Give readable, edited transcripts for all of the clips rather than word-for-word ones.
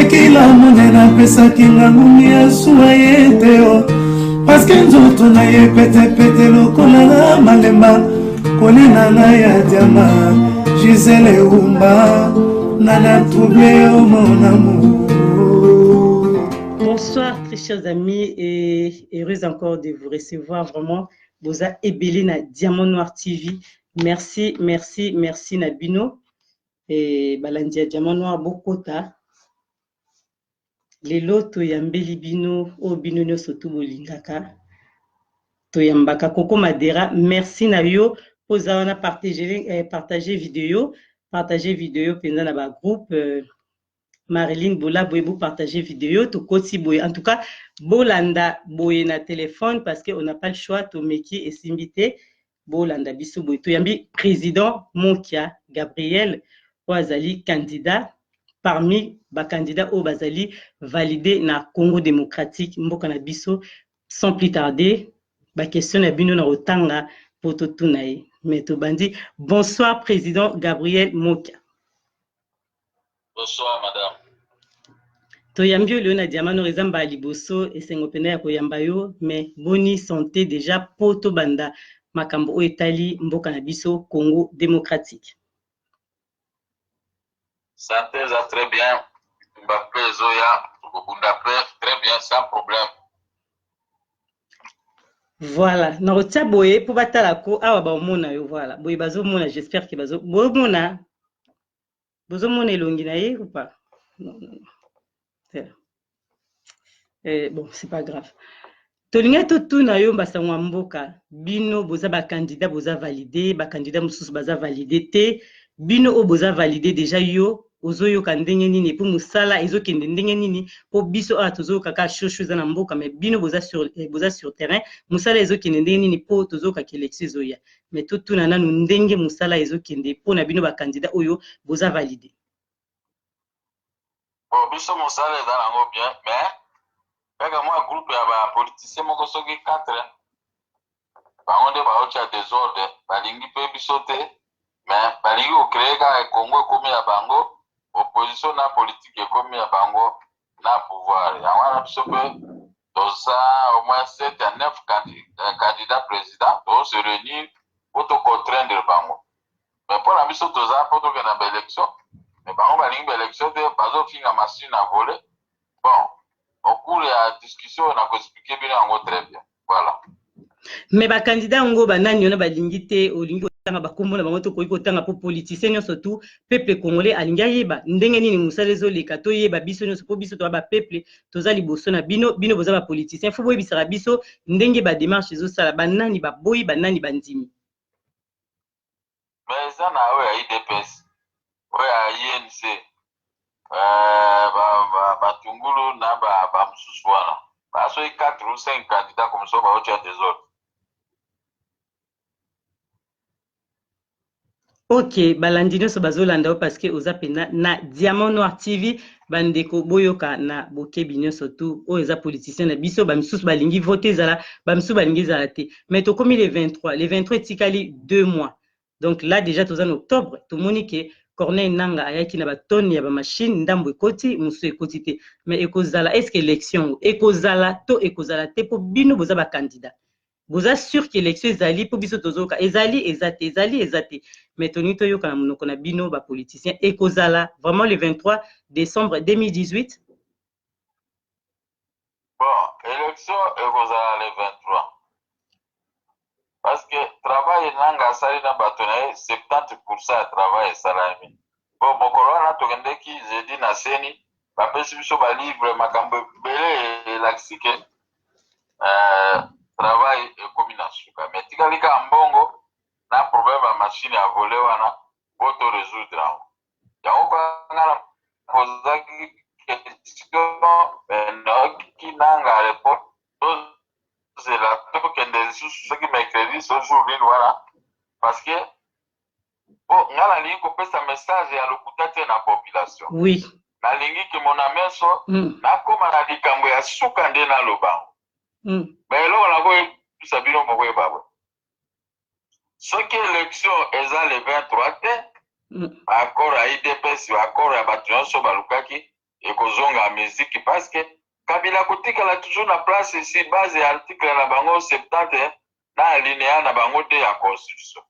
Tekila monene apesaki nga ngungi ya suwa ye te o paske nzoto na ye petepete lokola na malemba kolina ngai ya diama Gisele Umba nana trouble yo mon amour. Bonsoir très chers amis et heureuse encore de vous recevoir vraiment boza ebele na Diamant Noir TV. Merci, merci, merci na bino. Et balandi ya Diamant Noir bokota. Lelo toyambeli bino oyo bino nyonso tu bolingaka. Toyambaka Coco Madera. Merci na yo mpo oza wana partager, partager vidéo, partager vidéo mpenza na ba groupe Marilyn Bola boye bo partager vidéo tokoti boye en tout cas bolanda boye na téléphone parce que on n'a pas le choix tomeki esimbi te bolanda biso boye toyambi président Mokia Gabriel oyo azali candidat parmi ba candidats oyo bazali validé na Congo démocratique mboka na biso. Sans plus tarder, ba question na bino na kotanga po totuna ye, mais tobandi. Bonsoir président Gabriel Mokia. Bonsoir madame. Toyambi yo lelo na Diamant Noir, eza mbala liboso, esengo mpenza ya koyamba yo, mais boni santé déjà po tobanda makambo oyo etali mboka na biso Congo démocratique? Santé eza très bien, bitumba mpe ezoya, tokobunda mpe très bien sans problème. Voilà, nakotia boye mpo batala ko awa baomona yo. Voilà, boye bazomona, j'espère que bazo bomona, bozomona elongi na ye ou pas? Non, non, non. Bon, c'est pas grave. Tolingai totuna yo basango ya mboka, bino boza bacandidat, boza validé, bacandidat mosusu baza validé te. Bino oyo boza validé déjà, yo ozoyoka ndenge nini mpo mosala ezokende ndenge nini? Mpo biso awa tozoyoka kaka shosho eza na mboka, mais bino boza sur terrain, mosala ezokende ndenge nini? Mpo tozokaka élection ezoya, mais totuna nanu ndenge mosala ezokende mpo na bino bacandidat oyo boza validé. Bon, biso mosala eza nango bien, mais kaka mwa groupe ya bapoliticien moko soki 4, bango nde baotia désordre. Balingi mpe biso te, mais balingi kocréer kaka Congo ekomi ya bango, opposition na politique ekomi ya bango na pouvoir. Yango wana biso mpe toza au moins 7 à 9 candidat président, tozose réunir mpo tocontraindre bango. Mais mpo na biso toza mpo tokende na baélection, mais bango balingi baélection te, bazofinga machine à voler. Bon, au cours ya discussion oyo nakoexpliquer bino yango très bien, voilà. Mais bacandidat yango banani wana balingi te? Olingi kotanga bakombo na bango? Tokoki kotanga mpo politicien nyonso tu, peuple congolais alingi ayeba ndenge nini mosala ezoleka. Toyeba biso nyonso, mpo biso toza bapeuple, toza liboso na bino. Bino boza bapoliticien, faut boyebisaka biso ndenge badémarche ezosala, banani baboyi, banani bandimi. Mais eza na oyo ya UDPS, oyo ya UNC, batungulu na bamosusu wana, basoki 4 ou 5 candidats comme ça baotia désordre. Ok, balandi nyonso bazolanda yo parce que oza mpenza na Diamant Noir TV. Bandeko, boyoka na bokebi nyonso tu oyo eza politicien na biso. Bamisusu balingi vote ezala, bamisusu balingi ezala te, mais tokomi le 23. Le 23 etikali 2 mois, donc là déjà toza na octobre. Tomoni ke Corneille Nanga ayaki na batone ya bamachine, ndambo ekoti, mosusu ekoti te. Mais ekozala, est ce que élection ekozala to ekozala te? Mpo bino boza bacandidat, boza sûr ke élection ezali? Mpo biso tozoyoka ezali, eza te, ezali, eza te, mais tolingi toyoka na monoko na bino bapoliticien, ekozala vraiment le 23 décembre 2018? Bon, élection ekozala le 23 parce que travail Nanga asali na bato na ye, 70 % ya travail esalami. Po mokolo wana tokendeki jeudi na CENI, bapesi biso balivre, makambo ebele elakisi ke travail ekomi na suka, mais tikali kaka mbongo na problème ya machine ya voler wana po to résoudre yango. Yango kanga na pozaki question, nayoki Nanga répondre, tozela tokende lisusu soki mercredi so jour nini wana, parce que po nga nalingi kopesa message ya lokuta te na population. Nalingi kimona meso, nakóma na likambo ya suka nde naloba. Mais eloko nakoyebisa bino, mokoyeba boye: soki élection eza le 23 te, baaccord ya UDPS, baaccord ya bato nyonso balukaki. Ekozonga musique parce que Kabila akotikala toujours na place sur base ya article na bango 70 na alinéa na bango 2 ya constitution.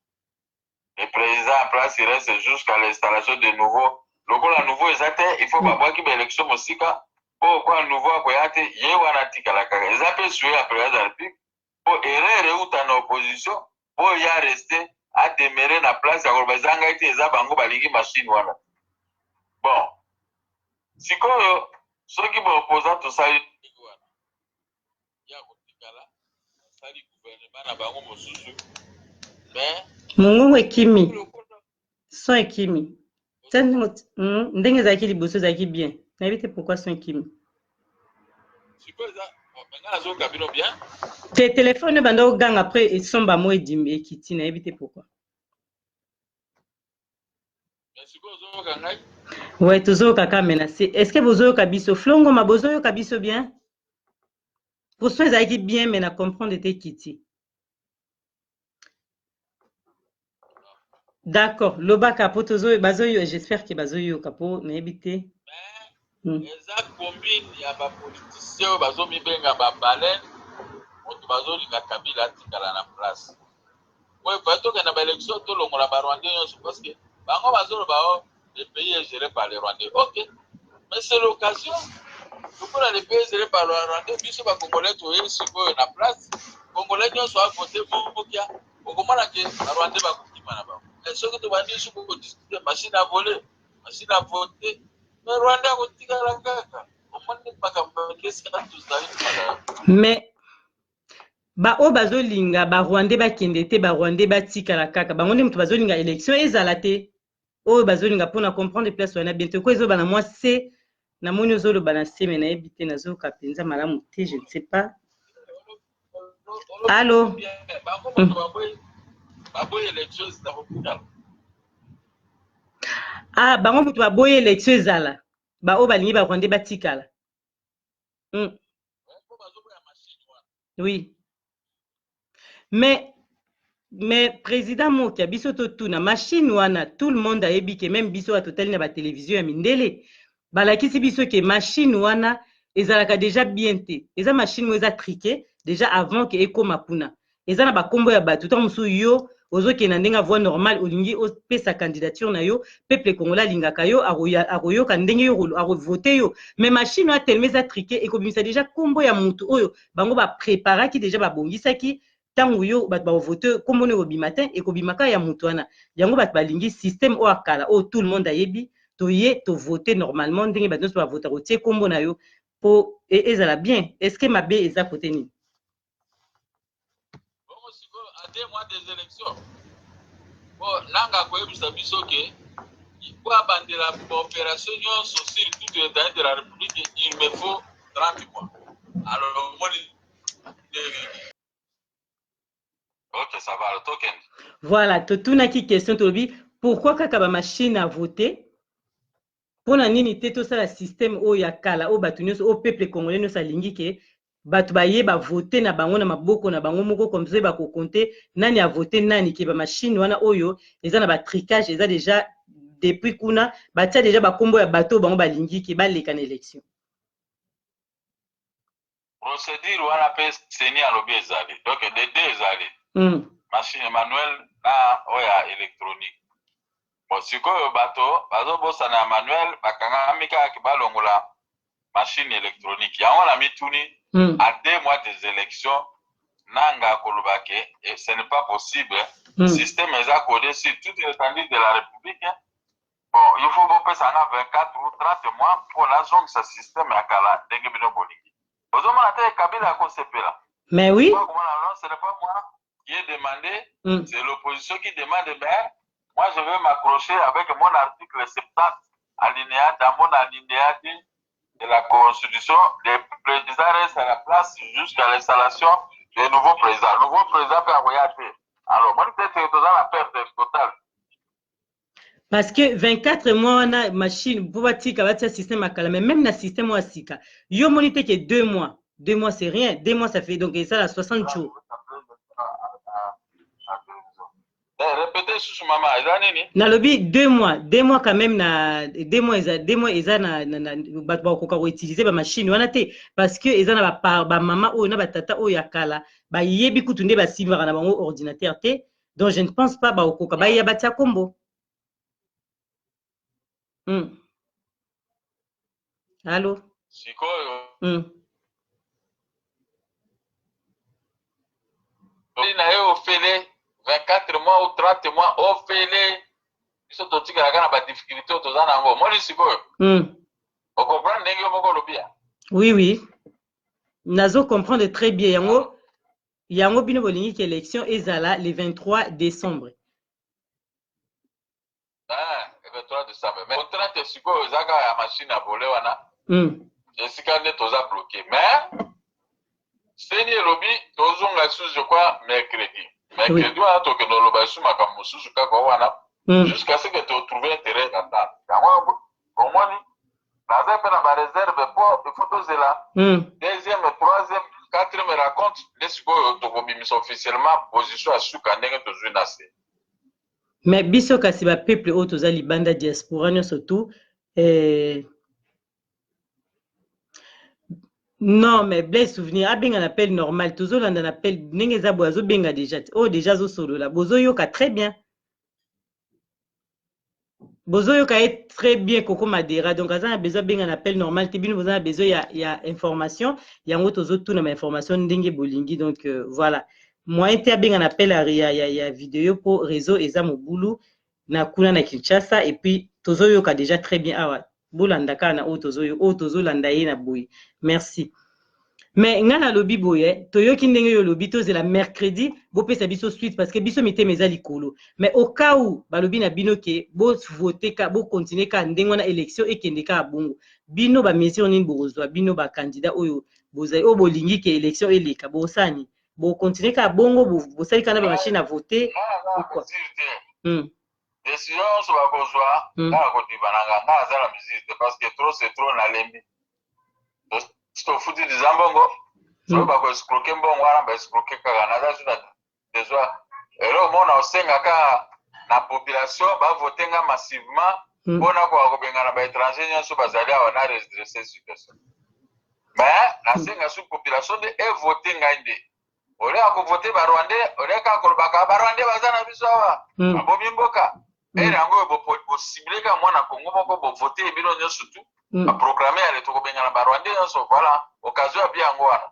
Le président en place il reste jusqu'à l'installation de nouveau. Lokola nouveau eza te, il faut babwaki ba élection mosika po kwa nouveau akoya te, ye wana atikala kaka. Eza pe souhait ya président de la République po erreur euta na opposition po ye areste ademere na place ya koloba eza ngai te, eza bango balingi machine wana. Bon, sikoyo soki ba opposant tosali ndenge wana, ye akotikala asali gouvernement na bango mosusu, mais Mongongo ekimi, son ekimi. Tia ndenge ezalaki liboso ezalaki bien. Nayebi te pourquoi son ekimi. Sikoyo eza nga nazoyoka bino bien. Te, telefone ebanda oganga, après esomba mo edimi ekiti, nayebi te pourquoi. Mais sikoyo ozoyoka ngai? Ouais, tozoyoka kaka me na se. Est ce que bozoyoka biso? Flongoma, bozoyoka biso bien? Po son ezalaki bien, mais na comprendre te ekiti. D'accord, lobaka po tozo bazoyo, j'espère que bazoyoka po nayebi te. Eza combine ya ba politiciens oyo bazomibenga ba baleine, moto bazolinga Kabila atikala na place. Po efai tokende na ba élection, tolongola ba Rwandais nyonso, parce que bango bazoloba o le pays est géré par les Rwandais. Ok, mais c'est l'occasion. Lokola le pays est géré par les Rwandais, biso ba Congolais toye sikoyo na place. Congolais nyonso a voté Mokia, okomona ke ba Rwandais bakokima na bango. Mais soki tobandi suku kodiscute machine à voler, machine à voter, mais Rwandais akotikala kaka. Omoni makambo esika tozali. Mais baoyo bazolinga barwandais bakende te, barwandais batikala kaka, bango nde moto bazolinga élection ezala te. Oyo bazolinga mpona comprendre place wana bien te, ko ezoba na mwa se, namoni ozoloba na se, me nayebi te, nazoyoka mpenza malamu te, je ne sais pas. Allo? Bango moto baboyi élection ezala kotikala. Ah, bango moto baboyi élection ezala, baoyo balingi barwandais batikala. Po bazoboya machine wana. Oui. Mais président Mokia, biso totuna machine wana, tout le monde ayebi ke même biso bato totali na batélévision ya mindele, balakisi biso ke machine wana ezalaka déjà bien te. Eza machine moko eza truqué déjà avant ke ekóma kuna. Eza na bakombo ya bato. Ntango mosusu yo ozokende na ndenge ya voie normale, olingi opesa candidature na yo, peuple congolais alingaka yo, akoyoka ndenge yo akovote yo, mais machine wana tellement eza truqué, ekobimisa déjà kombo ya motu oyo bango bapreparaki déjà, babongisaki. Ntango yo bato bakovote, kombo no ekobima te, ekobima kaka ya motu wana. Yango bato balingi système oyo akala, oyo tout le monde ayebi, toye tovote normalement ndenge bato nyonso bavotaka, otie kombo na yo mpo ezala bien. Est ce que mabe eza kote nini? Bongo sikoyo, à 2 mois des élections, po nanga akoyebisa biso ke po abandela baopération nyonso sur toute l'étendue de la République, il me faut 30 mois. Alors omoni ndenge. Ok, ça va, tokende. Voilà, totunaki question, tolobi pourquoi kaka bamachine à voter? Mpona nini te tosala système oyo ya kala, oyo bato nyonso, oyo peuple congolais nyonso alingi, ke bato baye bavote na bango na maboko na bango moko, comme ça bakokonte nani avote nani, ke bamachine wana oyo eza na batricage, eza déjà depuis kuna batia déjà bakombo ya bato oyo bango balingi ke baleka na élection? Procédure wana mpe CENI alobi ezali, donc de deux ezali machine manuel na oyo ya électronique. Bon, sikoyo bato bazobosana ya manuel, bakangami kaka balongola machine électronique. Yango na mituni, à 2 mois des élections, nanga koloba ke ce n'est pas possible, système eza codé sur toute l'étendue de la République. Bon, il faut bopesa nga 24 ou 30 mois mpo nazongisa système ya kala ndenge bino bolingi. Ozomona te Kabila akosepela? Mais oui. Komona, non, ce n'est pas moi qui ai demandé, c'est l'opposition qui demande, mais moi je vais m'accrocher avec mon article 70 alinéa, dans mon alinéa 2 de la Constitution, le président reste à la place jusqu'à l'installation du nouveau président. Le nouveau président peut avoir. Alors, moi, peut-être que la perte totale. Parce que 24 mois wana, machine mpo batika, batia système ya kala, mais même na système oyo ya sika, yo moni te ke 2 mois, 2 mois c'est rien, 2 mois ça fait donc ezala 60 jours. Répétez lisusu, mama, eza nini? Nalobi 2 mois, 2 mois quand même. Na 2 mois, eza 2 mois, eza na bato bakokoka koutiliser bamachine wana te, parce que eza na bamama oyo na batata oyo ya kala, bayebi kutu nde basimbaka na bango ordinateur te. Donc je ne pense pas bakokoka baya batia kombo. Allo? Sikoyo na ye ofele 24 mois ou 30 mois ofele, biso totikalaka na badifficulté oyo toza na yango. Omoni sikoyo, ocomprendre ndenge yo moko olobi ya? Oui, nazo comprendre très bien. Yango bino bolingi ke élection ezala le 23 décembre? Ah, le 23 décembre. Mais contrainte sikoyo eza kaka ya machine ya vote wana, esika nde toza bloqué. Mais CENI elobi tozonga lisusu, je crois mercredi. Mercredi wana tokende oloba lisusu makambo mosusu kaka wana, jusqu'à ce que totrouve intérêt d'entente. Yango omoni, naza mpe na baréserve, mpo il faut tozela deuxième, troisième, quatrième rencontre, nde sikoyo tokobimisa officiellement position ya suka ndenge tozwi na se. Mais biso kasi bapeuple oyo toza libanda, diaspora nyonso tu, non, mais Blaise Souvenir abenga na appel normal. Tozolanda na appel ndenge eza boye, azobenga déjà te. Oyo déjà azosolola, bozoyoka très bien, bozoyoka ye très bien, Koko Madera. Donc aza na besoin abenga na appel normal te. Bino boza na besoin ya information, yango tozotuna bainformation ndenge bolingi. Donc voilà, moyen te abenga na appel ya video mpo réseau eza mobulu na kuna na Kinshasa. Et puis tozoyoka déjà très bien awa. Bolanda kaka na oyo tozoyoka, oyo tozolanda ye na boye. Merci. Mais ngai nalobi boye, toyoki ndenge oyo olobi, tozela mercredi, bopesa biso suite, parce que biso mitema eza likolo. Mais au cas où balobi na bino ke bovote ka, bocontinue kaka ndenge wana, élection ekende kaka bongo, bino bamesure nini bokozwa? Bino bacandidat oyo bozali, oyo bolingi ke élection eleka, bosala nini? Bocontinue kaka bongo, bosali kaka na bamachine à voter ou quoi? Décision nyonso bakozwa, kaka kodiba na nga. Nga aza na mesure te, parce que trop c'est trop, nalembi. Tofuti diza mbongo, soki bakoescroquer mbongo wana, baescroquer kaka. Naza su na besoin eloko moko na osenga kaka na population bavote nga massivement mpona koka kobengana baétranger nyonso bazali awa na redresser situation. Mais nasenga su population nde evote ngai nde ole ya kovote barwandais, ole kaka kolobaka barwandais baza na biso awa, babomi mboka. Ere yango oyo bocible kaka mwana Kongo moko, bovote bino nyonso tu, baproclame ale tokobengana barwandais nyonso. Voilà occasion ya bia yango wana.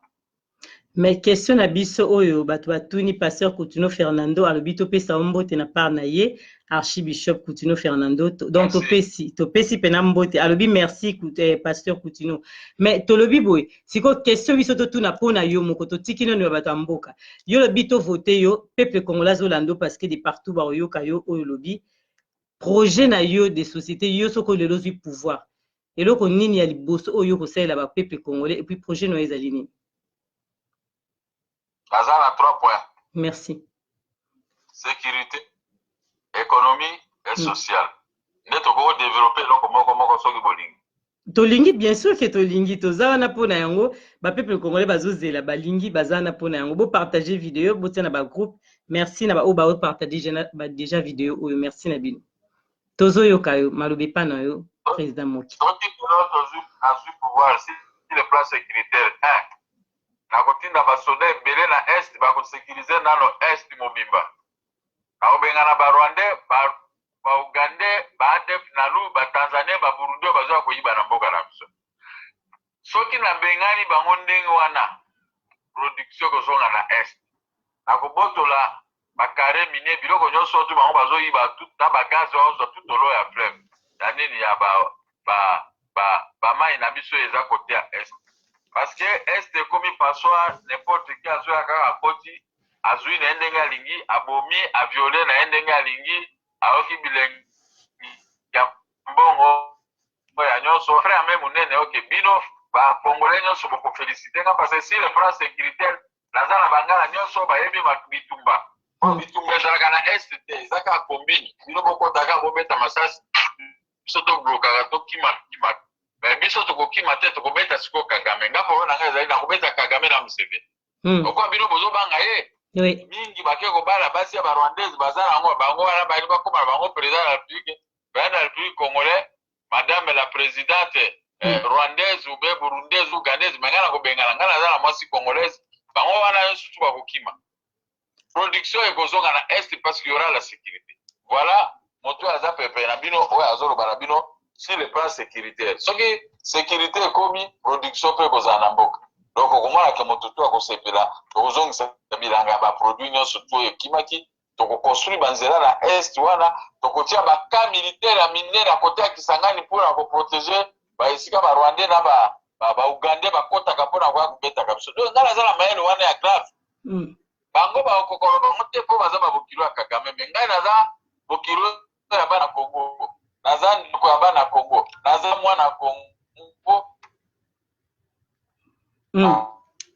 Mais question na biso oyo bato batuni, pasteur Coutinho Fernando alobi topesa yo mbote na part na ye, archibishop Coutinho Fernando. Donc topesi mpena mbote. Alobi merci, pasteur Coutinho. Mais tolobi boye, sikoyo question biso totuna mpo na yo moko, totiki nano ya bato ya mboka. Yo lobi tovote yo, peuple congolais azolanda, parce que de partout baoyoka yo. Oyo olobi projet na yo de société, yo soki lelo ozwi pouvoir, eloko nini ya liboso oyo kosalela bapeuple congolais? Et puis projet na yo ezali nini? Naza na trois points. Merci. Sécurité, économie et sociale. Nde tokoki développer eloko moko moko soki bolingi. Tolingi, bien sûr ke tolingi. Toza wana mpona yango. Bapeuple congolais bazozela, balingi, baza wana mpona yango. Bopartage video, botia na bagroupe. Merci na baoyo baopartage déjà video oyo. Merci na bino. Tozoyoka yo, maloba epa na yo, président Moki. Soki lelo tozwi, nazwi pouvoir, sur le plan sécuritaire, un, nakotinda basoda ebele na Est, bakosécuriser nano Est mobimba. Nakobengana barwandais, baugandais, baADF NALU, batanzanien, baburundi oyo bazwa koyiba na mboka na biso. Soki nabengani bango ndenge wana, production kozonga na Est. Nakobotola bacarré minier, biloko nyonso tu bango bazoyiba na bagaz bazozwa tout au long ya fleuve ya nini ya bamai na biso eza côté ya Est, parce que Est ekomi passoire. N'importe qui azoya kaka, akoti, azwi na ye ndenge alingi, abomi, aviole na ye ndenge alingi, ayoki bilengi ya mbongo ya nyonso. Frère me monene, oke bino bacongolais nyonso bokoféliciter nga, parce que sur le plan sécuritaire naza na bangala nyonso bayebi bitumba. Bitumba ezalaka na Est te, eza kaka combine. Bino bokotaka, bobeta masasi, biso toblokaka, tokima kima. Mais biso tokokima te, tokobeta sikoyo Kagame. Nga polo na ngai ezali nakobeta Kagame na Museveni. Okwa bino bozobanga ye. Oui. Mingi bake kobala basi ya ba rwandaise, baza na yango bango wana balingi bakóma na bango président de la République, président de la République congolais, madame la présidente rwandaise ou bien burundaise ou ougandaise. Mais ngai na kobengana, ngai naza na mwasi congolaise. Bango wana nyonso tu bakokima. Production ekozonga na Est parce qu'il y aura la sécurité. Voilà, moto oyo aza pepele na bino, oyo azoloba na bino sur le plan sécuritaire. Soki sécurité ekomi, production mpe ekozala na mboka. Donc okomonaka moto tu akosepela. Tokozongisa bilanga ya baproduit nyonso tu oyo ekimaki, tokoconstruire banzela na Est wana, tokotia bacamp militaire ya minene ya kote ya Kisangani mpona koprotéger baesika barwandais na baugandais bakɔtaka mpona koya kobetaka biso. Donc ngai naza na mayele wana ya grave. Bango bakokoloba bango te mpo baza babokilo ya Kagame, mais ngai naza bokilo ya bana Kongo, naza ndeko ya bana Kongo, naza mwana Kongo.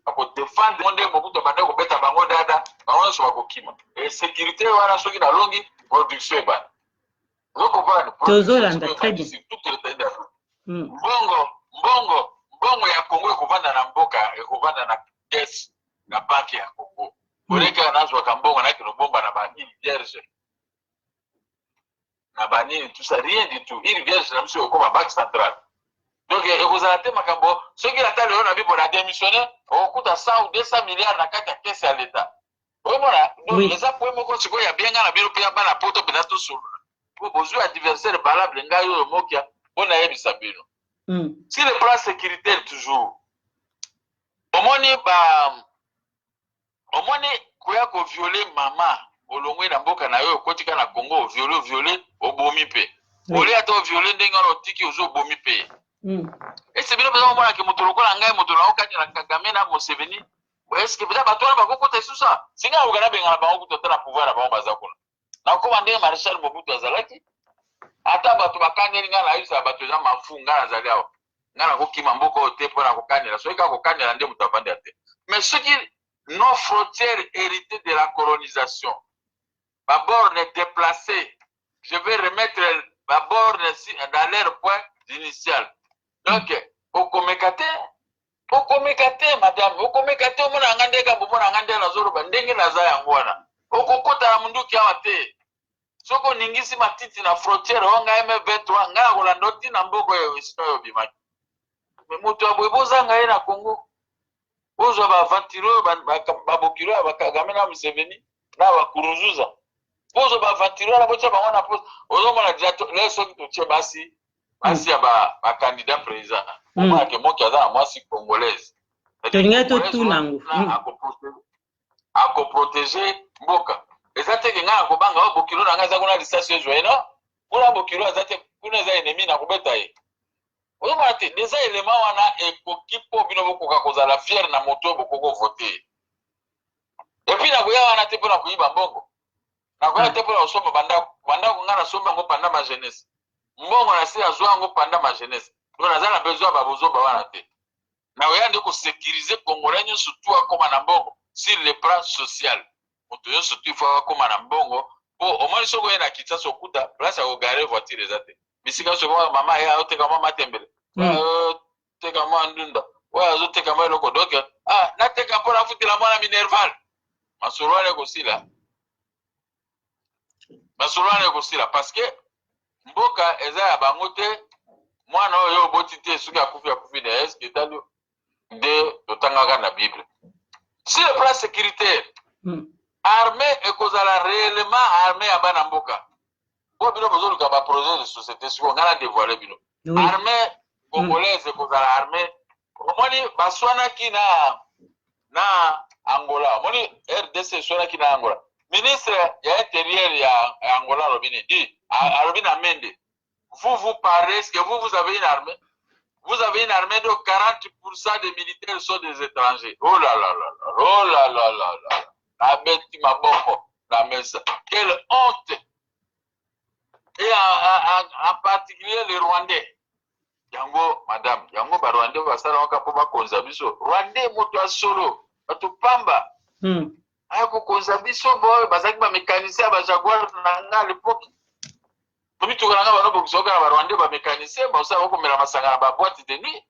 Akodéfendre nde Mobutu abande kobeta bango dada, bango nyonso bakokima. E sécurité wana, soki nalongi, production ebanda. Ozocomprendre? Tozolanda très bien. Mbongo, mbongo, mbongo ya Kongo ekovanda na mboka, ekovanda na caisse na banque ya Kongo. Olekaka nazwaka mbongo, nakende obomba na baîle vierge, na banini, tout ça, rien du tout. Île vierge na biso ekokoma banque centrale. Donc ekozala te makambo. Soki ata lelo na bibo na démissionne, okokuta 100 ou 200 milliards na kati ya caisse ya l'État. Oyomona eza point moko sikoyo ya bienga na bino mpe ya bana Poto mpenza. Tosolola po bozwi adversaire valable. Ngai oyo mokia mpo nayebisa bino sur le plan sécuritaire toujours. Omoni ba omoni koya kovioler mama, olongwe na mboka na yo, okotika na Congo, oviole, oviole, obomi mpe. Olie ata oviole ndenge wana, otiki, ozwi, obomi mpe. Ese bino mpenza omonake moto lokola ngai, moto naokani na Kagame na Museveni, eske mpenza bato wana bakokota lisusu? Singa nakoka nabengana bango kutu, ata na pouvoir na bango baza kuna. Nakoma ndenge maréchal Mobutu azalaki. Ata bato bakangeli ngai, nayebisaka bato eza mafu. Ngai nazali awa, ngai nakokima mboka oyo te mpo na kokanela. Soki kaka kokanela nde moto avandi te. Mais soki nos frontières héritées de la colonisation, baborne déplacées, je vais remettre baborne dans leur point initial. Donc okomeka te, okomeka te, madame, okomeka te. Omona nga ndenge bomona nga, ndenge nazoloba, ndenge naza yango wana. Okokota na munduki awa te. Soki oningisi matiti na frontière oyo, ngai M23, ngai nakolanda otina mboka oyo esika oyo obimaki. Mais moto ya boye, bozanga ye na Congo. Bozwa baaventure oyo, babokilo ya bakagame na Museveni na bakuruzuza, bozwa baaventure wana, botya bango na poste. Ozomona lelo soki totie basi, basi ya bacandidat président, omonake moki aza na mwasi congolaise. Tolingai totuna yango. Akoprotéger mboka. Eza teke ngai nakobanga oyo bokilo na ngai eza kuna, lisasi ezwa ye. No, kuna bokilo aza te, kuna eza ennemi, nakobeta ye. Ozomona te déjà élément wana ekoki mpo bino bokoka kozala fier na moto oyo bokoki kovote. Et puis nakoya wana te mpo na koyiba mbongo, nakoya te mpo na kosomba bandako. Bandako ngai nasomba yango pendant ma jeunesse. Mbongo nasi nazwa yango pendant ma jeunesse. Donc naza na besoin ya babozoba wana te. Nakoya nde kosécuriser congolais nyonso tu akóma na mbongo sur le plan social. Moto nyonso tu ifo akóma na mbongo, mpo omoni soki oye na Kinshasa, okuta place ya kogarer voiture eza te. Bisika nyonso komaka mama ye azoteka mwa matembele, azoteka mwa ndunda, oyo azoteka mwa eloko. Donc ah, nateka mpo nafutela mwana minerval. Masolo wana ekosila, masolo wana ekosila, parce que mboka eza ya bango te. Mwana oyo oboti te, soki akufi, akufi na eske etali nde totangaka na Bible. Sur le plan sécuritaire, armée ekozala réellement armée ya bana mboka. Po bino bozoluka baprojet de société, sikoyo ngai na dévoile bino. Armée congolaise ekozala armée. Omoni baswanaki na Angola, omoni RDC eswanaki na Angola. Ministre ya intérieur ya Angola alobi nini? Di alobi na Mende: "Vous, vous parlez, est-ce que vous, vous avez une armée? Vous avez une armée de 40% des militaires sont des étrangers." Oh là là là là, oh là là là là, abeti maboko na mesa. Quelle honte! Et en particulier les Rwandais. Yango madame, yango barwandais basalaka mpo bakonza biso. Rwandais moto ya solo, bato pamba. Aya kokonza biso boyo, bazalaki bamécanicien ya bajaguar na nga à l'époque. Mituka na nga banobongisa oka na barwandais, bamécanicien basala, bakomela masanga na baboîte de nuit.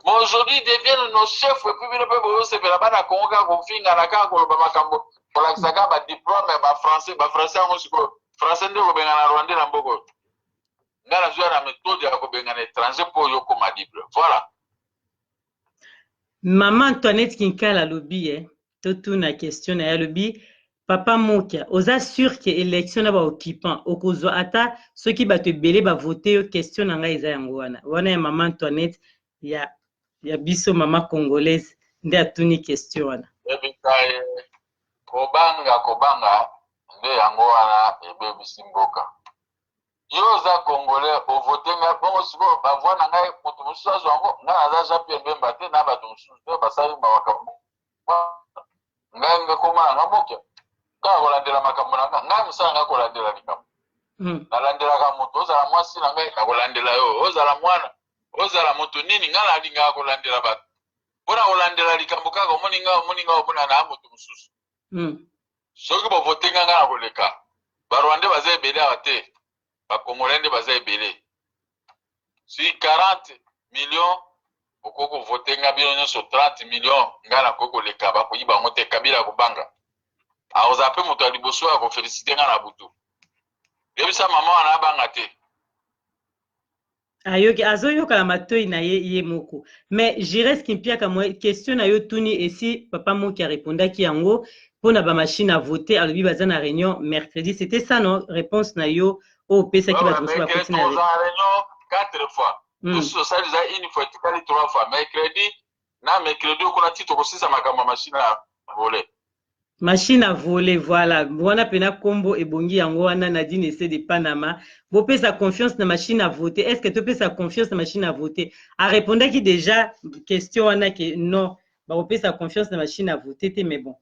Mais aujourd'hui, ils deviennent nos chefs. Et puis bino mpe bozosepela, bana Kongo kaka kofingana, kaka koloba makambo. Kolakisa kaka ba diplome ya ba français, ba français yango sikoyo français nde kobengana rwandais na mboka oyo. Ngai nazwa na methode ya kobengana étranger mpo oyo okoma libre. Voilà. Mama Antoinette Kinkala alobi eh, totuna question na ye, alobi papa Mokia, oza sûr que élection na ba occupants okozwa ata soki bato ebele ba vote yo? Question na ngai eza yango wana wana ya mama Antoinette ya biso, mama congolaise nde atuni question wana. Ebika ye kobanga, kobanga nde yango wana ebebisi mboka. Yo oza congolais, ovote ngai, bongo sikoyo bavoix na ngai moto mosusu azwa yango? Ngai naza Jean Pierre Bemba te, na bato mosusu te basali makambo. Ngai ngakoma na nga Mokia kaka kolandela makambo na nga. Ngai mosala ngai kolandela likambo. Nalandelaka moto, ozala mwasi na ngai nakolandela yo, ozala mwana, ozala moto nini, ngai nalingaka kolandela bato mpona kolandela likambo kaka. Omoni ngai, omoni ngai, omona na moto mosusu. Soki bovote nga, ngai na koleka. Barwandais baza ebele awa te, bacongolais nde baza ebele. Si 40 millions okoki kovote nga, bino nyonso 30 millions, ngai nakoki koleka. Bakoyiba yango te. Kabila akobanga, akozala mpe moto ya liboso ya koféliciter ngai na butu. Yebisa mama wana abanga te. Ayoki, azoyoka na matoi na ye ye moko. Mais Jires Kimpiaka, mwa question na yo tuni esi papa Moki arépondaki yango mpona bamachine à voter. Alobi baza na réunion mercredi, c'était ça, non? Réponse na yo oyo opesaki bato mosusu bakoti na réunion quatre fois. Mosusu tosali eza une fois, etikali trois fois, mercredi na mercredi okuna ti tokosisa makambo ya machine à voler. Machine à voler, voilà. Wana mpena nkombo ebongi yango wana. Nadine Ese de Panama, bopesa confiance na machine à voter? Est ce que topesa confiance na machine à voter? Arépondaki déjà question wana ke non, bakopesa confiance na machine à voter te. Mais bon,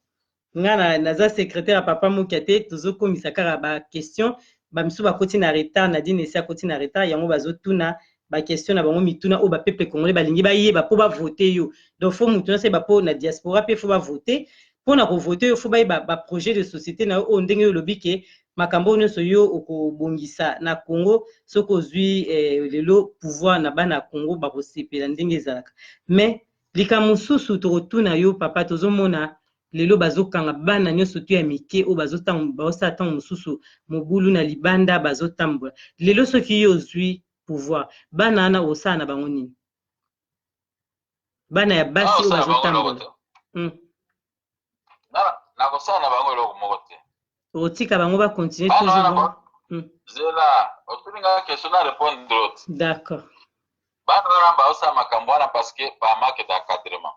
nga naza secrétaire ya papa Mokia te. Tozokomisa kaka baquestion. Bamisusu bakoti na retard, Nadine Ese akoti na retard, yango bazotuna baquestion na bango, mituna oyo bapeuple congolais balingi bayeba mpo bavote yo. Donc faut motu nyonso ayeba mpo na diaspora mpe faut bavote. Mpona kovote yo, faut bayeba baprojet de société na yo, oyo ndenge oyo olobi ke makambo oyo nyonso yo okobongisa na Congo soki ozwi lelo pouvoir na bana ya Congo bakosepela ndenge ezalaka. Mais likambo mosusu tokotuna yo, papa, tozomona lelo bazokanga bana nyonso to ya mike oyo bazosala ntango mosusu mobulu na libanda, bazotambola. Lelo soki yo ozwi pouvoir, bana wana osala na bango nini, bana ya basi oyo bazotambola? Nakosala na bango eloko moko te. Otika bango bacontinue toujours? Zela, otuni nga question, na répondre ot. D'accord. Bana wana baosala makambo wana parce que bamanque d'encadrement.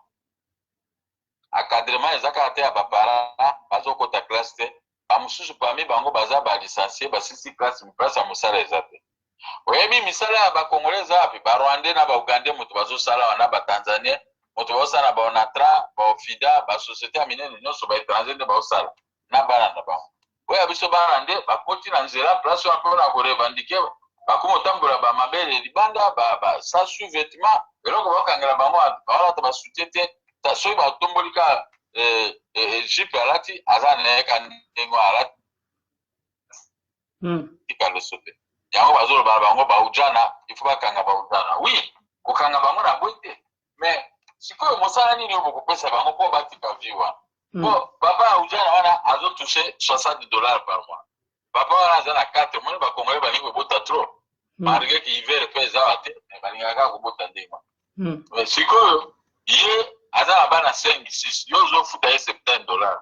Encadrement eza kaka te ya baparent. Bazokota classe te. Bamosusu parmi bango baza balicencié, basisi classe, place ya mosala eza te. Oyebi misala ya bacongolais eza wapi? Barwandais na baugandais moto bazosala wana, batanzanien moto bazosala na baonatra, baofida, basociété ya minene nyonso, baétranger nde baosala na bana na bango. Oyo ya biso bana nde bakoti na nzela place wana mpona korevendiquer, bakomi kotambola bamabele libanda, sans sous-vêtement. Eloko bakangela bango, baolata basoutien te. Soki batomboli kaka jupe, alati, aza na ye ka ndenge alati kaloso te. Yango bazoloba na bango baujana, il faut bakanga baujana. Oui, kokanga bango na boyi te, mais sikoyo mosala nini oyo bokopesa bango mpo batika vie wana? Po papa ya ujana wana azotouche 60 $ par mois. Papa wana aza na 4. Omoni, bakongolais balingi kobota trop, malgré que hiver mpe eza wa te, mais balingaka kaka kobota ndenge wana. Sikoyo ye aza na bana 5, 6, yo ozofuta ye 70 $.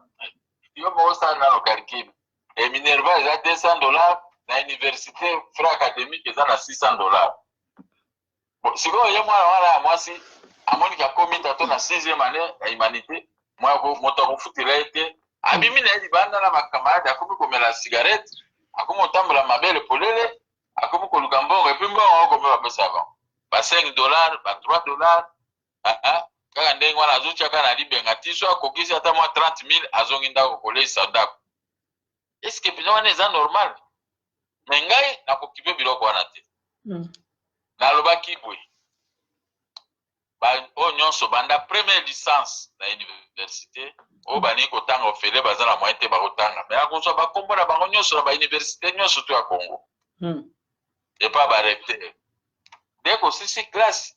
Yo moko osala nano calcul. E minerval eza 200 $, na université frais académique eza na 600 $. Bon, sikoyo ye mwana wana ya mwasi amoniki akomi tato na 6e année ya humanité, moto akofutela ye te. Abimi na ye libanda na bacamarade, akomi komela cigarette, akomi kotambola mabele polele, akomi koluka mbongo. Et puis mbongo okomi bapesa bango ba 5 $, ba 3 $, kaka ndenge wana azotya kaka na libenga ti so akokisi ata mwa 30 000, azongi ndako koleisa ndako. Est-ce mpenza wana eza normal? Mais ngai nakokipe biloko wana te. Nalobaki boye, oyo nyonso banda première licence na université, oyo balingi kotanga ofele, baza na moyen te, bakotanga, mais akozwa bakombo na bango nyonso na bauniversité nyonso to ya Congo epa barecteur. Nde kosisi classe,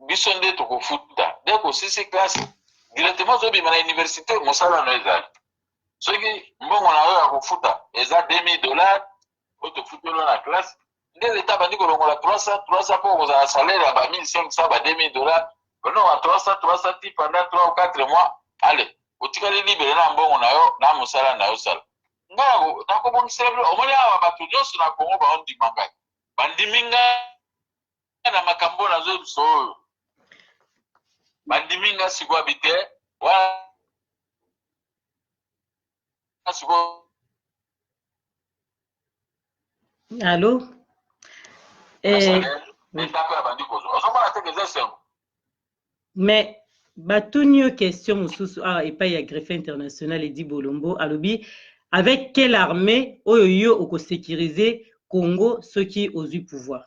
biso nde tokofuta. Nde kosisi classe, directement ozobima na université, mosala no ezali. Soki mbongo na yo ya kofuta eza 2000 dollars oyo tofuteli yo na classe, nde leta abandi kolongola 300 300 mpo kozala salaire ya ba 1500, ba 2000 dollars, bononga 300 300 ti pendant 3 ou 4 mois. Ale otikali libre na mbongo na yo na mosala na yo. Sala ngai nakobongisela bino. Omoni awa, bato nyonso na Kongo baondima ngai, bandimi ngai na makambo oyo nazoyebisa oyo, bandimi ngai sikoyo abi te wana sikoyo. Allo, eh, Leta mpe abandi kozwa, ozomona teke eza esengo. Mais batuni yo question mosusu awa epai ya Greffe international Edi Bolombo. Alobi: avec quelle armée oyo yo okosécuriser Congo soki ozwi pouvoir?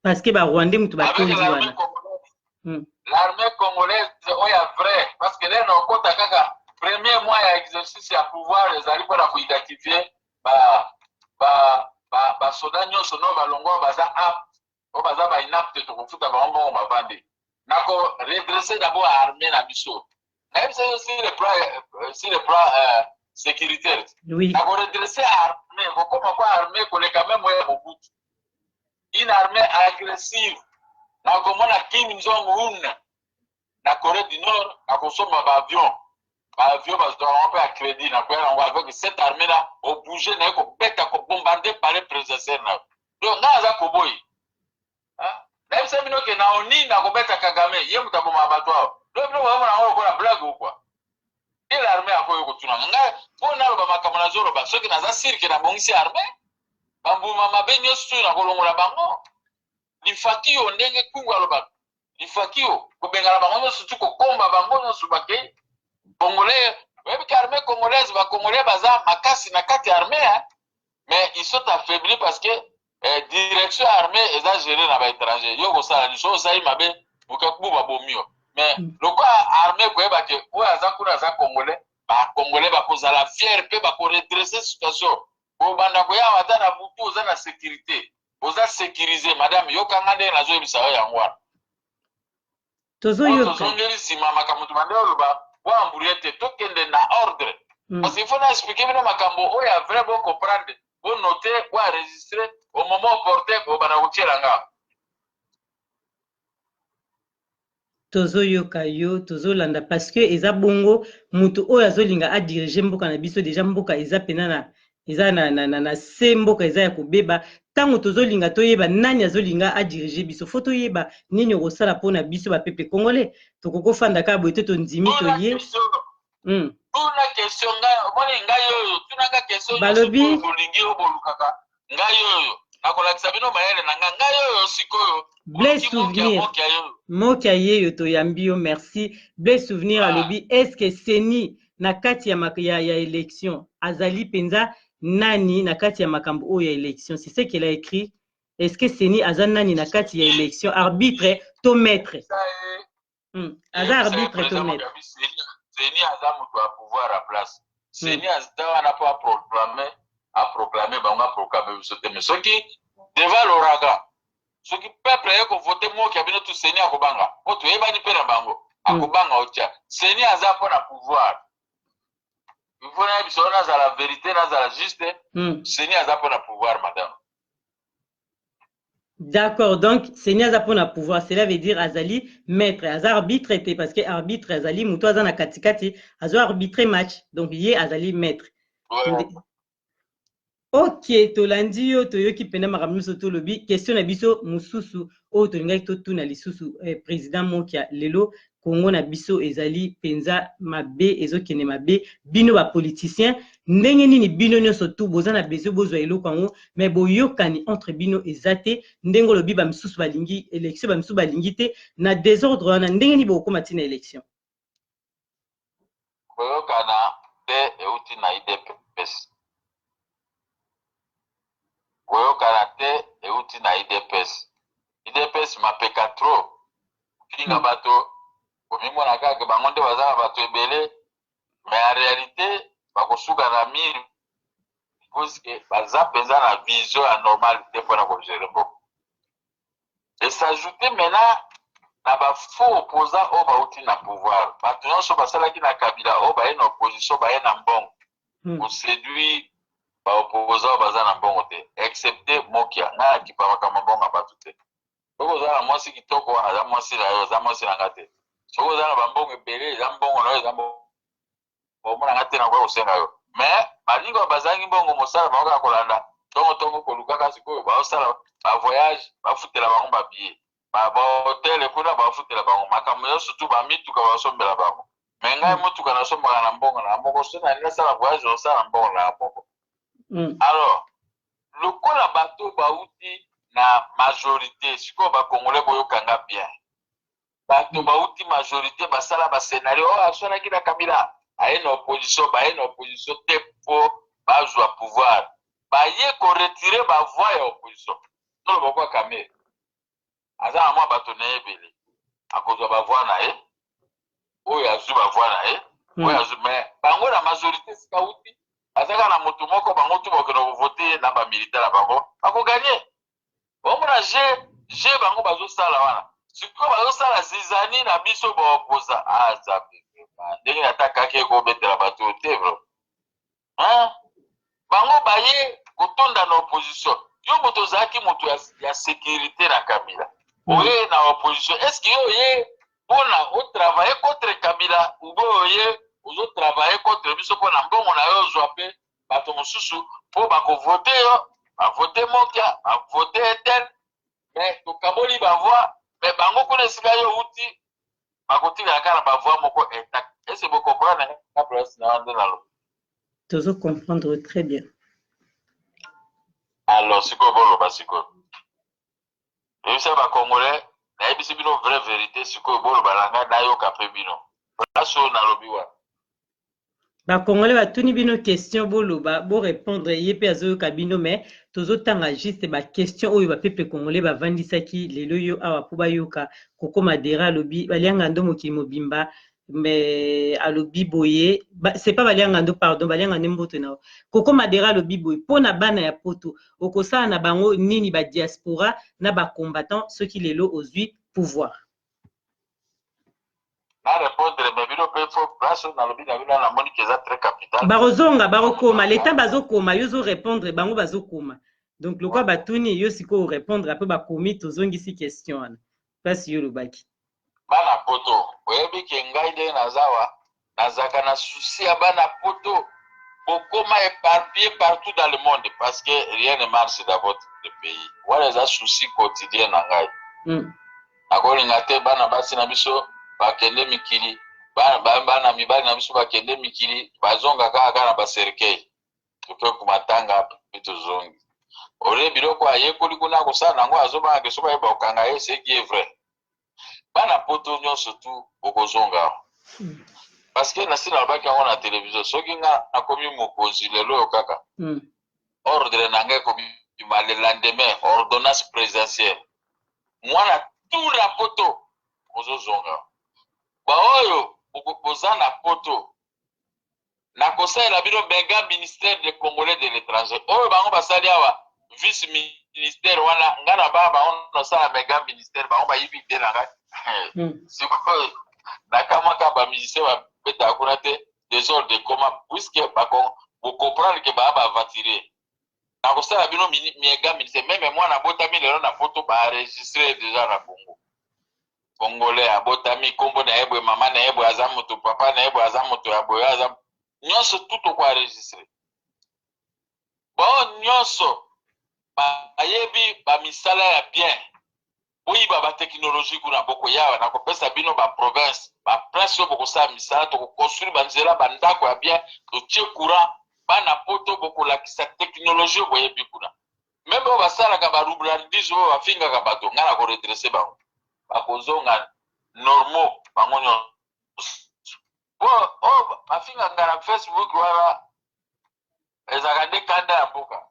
Parce que Barwandais moto batondi wana. L'armée congolaise oyo ya vrai, parce que lelo okota kaka premier mois ya exercice ya pouvoir, ezali mpona koidentifier basoda nyonso no balongwa baza apte, oyo baza bainapte, tokofuta bango mbongo bavandi. Nako redresser d'abord armée na biso. Nayebisa yo sur le plan sécuritaire. Nako redresser armée, kokoma kwa armée koleka même oyo ya Mobutu, une armée agressive. Nakomona Kim Jong Un na Corée du Nord, nakosomba baavion, baavion bazwaka mpe ya crédit, nakoya nango avec cette armée là, obouge naye kobeta, kobombarder palais présidentiel na yo. Donc ngai aza koboyi, nayebisa bino ke na oni nakobeta Kagame, ye moto abomaka bato awa. Donc bino bozomona yango lokola blague ou quoi? Quelle armée akoki kotunanga ngai mpo naloba makambo nazoloba soki naza sûr ke nabongisi armée? Bambuma mabe nyonso nakolongola bango, lifaki yo ndenge kungu alobaka, lifaki yo kobengana bango nyonso tu, kokomba bango nyonso bakei. Congolais oyebi ke armée congolaise, Bacongolais baza makasi na kati ya armée, hein? Mais ils sont affaiblis parce que direction ya armée eza géré na baétranger. Yo kosala liso, osali mabe, mokakubu babomi yo. Mais lokola armée koyeba ke oyo aza kuna aza Congolais, Bacongolais bakozala fier mpe bakoredresser situation. Kobanda koyawa ata na butu, oza na sécurité, oza sécurisé. Madame, yokanga ndenge nazoyebisa yo yango wana. Tozoyoka. Tozongeli nsima makambo tobande oloba, boambrouye te, tokende na ordre, parce que il faut na expliquer bino makambo oyo ya vrai, bocomprendre, bonote, boenregistre, au moment opportun bobanda kotiela nga. Tozoyoka yo, tozolanda, parce que eza bongo. Moto oyo azolinga adirige mboka na biso, déjà mboka eza pena na eza na se, mboka eza ya kobeba. Ntango tozolinga toyeba nani azolinga adirige biso, faut toyeba nini okosala mpona biso bapeuple congolais. Tokoki kofanda kaka boye te, tondimi toye. Tuna question ngai, omoni ngai oyo, tunaka question. Balobi bolingi oyo bolukaka ngai oyo, nakolakisa bino mayele na ngai, ngai oyo sikoyo. Blaise Souvenir Mokia yeyo, toyambi yo, merci. Blaise Souvenir alobi: est ce que CENI na kati ya élection azali mpenza nani na kati ya makambo oyo ya élection? C'est ce qu'il a écrit. Est ce que CENI aza nani na kati ya élection, arbitre to maître? Aza arbitre to maître? CENI aza moto ya pouvoir ya place. CENI aza wana mpo aproclame bango, aproclame biso te. Mais soki devant l'ouragan, soki peuple aye kovote moki ya bino tu, CENI akobanga mpo toyebani mpe na bango, akobanga otya. CENI aza mpo na pouvoir. Il faut nayebisa oyo, nazala vérité, nazala juste. CENI aza mpo na pouvoir, madame. D'accord, donc CENI aza mpona pouvoir, cela veut dire azali maître, aza arbitre te, parce que arbitre azali moto aza na katikati, azo arbitre match, donc ye azali maître. Ouais. Ok, tolandi yo, toyoki mpena makambo nyonso tolobi. Question na biso mosusu oyo tolingaki totuna lisusu, président Mokia, lelo Kongo na biso ezali mpenza mabe, ezokende mabe. Bino bapoliticien, ndenge nini bino nyonso tu boza na besoin bozwa eloko yango, mais boyokani entre bino eza te? Ndenge olobi, bamisusu balingi élection, bamisusu balingi te, na désordre wana, ndenge nini bokokóma ntina élection? Koyokana te euti na UDPS. Koyokana te euti na UDPS. UDPS mapeka trop, finga bato, komimona kaka bango nde baza na bato ebele, mais en réalité bakosuka na mire, puisque baza mpenza na vision ya normale te mpona kogérer mboka. Es'ajoute maintenant na bafaux opposant oyo bauti na pouvoir, bato nyonso basalaki na Kabila oyo baye na opposition, baye na mbongo. Koséduire baopposant oyo baza na mbongo te, excepté Mokia. Ngai akipa makambo mbongo ya bato te. Soki oza na mwasi kitoko, aza mwasi na yo, aza mwasi na nga te. Soki oza na bambongo ebele, eza mbongo na yo, eza omona nga te, nakoya kosenga yo. Mais baninga oyo bazangi mbongo, mosala bango kaka kolanda ntongo-ntongo, kolukaka sikoyo baosala bavoyage, bafutela bango babillet, bahôtel kuna, bafutela bango makambo nyonso tu, bamituka basombela bango. Mais ngai, motuka nasombaka na mbongo na moko. So nalingi nasala voyage, osala na mbongo na moko. Alors lokola bato bauti na majorité sikoyo, bacongolais, boyokanga bien, bato bauti majorité basala bascénario oyo aswanaki na Kabila, aye na opposition. Baye na opposition te mpo bazwa pouvoir, baye koretirer bavoix ya opposition. Toloba kwa Kamerhe aza na mwa bato na ye ebele, akozwa bavoix na ye, oyo azwi bavoix na ye, oyo azwi. Mais bango na majorité, sika uti aza kaka na motu moko, bango tu bakokende kovote na bamilitaire na bango, bakogagner. Omona je je bango bazosala wana sikoyo, bazosala zizanie na biso baopoza. Aza ndenge atakaki ekobetela bato te bro. Bango baye kotonda na opposition. Yo moto ozalaki moto ya sécurité na Kabila, oye na opposition, est ce que yo oye mpona otravaille contre Kabila ube oye ozotravaille contre biso mpona mbongo na yo ozwa mpe bato mosusu mpo bakovote yo, bavote Mokia, bavote etel, mais tokaboli bavoix? Mais bango kuna esika yo uti, bakotikala kaka na bavoix moko intact. Ese bocomprendre nga place na nde nalobi? Tozo comprendre très bien. Alors sikoyo boloba, sikoyo yebisa bacongolais, nayebisi bino vraie vérité. Sikoyo boloba na ngai, nayoka mpe bino place oyo nalobi wana. Bacongolais batuni bino question, boloba, borépondre. Ye mpe azoyoka bino, mais tozotanga juste baquestion oyo bapeuple congolais bavandisaki lelo yo awa mpo bayoka. Koko Madera alobi balianga ndo mokili mobimba, mais alobi boye ba, c'est pas balianga ndo, pardon, balianga nde mboto na Koko Madera. Alobi boye: mpo na bana ya Poto, okosala na bango nini, badiaspora na bacombattant, soki lelo ozwi pouvoir? Na répondre, mais bino mpe fo place oyo nalobi na bino, namoni ke eza très capital. Bakozonga, bakokoma leta, bazokoma. Yo ozorépondre, bango bazokoma. Donc lokwa batuni yo sikoyo, orépondre, apres bakomi, tozongisi question wana place yo olobaki. Bana Poto, oyebi ke ngai ndenge naza wa, nazalaka na souci ya bana Poto. Bokoma éparpillé partout dans le monde parce que rien ne marche dans votre pays. Wana eza souci quotidien na ngai. Nakolinga te bana basi na biso bakende mikili, bana mibali na biso bakende mikili, bazonga kaka kaka na bacercueil. Toke kumatanga mpe tozongi ole biloko ayekoli kuna kosala nango, azobangaka soki ayeba kokanga ye. Ce qui est vrai, bana Poto nyonso tu bokozonga parce que nasi nalobaki yango na télévision: soki nga nakomi mokonzi lelo oyo kaka, ordre na ngai ekobima le lendemain, ordonnance présidentielle, mwana tu na Poto ozozonga. Baoyo boza na Poto, nakosalela bino benga ministère de Congolais de l'étranger oyo bango basali awa, vice ministère wana. Ngai na baa bango nasala mega ministère, bango bayibi te na ngai. Sikoyo nakamwaka bamusicien babetaka kuna te, désordre ekoma, puisque bocomprendre ke baa baaventurier. Nakosala bino mega ministère. Même mwana abotami lelo na Poto, baenregistre déjà na Congo, Congolais abotami, nkombo na ye boye, mama na ye boye, aza moto, papa na ye boye, aza moto ya boye, aza nyonso tu tokoenregistre bao nyonso. Bayebi bamisala ya bien, boyiba batechnologie kuna, bokoyawa. Nakopesa bino baprovince, baplace oyo bokosala misala, tokoconstruire banzela, bandako ya bien, totie courant. Bana Poto, bokolakisa technologie oyo boyebi kuna. Même oyo basalaka baroublardise, oyo bafingaka bato, ngai nakoredresser bango, bakozonga normaux bango nyonso. Po oyo bafingaka na Facebook wana ezalaka nde kanda ya mboka.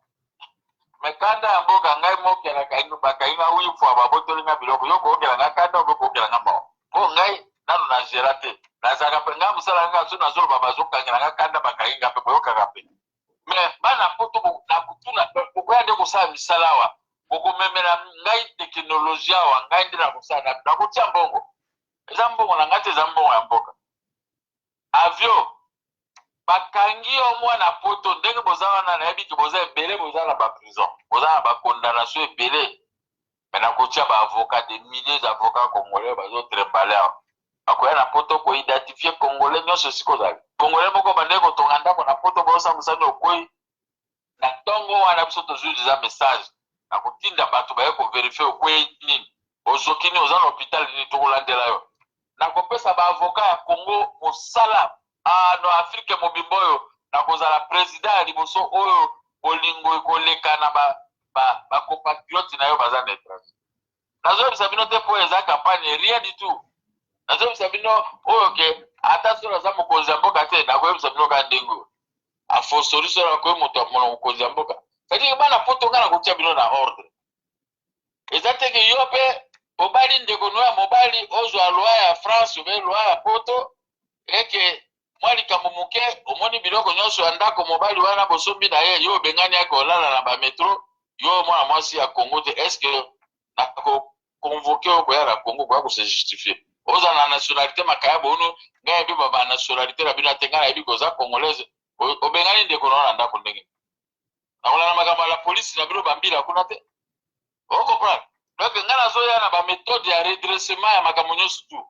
Mais kanda ya mboka, ngai mokelaka, bakangi nga wifwa, babotoli nga biloko, yo kookela nga kanda obe kookela nga mawa? Mpo ngai nanu na gera te, nazalaka mpe ngai mosala nga so nazoloba, bazokangela nga kanda, bakangi nga mpe, boyokaka mpe. Mais bana Poto, na kutuna, bokoya nde kosala misala awa, bokomemela ngai technologie awa, ngai nde nakosala, nakotia mbongo. Eza mbongo na ngai te, eza mbongo ya mboka. Avion. Bakangi yo mwana poto, ndenge boza wana, nayebi ke boza ebele, boza na baprison, boza na bacondamnation ebele. Me nakotia baavocat, des milliers d'avocats congolais bazotrembale awa, bakoya na poto koidentifier Congolais nyonso esika ozali. Congolais moko bandeki kotonga ndako na poto, bosambusani, okwei na ntongo wana, biso tozwi deja message na kotinda bato baye kovérifier okwei nini, ozoki nini, oza na hôpital nini, tokolandela yo. Nakopesa baavocat ya Congo mosala no Afrique mobimba. Oyo nakozala président ya liboso oyo bolingo ekoleka na bacompatriote na yo baza na étranger. Nazoyebisa bino te mpo eza campagne, rien du tout. Nazoyebisa bino oyo ke ata soki aza mokonzi ya mboka te, nakoyebisa bino kaka ndenge oyo afosoli soki akoyi moto ya mokonzi ya mboka. C'est-à-dire, bana poto, ngai nakotia bino na ordre. Eza te ke yo mpe obali ndeko no ya mobali, ozwa loi ya France obe loi ya poto, eke mwa likambo moke, omoni biloko nyonso ya ndako mobali wana bosombi na ye, yo obengani yake olala na bametro. Yo mwana mwasi ya Congo te, est-ce nakoconvoquer oyo koya na Congo koya kose justifier? Oza na nationalité makaya bonu, ngai yebi banationalité na bino ate, ngai nayebi koza Congolaise. Obengani ndeko na yo na ndako, ndenge nakolanda makambo ya la polisi na bino bambila kuna te, ocomprendre? Donc ngai nazoya na baméthode ya redressement ya makambo nyonso tu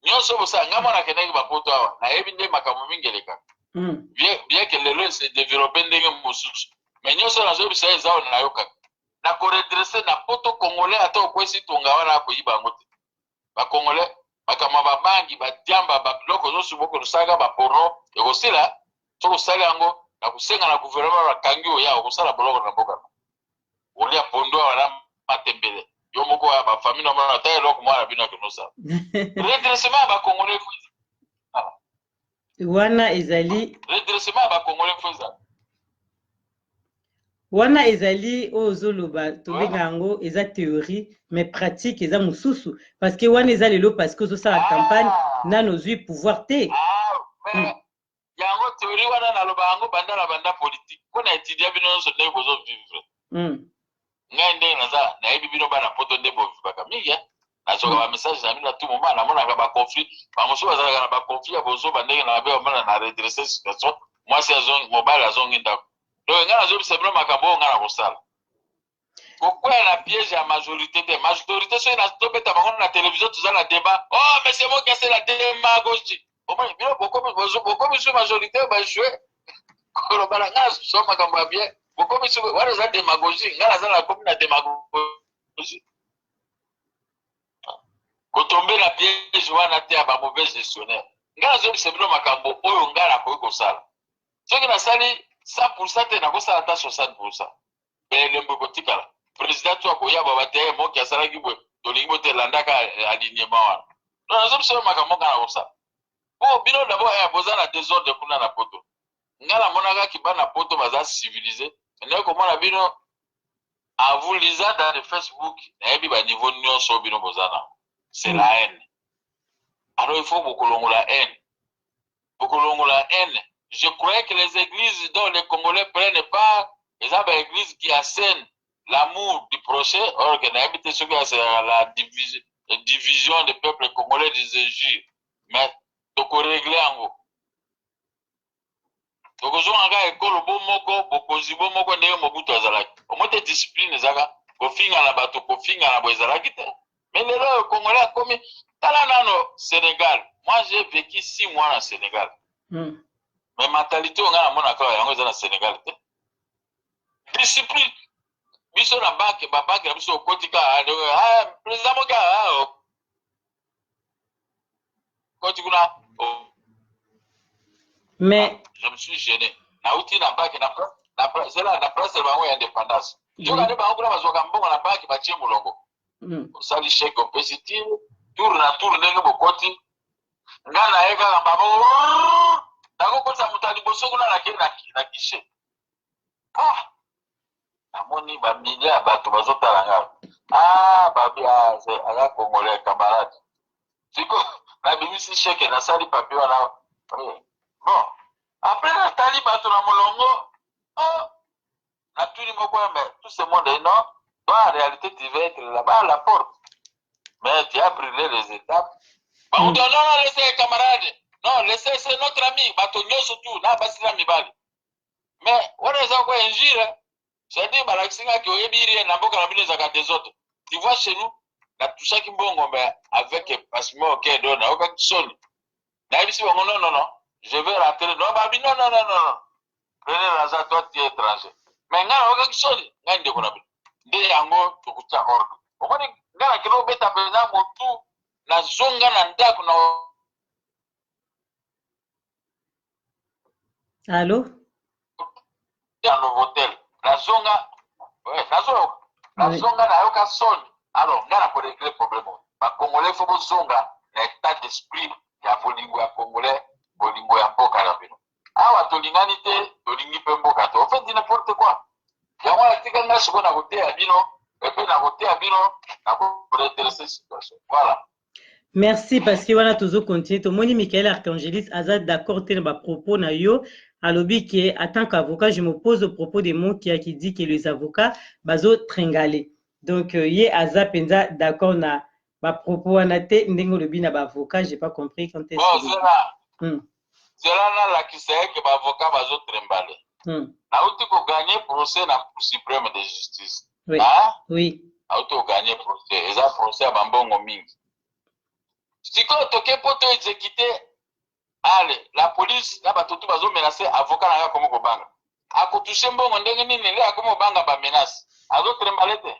nyonso bosala. Ngai mwana akendaki bapoto awa, nayebi nde makambo mingi elekaka. Bien que lelo ese développe ndenge mosusu, mais nyonso nazoyebisa ye eza oyo nayokaka. Na koredresser na poto, Congolais ata okwesi tonga wana, akoyiba yango te. Bacongolais, makambo ya babangi, badiamba, babiloko nyonso bokosalaka, baporno, ekosila. Soki osali yango, na kosenga na gouvernement bakangi oya okosala boloko na mboka, olia pondo awa na matembele yo moko ya bafamille na mona ata eloko mwana bino akende osala redressement ya bacongolais. Wana ezali Redressement ya bacongolais fo ezala. Wana ezali oyo ozoloba, tobenga yango eza théorie, mais pratique eza mosusu, parce que wana eza lelo, parce que ozosala campagne, nano ozwi pouvoir te. Yango théorie wana naloba yango banda na banda politique, mpo na étudia bino nyonso ndenge bozovivre. Ngai ndenge naza, nayebi bino bana poto nde bovivaka mingi. Nazwaka bamessage na bino na tout moment, namonaka baconflit. Bamosusu bazalaka na baconflit ya bozoba, ndenge na mabe bamona na redresse situation, mwasi azongi, mobali azongi ndako. Donc ngai nazobisa bino makambo oyo ngai na kosala, kokwea na piège ya majorité te. Majorité, soki tobeta bango na télévision, toza na débat: "Oh, mais c'est moi qui la démagogie." Omoni bino bokomi su majorité oyo bajoue koloba na ngai so makambo ya bien, bokomi su wana eza démagogie. Ngai naza nakomi na démagogie, kotombe na piège wana te ya bamauvais gestionnaire. Ngai nazobisa bino makambo oyo ngai nakoki kosala. Soki nasali 100 te, nakosala ata 60. Elembo ekotikala. Président to akoya, baba te, moki asalaki boye, tolingi bo te, elandaka alignement wana. Donc nazobisa bino makambo ngai nakosala po bino d'abord boza na désordre kuna na poto. Ngai namonaka bana poto baza civilisé, ndenge komona bino en vous lisant dans le Facebook, nayebi baniveau nyonso oyo bino boza nango, c'est la haine. Alors il faut bokolongola haine, bokolongola haine. Je croyais que les églises dont les Congolais prennent part eza baéglise qui enseignent l'amour du prochain, or que nayebi te soki aselaka la division des peuples congolais, des injures. Mais tokorégler yango, tokozonga kaka ekolo bo moko, bokonzi bo moko, ndenge Mobutu azalaki. Omoi te discipline ezaka, kofinga na bato, kofinga na bo ezalaki te. Mais lelo oyo Congolais akomi, tala nano Sénégal. Moi, j'ai vécu 6 mois na Sénégal. Mais mentalité oyo ngai namonaka oyo, yango eza na Sénégal te. Discipline, biso na banke, babanke na biso, okoti kaka, ah, président moki, okoti kuna. Mais je me suis gêné. Nauti na banke zela na place na bango ya indépendance, nzoka nde bango kuna bazwaka mbongo na banke, batie molongo. Osali chèque, opesi ti tour na tour, ndenge bokoti, nga na ye kaka babo, nakokotisa moto ya liboso kuna, nakei na guichet. Ah, namoni bamilie ya bato bazotala nga. Ah, babi, ah, aza Congolais, camarade. Siko nabimisi chèque, nasali papier wana. Bon, après natali bato na molongo. Oh, natuni moko: "Mais tout ce monde est?" "Non, toi, en réalité, tu vas être là-bas à la porte, mais tu as brûlé les étapes." Bamutu: "Non, non, laissez, camarade." Non, laissez, c'est notre ami. Bato nyonso tu na basi na mibali. Mais wana eza kwa injure. C'est-à-dire balakisi nga ke oyebi rien na mboka na bino ezalaka désordre. Tu vois, chez nous, natouchaki mbongo, mais avec passement, ok, donc nayokaki soni. Nayebisi bango: "Non, non, non, je vais rentrer." Non, babi: "Non, non, non, non, non. Prenez l'argent, toi tu es étranger." Mais nga nayokaki soni, ngai ndeko na bino. Nde yango tokotia ordre. Omoni, ngai nakende kobeta mpenza motu, nazonga na ndako na Allo? Ya Novotel. Nazonga, ouais, nazoyoka. Nazonga, nayoka soni. Alors ngai na korégler problème oyo. Bacongolais, faut bozonga na état d'esprit ya bolingo ya congolais, bolingo ya mboka na bino. Awa tolingani te, tolingi mpe mboka te. On fait du n'importe quoi. Yango natika ngai sikoyo na koteya bino, epe na koteya bino na koredresser situation. Voilà. Merci, parce que wana tozocontinue. Tomoni Michael Archangelis aza d'accord te na bapropos na yo. Alobi ke en tant qu'avocat, je m'oppose au propos de Mokia qui dit que les avocats bazo trimballer. Donc ye aza mpenza d'accord na bapropos wana te, ndenge olobi na baavocat. J'ai pas compris quand est-ce Bon, que zela, zela nalakisa ye ke baavocat bazotrimballer. Nauti kogagner procès na Cour suprême de justice. Oui. Ah? Oui. Auti kogagner procès, eza procès ya bambongo mingi. Sikoyo toke mpo to exécute. Ale la police na bato tu bazomenacer avocat na ngai. Akomi kobanga, akotoucher mbongo ndenge nini? Nde akomi kobanga bamenaces, azotrimballer te.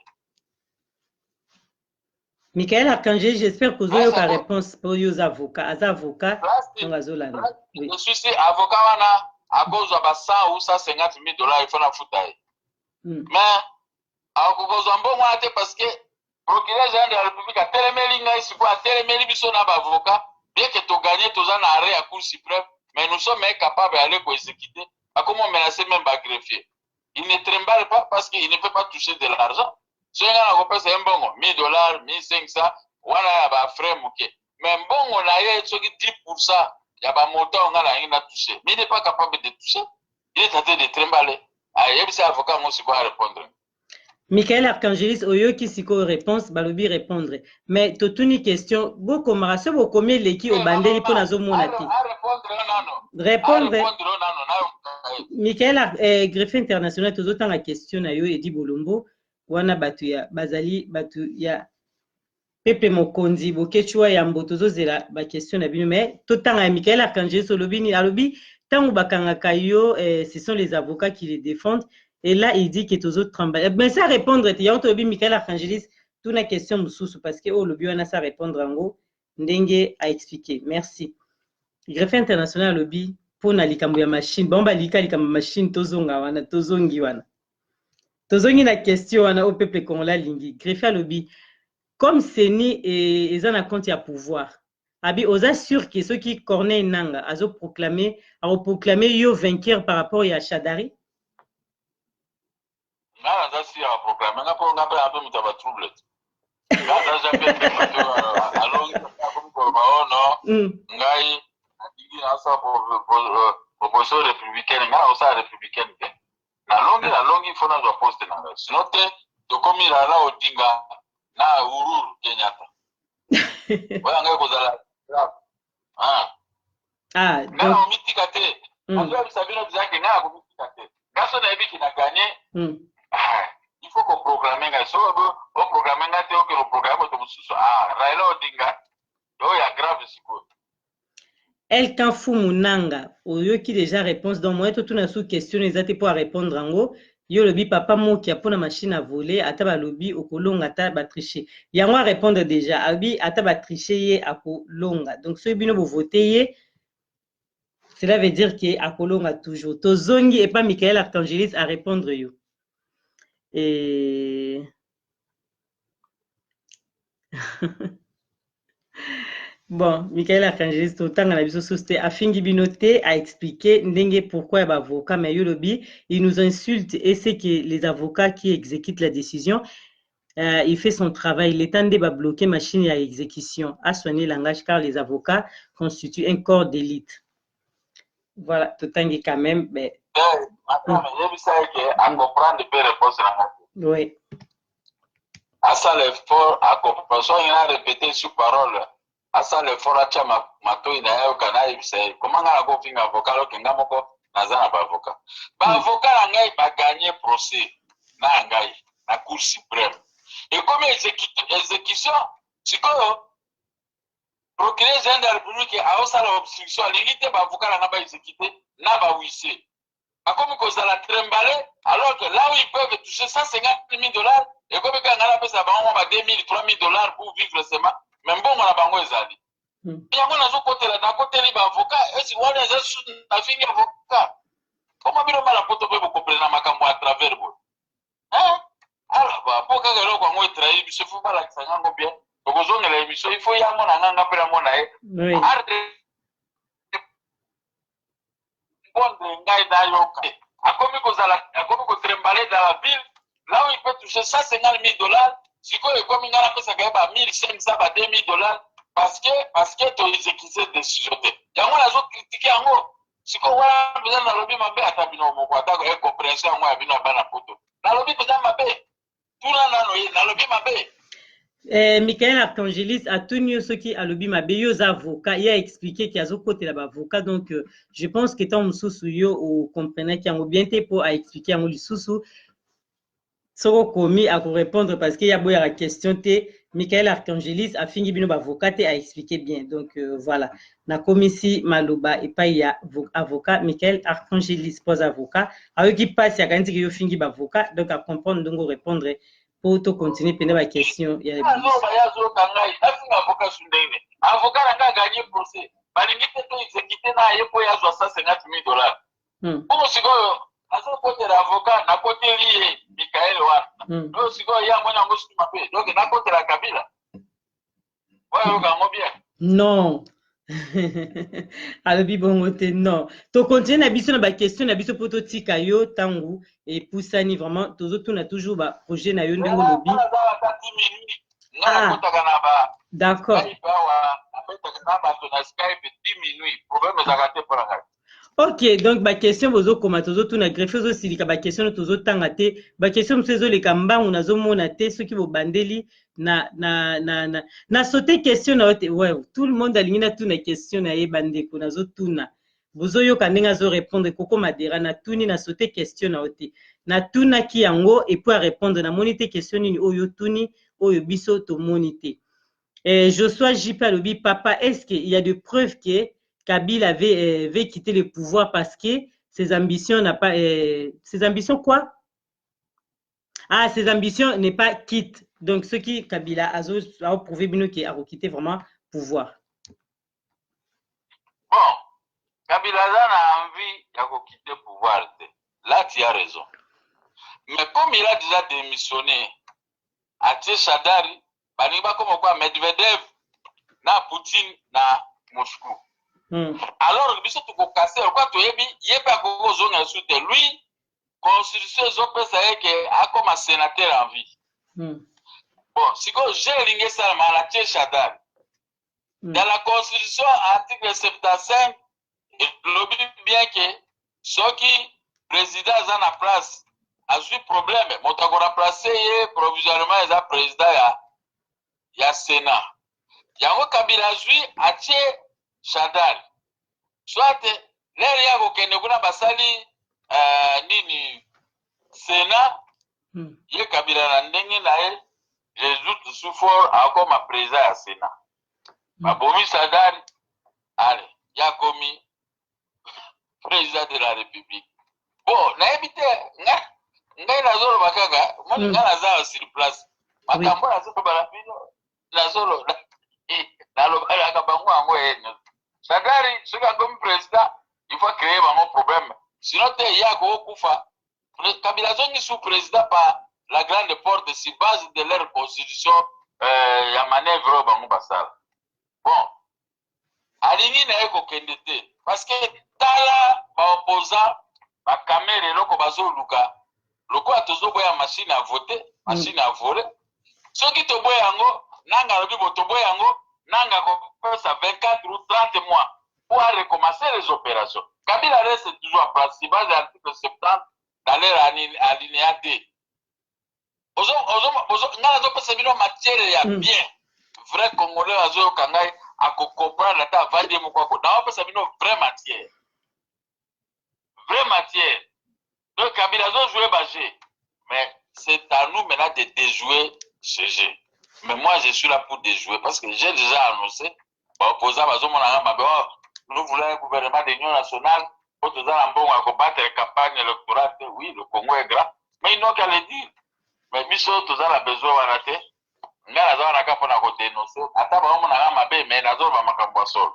Michael Archangelis, j'espère kozoyoka Ah, ça réponse mpo yo oza avocat, aza avocat. Donc azolanda, oui. Je suis si avocat wana akozwa ba 100 ou 150 000 dollars, il faut nafuta ye. Mais akokozwa mbongo wana te, parce que procureur général de la République atelemeli ngai. Sikoyo atelemeli biso na baavocat. Bien que togagner, toza na arrêt ya Cour suprême, mais nous sommes incapables d'aller koexécuter. Bakomi menacer même bagreffier. Il ne trimballe pas parce qu'il ne peut pas toucher de l'argent. Soki ngai nakopesa ye mbongo 1000 dollars, 1500 wana ya bafrais moke, mais mbongo na ye soki 10 % ya bamontant oyo ngai nalingi na toucher, mais il n'est pas capable de toucher. Il est en train de trimballer. Ayebisi avocat yango sikoyo arépondre. Michael Archangelis, oyoki sikoyo réponse. Balobi répondre, mais totuni question, bokomaka so bokomi eleki, obandeli mpo nazomona te. Arépondre nano. Répondre. Arépondre nano nayo. Michael, greffe international, tozotanga question na yo. Edi Bolombo wana, bato ya bazali bato ya pepe mokonzi Bokecwa yambo, tozozela baquestion na bino, mais totanga ya Michael Archangelis. Olobi nini? Alobi ntango bakangaka yo, ce sont les avocats qui les défendent, et là il dit que tozotramba. Mais ça répondre te. Yango tolobi, Michael Archangelis, tuna question mosusu, parce que oyo olobi wana, ça répondre yango ndenge aexpliquer. Merci. Greffe international alobi mpona likambo ya machine, bango balika likambo ya machine. Tozonga wana, tozongi wana, tozongi na question wana oyo peuple congolais alingi. Greffe alobi comme CENI eza na compte ya pouvoir, abi oza sûr ke soki Corneille Nanga azoproclame, akoproclame yo vainqueur par rapport ya Shadari? Nga naza si ya baproclame nga, mpo nga mpe ape moto ya batrouble te. Nga aza jamais mpe moto alongi akomi koloba: "O non, ngai nalingi nasala proposition républicaine." Ngai nakosala républicaine te. Nalongi, nalongi, faut nazwa poste na ngai, sinon te tokomi Raila Odinga na Uhuru Kenyatta. Oyo ngai kozala grave. Ah. Ah, ngai donc nakomitika te. Nazoyebisa bino bizaki, ngai nakomitika te. Ngai so nayebiki na gagner, il faut koproclame ngai. So oproclame ngai te, okende oproclame moto mosusu. Ah, Raila Odinga oyo ya grave sikoyo. Elkan Fumu Nanga, oyoki déjà réponse. Donc moyen totuna sous question eza te mpo arépondre yango. Yo olobi papa Mokia mpona machine à voler, ata balobi okolonga, ata batriche. Yango arépondre déjà, alobi ata batriche, ye akolonga. Donc soki bino bovote ye, cela veut dire ke akolonga toujours. Tozongi epa Michael Archangelis arépondre yo. Et bon, Michael Archangelis, totanga na biso susu te. Afingi bino te, aexpliquer ndenge pourquoi ya baavocat. Mais yo lobi il nous insulte et c'est que les avocats qui exécutent la décision, il fait son travail. L'État nde babloquer machine ya exécution. A soigner langage, car les avocats constituent un corps d'élite. Voilà, totangi quand même, mais Madame, yebisa ye ke acomprendre mpe réponse na ngai. Oui. Asala effort acomprendre. So na répéter sur parole. Asala effort, atya matoi na ye, ayoka. Nayebisa ye koma ngai nakofinga avocat, aloke nga moko naza na baavocat. Baavocat na ngai bagagner procès na ngai na Cour suprême, ekomi exécution. Sikoyo procureur général de la République aosala obstruction, alingi te baavocat na ngai baexécute na bahuissier. Akomi kozala trembale, alors que là où ils peuvent toucher 150 000 $, ekomi kaka ngai napesa bango mwa ba 2 000, 3 000 dollars pour vivre seulement. Mais mbongo na bango ezali. Yango nazokotela, nakoteli baavocat. Esi wana eza nafingi avocat? Koma bino bana Poto mpe bokomprena na makambo à travers boye. Alors po kaka eloko yango etrahir biso, ifo balakisa ngango bien. Tokozongela émission, ifo yango na nganga mpe namona ye répondre ngai. Nayoka akomi kozala, akomi kotrembale dans la ville, là où il peut toucher 150 000 dollars. Sikoyo ekomi ngai napesaka ye ba 1500, ba 2000 dollars, parce que toexécute décision te. Yango nazocritiquer yango sikoyo. Wana mpenza nalobi mabe? Ata bino moko, ata incompréhension yango ya bino ya bana Poto, nalobi mpenza mabe? Tuna nano ye, nalobi mabe? Michael Archangelis atuni yo soki alobi mabe. Yo oza avocat, ye aexpliquer ke azokotela baavocat. Donc je pense que ntango mosusu yo ocomprenaki yango bien te, mpo aexpliquer yango lisusu. Soki okomi, akorépondre, parce que ye aboyaka question te. Michael Archangelis afingi bino baavocat te, aexpliquer bien. Donc voilà, nakomisi maloba epai ya avocat Michael Archangelis, mpo aza avocat, ayoki mpasi, akanisi ke yo ofingi baavocat. Donc acomprendre ndenge orépondre mpo tocontinue mpena baquestion ya Azoba, ye azoyoka ngai afinga avocat su ndenge? Avocat na ngai agagner procès, balingi te to exécute na ye mpo ye azwa 150 000 dollars. Bongo sikoyo azokotela avocat, nakoteli ye Mikael wana. Oyo sikoyo ye amoni yango suki mabe, donc nakotela Kabila oyo, ayoka yango bien. Non, alobi bongo te. Non, tocontinue na biso na baquestion na biso mpo totika yo. Ntango epusani vraiment, tozotuna toujours baprojet na yo ndenge olobi. Nga nakotaka na ba D'accord. Awa nabetaka na bato na Skype ti minuit, problème ezalaka te mpo na ngai. Ok, donc baquestion bozokoma, tozotuna. Greffe ozosilika, baquestion no tozotanga te. Baquestion mosusu ezoleka mbangu, nazomona te. Soki bobandeli na saute question na yo te. Ouais, tout le monde alingi natuna question na ye. Bandeko, nazotuna, bozoyoka ndenge azorépondre. Koko Madera, natuni, na saute question na yo te, natunaki yango et puis arépondre. Namoni te question nini oyo otuni oyo biso tomoni te. Joshua JP alobi: papa, est-ce qu'il y a de preuves que Kabila avait quitté le pouvoir parce que ses ambitions n'a pas ses ambitions quoi? Ah, ses ambitions n'est pas quitte. Donc ce qui Kabila a prouvé bino qui a quitté vraiment pouvoir. Bon, Kabila aza na envie ya koquitter pouvoir te, là tu as raison. Mais comme il a déjà démissionné, atie Shadari, balingi bakoma kwa Medvedev na Poutine na Moscou. Alors biso tokokase lokwa toyebi ye mpe akoki kozonga lisusu te. Lui, constitution ezopesa ye ke akoma sénateur en vie. Bon, sikoyo je elingi esalama na tie Shadari. Dans la constitution, article 75 elobi bien ke soki président aza na place, azwi problème, moto akoremplace ye provisoirement eza président ya Sénat. Yango Kabila azwi, atie Shadari. Soit lere ya kokende kuna, basali nini, Sénat. Ye Kabila na ndenge na ye, je suis fort, akoma président ya Sénat. Babomi Shadari, ale ye akomi président de la République. Bon, nayebi te, ngai nazoloba kaka moni. Ngai naza sur place, makambo nazoloba na bino, nazoloba, nalobelaka bango yango. Ye nyonso, Shadari soki akomi président, il faut créer bango problème, sinon te ye akokufa. Kabila azongi sous président par la grande porte sur base de leur constitution ya manœuvre oyo bango basala. Bon, alingi na ye kokende te, parce que tala baopposant, bakamere, eloko bazoluka lokola tozoboya machine à voter, machine à voler. Soki toboya yango, nanga alobi bo toboya yango, nanga kopesa 24 ou 30 mois pour recommencer les opérations. Kabila reste toujours en place sur base de l'article 70 dans leur alinéa 2. Ngai nazopesa bino matière ya bien. Vrai congolais azoyoka ngai. Akocomprendre ata avandi ye moko ako naopesa bino vraie matière. Vraie matière. Donc Kabila azo jouer ba jeu. Mais c'est à nous maintenant de déjouer ce jeu. Mais moi je suis là pour déjouer parce que j'ai déjà annoncé ba opposants bazomona nga mabe oh, nous voulons un gouvernement d'union nationale po toza na mbongo ya kobattre campagne électorale te. Oui, le Congo est grand, mais ils n'ont qu'à le dire. Mais biso toza na besoin wana te. Nga naza wana kaka mpona kodenonce ata baomona nga mabe, mais nazoloba makambo ya solo.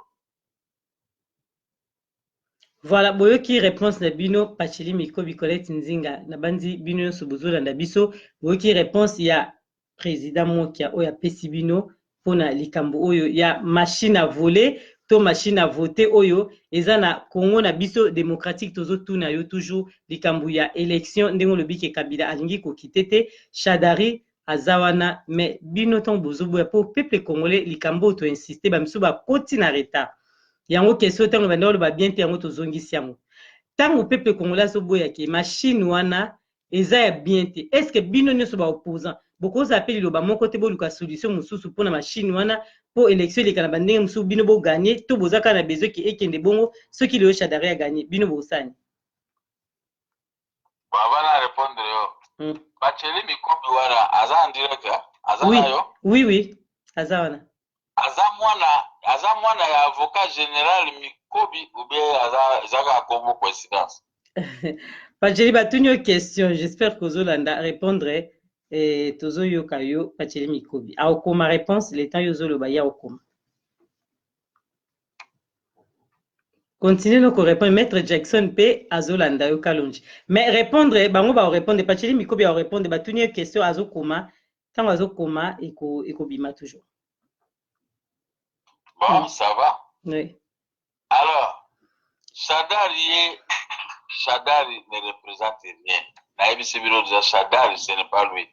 Voilà, boyoki réponse na bino Pacheli Mikobi Colette Nzinga nabandi bino nyonso bozolanda biso boyoki réponse ya président Mokia oyo apesi bino mpona likambo oyo ya machine à voler to machine à voter oyo eza na Congo na biso démocratique. Tozotuna yo toujours likambo ya élection ndenge olobi ke Kabila alingi kokite te, Shadari aza wana, mais bino ntango bozoboya mpo peuple congolais likambo oyo toinsiste, bamisu bakoti na retard yango question ntango banda oloba bien te, yango tozongisi yango. Ntango peuple congolais azoboyaki machine wana eza ya bien te, est ce que bino nyonso baopposant bokozala mpe liloba moko te, boluka solution mosusu mpona machine wana mpo élection eleka na bandenge mosusu, bino boganye, to boza kaka na besoin ke ekende bongo? Soki lelo Shadari aganye, bino bosani? Bon, avant na répondre yo, Bacheli Mikobi wana aza en direct, aza Oui. na yo? Oui, aza wana. Aza mwana ya avocat général Mikobi ou bien aza eza kaka kombo coïncidence? Pacheli, batuni yo question, j'espère kozolanda répondre. Tozoyoka yo. Pacheli Mikobi aokoma réponse le temps yo ozoloba, ye aokoma. Continue no korépondre. Maître Jackson mpe azolanda yo, Kalonji, mais répondre bango baorépondre. Pacheli Mikobi aorépondre, batuni yo question, azokoma. Ntango azokoma ekobima toujours. Bon, ça va. Oui. Alors, Shadari ye, Shadari ne représente rien. Nayebisi bino déjà, Shadari, ce n'est pas lui.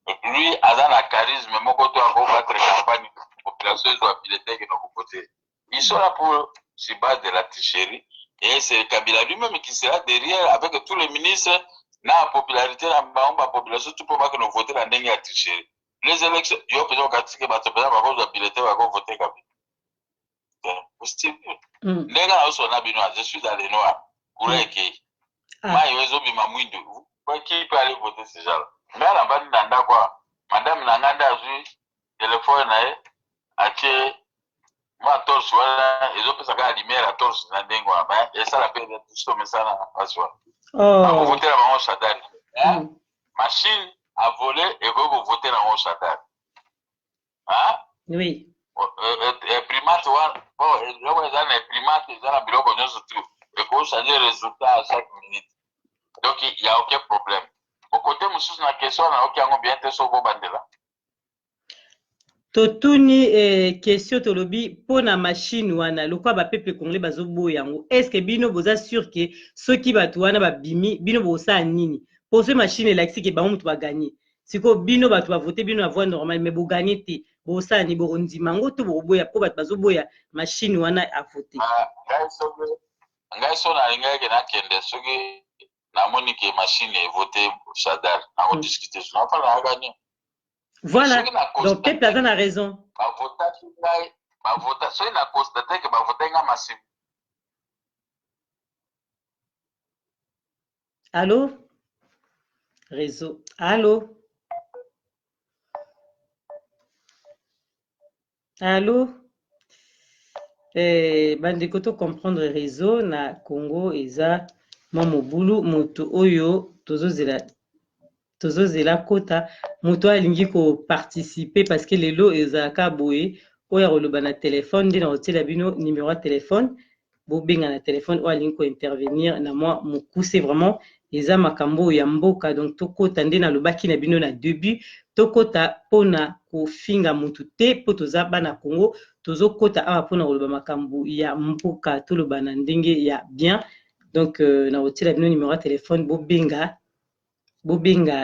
Lui aza na charisme moko to akobattre campagne, population ezwa bulletin ekende kovote. Ils sont là pour sur base de la tricherie et c'est Kabila lui-même qui sera derrière avec tous les ministres na popularité na bango, bapopulation tout mpo bakende voter na ndenge ya tricherie. Les élections, yo mpenza okatiki bato mpenza bakozwa bulletin, bakovote Kabila? Possible. Ndenge nazosola na bino, je suis dans le noir, courant ekei, mai oyo ezobima mwindu. Qui peut aller voter ce genre? Ngai navandi na ndako awa, madame na ngai nde azwi telefone na ye, atie mwa torche wana, ezopesa kaka lumière ya torche na ndenge wana, mais esala mpe biso tomesana na mpasi wana. Bakovotela bango Shadari. Machine à voler ekoki kovotela yango Shadari? Oui. Imprimante wana, bon, eloko eza na imprimante, eza na biloko nyonso tu, ekochange résultat à chaque minute, donc il y a aucun problème. Okote mosusu na question, nayoki yango bien te, soki obandela. Totuni question, tolobi mpo na machine wana, lokola bapeuple congolais bazoboya yango, est ce que bino boza sûr ke soki bato wana babimi, bino bokosala nini? Mpo soki machine elakisi ke bango moto baganye, sikoyo bino bato bavote bino na voie normale mais boganye te, bokosala nini? Bokondima yango to bokoboya? Mpo bato bazoboya machine wana avote. Ngai so nalingaki nakende, soki namoni ke machine evote Shadar, nakodiscute, so nafala nayaka nini. Voilà, donc peuple aza na raison. Bavotaki ngai, bavota, soki na constate ke bavotaki ngai massivement. Allo, réseau, allo, allo. Bandeko, to comprendre, réseau na Congo eza mwa mobulu. Moto oyo tozozela kota, moto oyo alingi koparticipe, parce que lelo ezalaka boye, oyo akoloba na telefone nde na kotiela bino numéro ya telefone, bobenga na telefone. Oyo alingi kointervenir na mwa mokuse, vraiment eza makambo oyo ya mboka, donc tokota nde nalobaki na bino na début, tokota mpona kofinga motu te, mpo toza bana Congo, tozokota awa mpona koloba makambo ya mboka, toloba na ndenge ya bien. Donc na kotiela bino numéro ya telefone, bobenga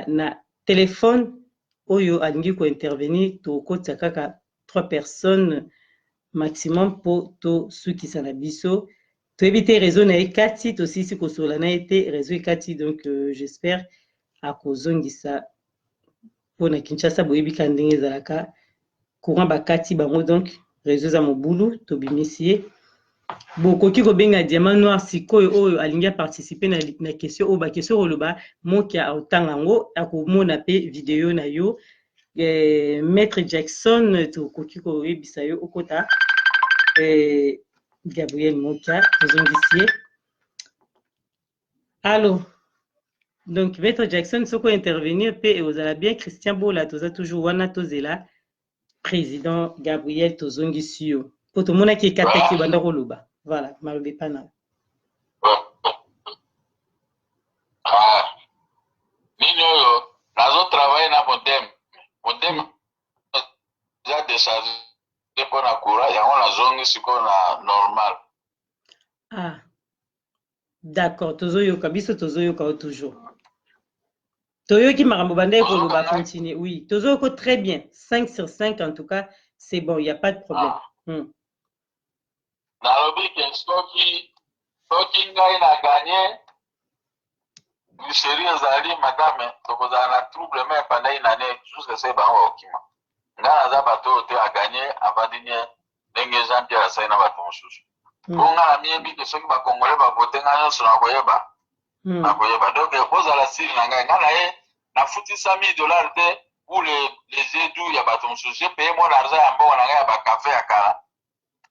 na telefone. Oyo alingi kointervenir, tokotia kaka trois personnes maximum mpo tosukisa na biso. Toyebi te réseau na ye kati, tosilisi kosolola na ye te, réseau ekati. Donc j'espère akozongisa mpona Kinshasa. Boyebi kaka ndenge ezalaka, courant bakati bango, donc Réseau eza mobulu, tobimisi ye. Bokoki kobenga Diamant Noir sikoyo oyo alingi aparticipe na question oyo, baquestion koloba Mokia aotanga yango, akomona mpe video na yo. Maître Jackson, tokoki koyebisa yo okota. Gabriel Mokia, tozongisi ye. Allo? Donc Maître Jackson, soki ointervenir mpe ekozala bien. Christian Bola, toza toujours wana, tozela président Gabriel. Tozongisi yo mpo tomonaki ekataki, obanda koloba. Voilà, maloba epa na yo. Ah, nini oyo nazotravaille na modem, modem eza décharge mpo na courant, yango nazongi sikoyo na normal. Ah d'accord, tozoyoka biso, tozoyoka yo toujours. Toyoki makambo bandaki koloba, continue. Oui, tozoyoka très bien, 5 sur 5 en tout cas, c'est bon, il y a pas de problème. Ah. Nalobi ke soki ngai na gagné, tricherie ezali, madame, tokozala na trouble même pendant une année jusque se bango bakokima. Ngai naza bato oyo te agagné avandi nye ndenge Jean Pierre asali na bato mosusu. Mpo ngai namiyebi ke soki bakongole bavote ngai nyonso, nakoyeba. Nakoyeba. Donc bozala sûr na ngai. Ngai na ye nafuti 100 000 $ te pour les edu ya bato mosusu. J'ai payé mon argent ya mbongo na ngai ya bakafe ya kala,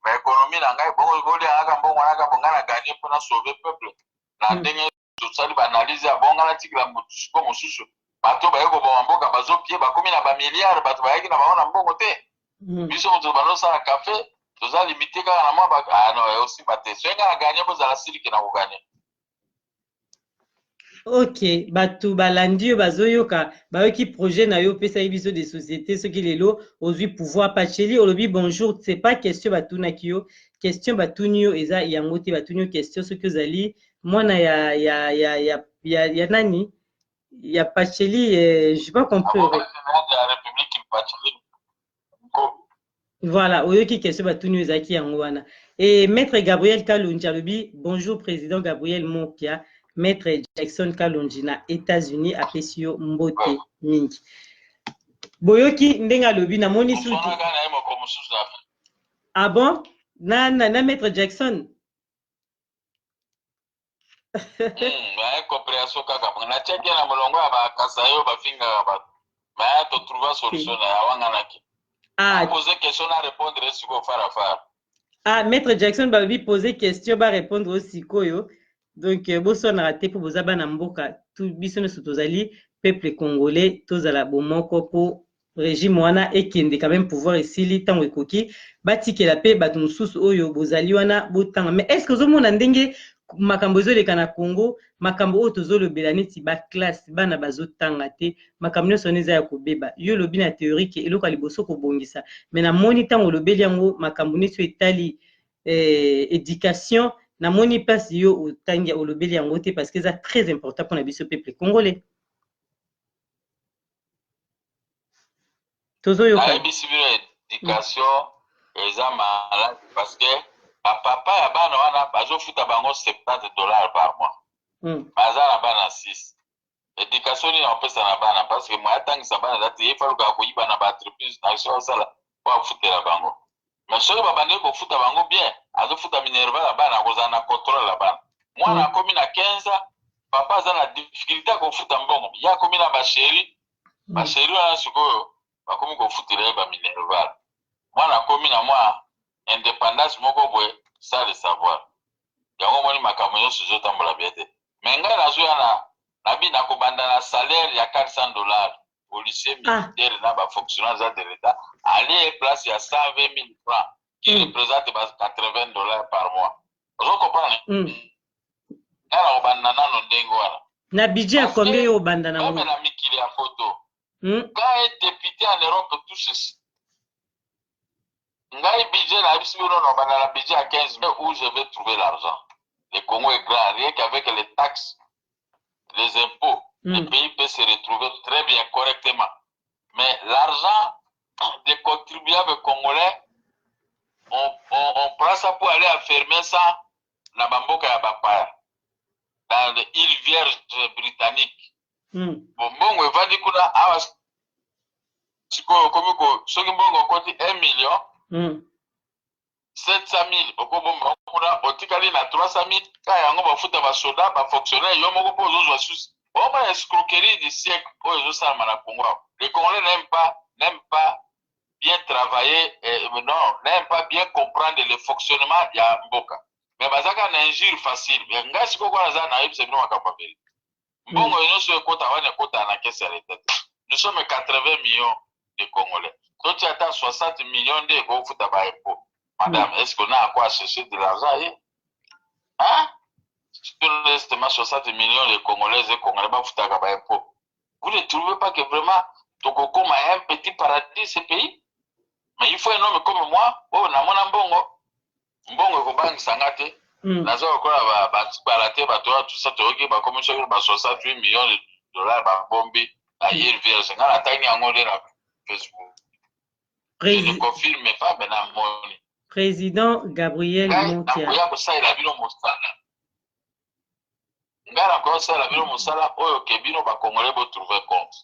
baéconomie na ngai. Bongo bolia kaka mbongo wana kaka. Ngai na gagné mpona sauver peuple na ndenge tosali baanalyse ya bongo. Natikela siko mosusu, bato baye koboma mboka, bazopie, bakomi na bamilliard. Bato bayaki na bango na mbongo te. Biso moto bandosala kafe, toza limité kaka na mwa. Ah non, osimba te. Soki ngai na gagné, bozala sûr ke na kogagner. Ok, bato balandi yo, bazoyoka, bayoki projet na yo opesaki biso de société soki lelo ozwi pouvoir. Pacheli olobi bonjour, c'est pas question batunaki yo. Question batuni yo eza yango te. Batuni yo question soki ozali mwana ya nani, ya Pacheli. J'ai pas compris. Ya République Pacheli. Voilà, oyoki question batuni yo ezalaki yango wana. Et Maître Gabriel Kalonji alobi bonjour président Gabriel Mokia. Maître Jackson Kalonji na États-Unis apesi yo mbote mingi. Boyoki ndenge alobi, namoni suki. Na ye moko mosusu na Ah bon, na Maître Jackson. Incompréhension kaka. Natiaki na molongo ya bakasa oyo bafingaka bato, mais totrouva solution na awanganaki. Ah. Pose question na répondre sikoyo farafara. Ah, Maître Jackson balobi pose question, barépondre o sikoyo. Donc boswanaka te mpo boza bana mboka. Biso nyonso tozali peuple congolais, tozala bomoko mpo régime wana ekende quand même. Pouvoir esili, ntango ekoki batikela mpe bato mosusu oyo bozali wana botanga. Mais est ce que ozomona ndenge makambo ezoleka na Congo, makambo oyo tozolobela neti baclasse, bana bazotanga te, makambo nyonso wana eza ya kobeba? Yo olobi na théorie ke eloko ya liboso kobongisa, mais namoni ntango olobeli yango, makambo neti oyo etali éducation, namoni mpasi yo otangi olobeli yango te, parce que eza très important mpona biso peuple congolais. Tozoyoka. Nayebisi bino, éducation eza malade parce que bapapa ya bana wana bazofuta bango 70 $ par mois. Baza na bana 6, éducation nini akopesa na bana? Parce que moya atangisa bana eza te. Ye falukaka koyiba na baentreprise na biso, asala po afutela bango. Mais soki babandeki kofuta bango bien, azofuta minerval ya bana, akozala na contrôle ya bana. Mwana akomi na 15 ans, papa aza na difficulté ya kofuta mbongo, ye akomi na bachérie. Bachérie wana sikoyo bakomi kofutela ye baminerval. Mwana akomi na mwa indépendance moko boye sans le savoir. Yango omoni makambo nyonso ezotambola bien te. Mais ngai nazoya na nabi nakobanda na salaire ya 400 $, policier, militaire na bafonctionnaire de l'État, alie place ya 120 000 francs qui représente ba 80 $ par mois. Ozo comprendre? Ngai nakobanda nano ndenge wana. Na budget ya combien yo obanda nango? Même na mikili ya poto, quand un député en Europe touche, ngai budget nayebisi bino, nobanda na budget ya 15 000. Où je vais trouver l'argent? Le Congo est grand. Rien qu'avec les taxes, les impôts, le pays peut se retrouver très bien, correctement. Mais l'argent des contribuables congolais, on prend ça pour aller affermer ça na bamboka ya bapaya, dans les îles Vierges britanniques. Bon, mbongo evandi kuna awa. Sikoyo okomi ko soki mbongo okoti 1 million. 700 000 okobomba kuna, otikali na 300 000 ka yango bafuta basoda, bafonctionnaire, yo moko mpo ozozwa susi. Omona escroquerie du siècle oyo ezosalama na Congo awa. Les Congolais n'aiment pas bien travailler, non, n'aiment pas bien comprendre le fonctionnement ya mboka, mais bazaka na injure facile. Mais ngai sikoyo kwa naza nayebisa bino makambo ya vérité. Mbongo nyonso ekota wana ekota na caisse ya leta te. Nous sommes 80 millions de Congolais, totia ata 60 millions nde ekofuta baimpôt. Madame, est ce qu'on a à quoi chercher de l'argent ye, hein? Sur 60 millions de Congolais et Congolais bafutaka baimpôt, vous ne trouvez pas que vraiment tokokoma un petit paradis, ce pays? Mais il faut un homme comme moi oyo namona mbongo, mbongo ekobangisa nga te. Naza lokola batibala te. Bato oyo tusa toyoki bakomi soki ba 68 millions de dollars babombi na ye vierge. Nga natangi yango nde na Facebook, je ne confirme pas, mais namoni. Président Gabriel Mokia, nakoya kosalela bino mosala. Ngai nakoya kosalela bino mosala oyo ke bino Bacongolais botrouve compte.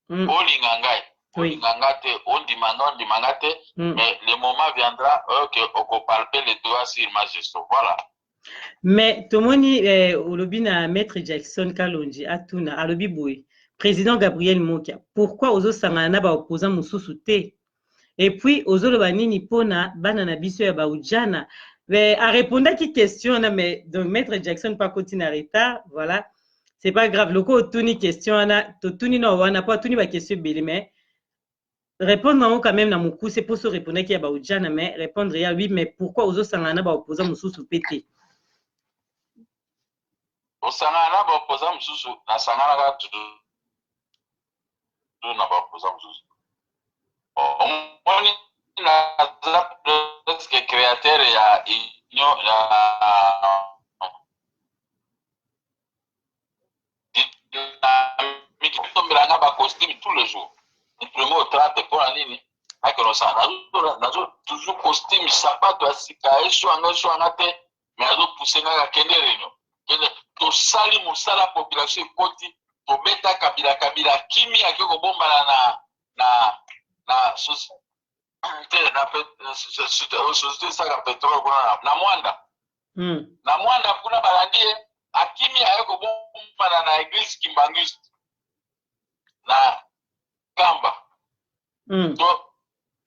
Olinga ngai, olinga nga te, ondima nga, ondima nga te, mais le moment viendra oyo ke okopalper le doigt sur ma gestion. Voilà. Mais tomoni olobi na maître Jackson Kalonji, atuna, alobi boye: président Gabriel Mokia, pourquoi ozosangana na baopposant mosusu te? Et puis ozoloba nini mpona bana na biso ya baujana? Mais arépondaki question wana, mais donc maître Jackson mpe akoti na retard. Voilà, c'est pas grave. Loko otuni question wana, totuni na wana mpo atuni baquestion ebele, mais répondre yango quand même na mokuse, mpo so répondaki ya baujana, mais répondre ya oui. Mais pourquoi ozosangana na baopposant mosusu mpe te? Osangana na baopposant mosusu, nasanganaka toujours na baopposant mosusu. Omoni, naza presque créateur ya union ya dynamique. Tombelanga bacostume tous les jours, premier au 30. Mpona nini nakende osala? Nazo toujours costume, sapato ya sika, eswanga eswanga te, mais azopuse ngaka: kende réunion, kende. Tosali mosala, population ekoti, tobeta Kabila. Kabila kimi, ake kobombana na te na société esaka pétrole kuna na Mwanda. Na Mwanda kuna balandi ye, akimi, aye kobombana na église kimbanguiste na Kamba. To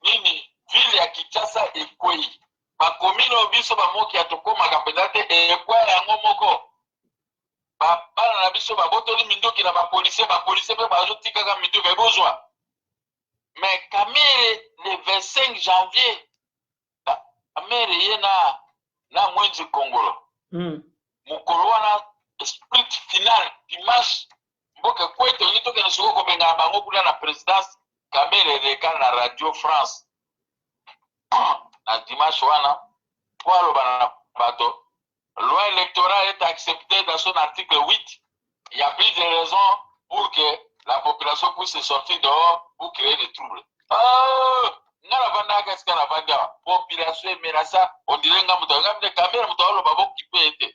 nini, ville ya Kinshasa ekwei, bakomine oyo biso bamoki ya tokomaka mpenza te, ekwei yango moko. Bana na biso babotoli minduki na bapolisier, bapolisier mpe bazotikaka minduki ebozwa. Mais Kamerhe, le 25 janvier, Kamerhe ye na Mwenzi Kongolo, mokolo wana, sprint final, dimanche, mboka ekwei. Tolingi tokende sikoyo kobengana bango kuna na présidence. Kamerhe eleka na Radio France na dimanche wana mpo aloba na bato: loi électorale est acceptée dans son article 8, il y a plus de raisons pour que la population puisse sortir dehors pour créer des troubles. Oh, nga navandaka esika navandi awa, population emenasa, on dirait nga moto nga mde Kamerhe moto aloba bokipe ete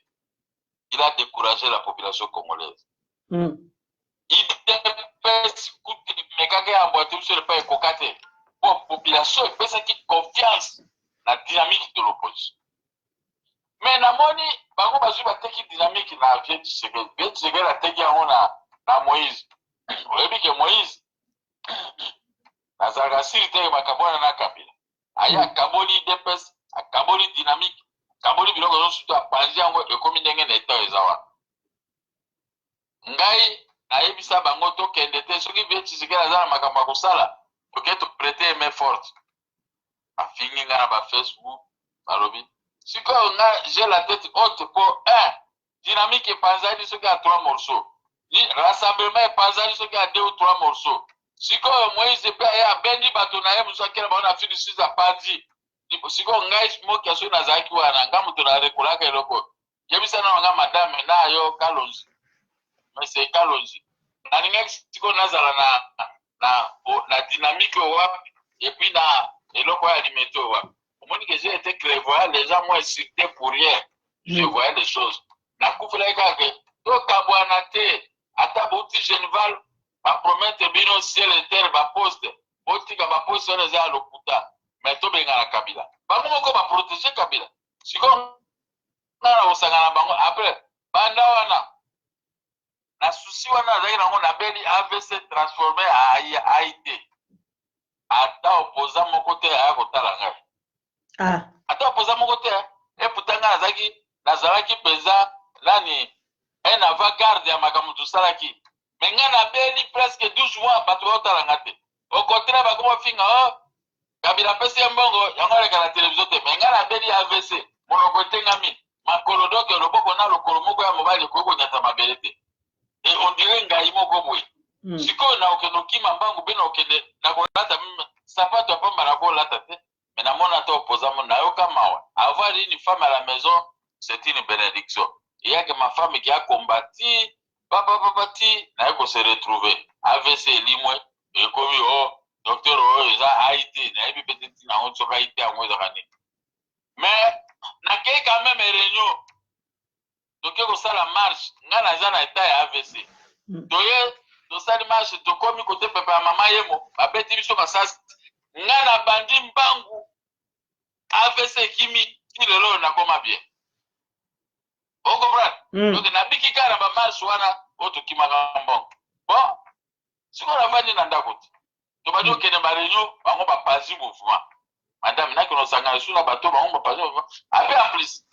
il a découragé la population congolaise. UDPS kutu emekaka yambo te, biso epai ekoka te, po population epesaki confiance na dynamique de l'opposition. Mais namoni bango bazwi, bateki dynamique na vieux Tshisekedi. Vieux Tshisekedi ateki yango na Moïse. Oyebi ke Moïse, nazalaka sûr te makambo wana na Kabila aye, akaboli UDPS, akaboli dynamique, akaboli biloko nyonso to apanzi yango, ekomi ndenge na eta eza wana. Ngai nayebisa bango tokende te. Soki vieux Tshisekedi aza na makambo ya kosala, toke toprêter main forte. Bafingi ngai na bafacebook, balobi sikoyo nga j'ai la tête haute po un dynamique epanzani soki ya trois morceaux, ni rassemblement epanzani soki ya deux ou trois morceaux. Sikoyo Moïse mpe aye, abendi bato na ye mosusu, akela bango na Afrique Suisse, apanzi. Sikoyo ngai mokia, soki nazalaki wana, nga moto narekolaka eloko. Yebisa nano nga, madame na yo Kalonzi, monsieur Kalonzi, nalingaki sikoyo nazala na dynamique oyo wapi? Et puis na eloko oyo alimete oyo wapi? Omoni que j'ai été clairvoyant, les gens m'ont insulté pour rien. Je voyais les choses. Nakufelaki kaka ke tokabwana te. Ata bouti Genval, bapromettre bino ciel et terre, baposte, botika baposte wana, eza ya lokuta. Mais tobengana Kabila. Bango moko ba protéger Kabila. Sikoyo nga na kosangana na bango après banda wana na souci wana nazalaki nango, nabeli AVC transformé AIT. Ata opposant moko te aya kotala ngai. Ata opposant moko te. Eputa ngai nazalaki mpenza nani, un avant garde ya makambo tosalaki. Mais ngai nabeli presque 12 mois, bato baotala nga te. Au contraire, bakoma finga: "Oh, Kabila apesi ye mbongo, yango aleka na televizio te." Mais ngai nabeli AVC, monoko etengami, makolo doke, loboko na lokolo moko ya mobali ekoki konyata mabele te. E on dirait ngai moko boye. Sikoyo na okende okima mbangu mpe na okende na kolata sapato ya pamba, na kolata te. Mais namona ata opposant mo nayoka mawa. Avoir une femme à la maison, c'est une bénédiction. Eyake ma femme qui a combattu papa papa ti naye kose retrouver. AVC elimwe, ekomi o docteur oyo eza AIT. Nayebi mpe te ntina yango, soki AIT yango ezaka nini. Mais nakei quand même réunion, toke kosala marche. Ngai naza na état ya AVC. Toye, tosali marche, tokomi kote pepe ya mama yemo, babeti biso masasi. Ngai nabandi mbangu, AVC ekimi. Ti lelo oyo nakoma bien, ocomprendre? Donc nabiki kaka na bamarche wana oyo tokimaka mbongo. Bon, sikoyo navandi na ndako te, tobandi okende baréunion, bango bapanzi mouvement. Madame, nakende osangana su na bato, bango bapanzi mouvement. Ape en plus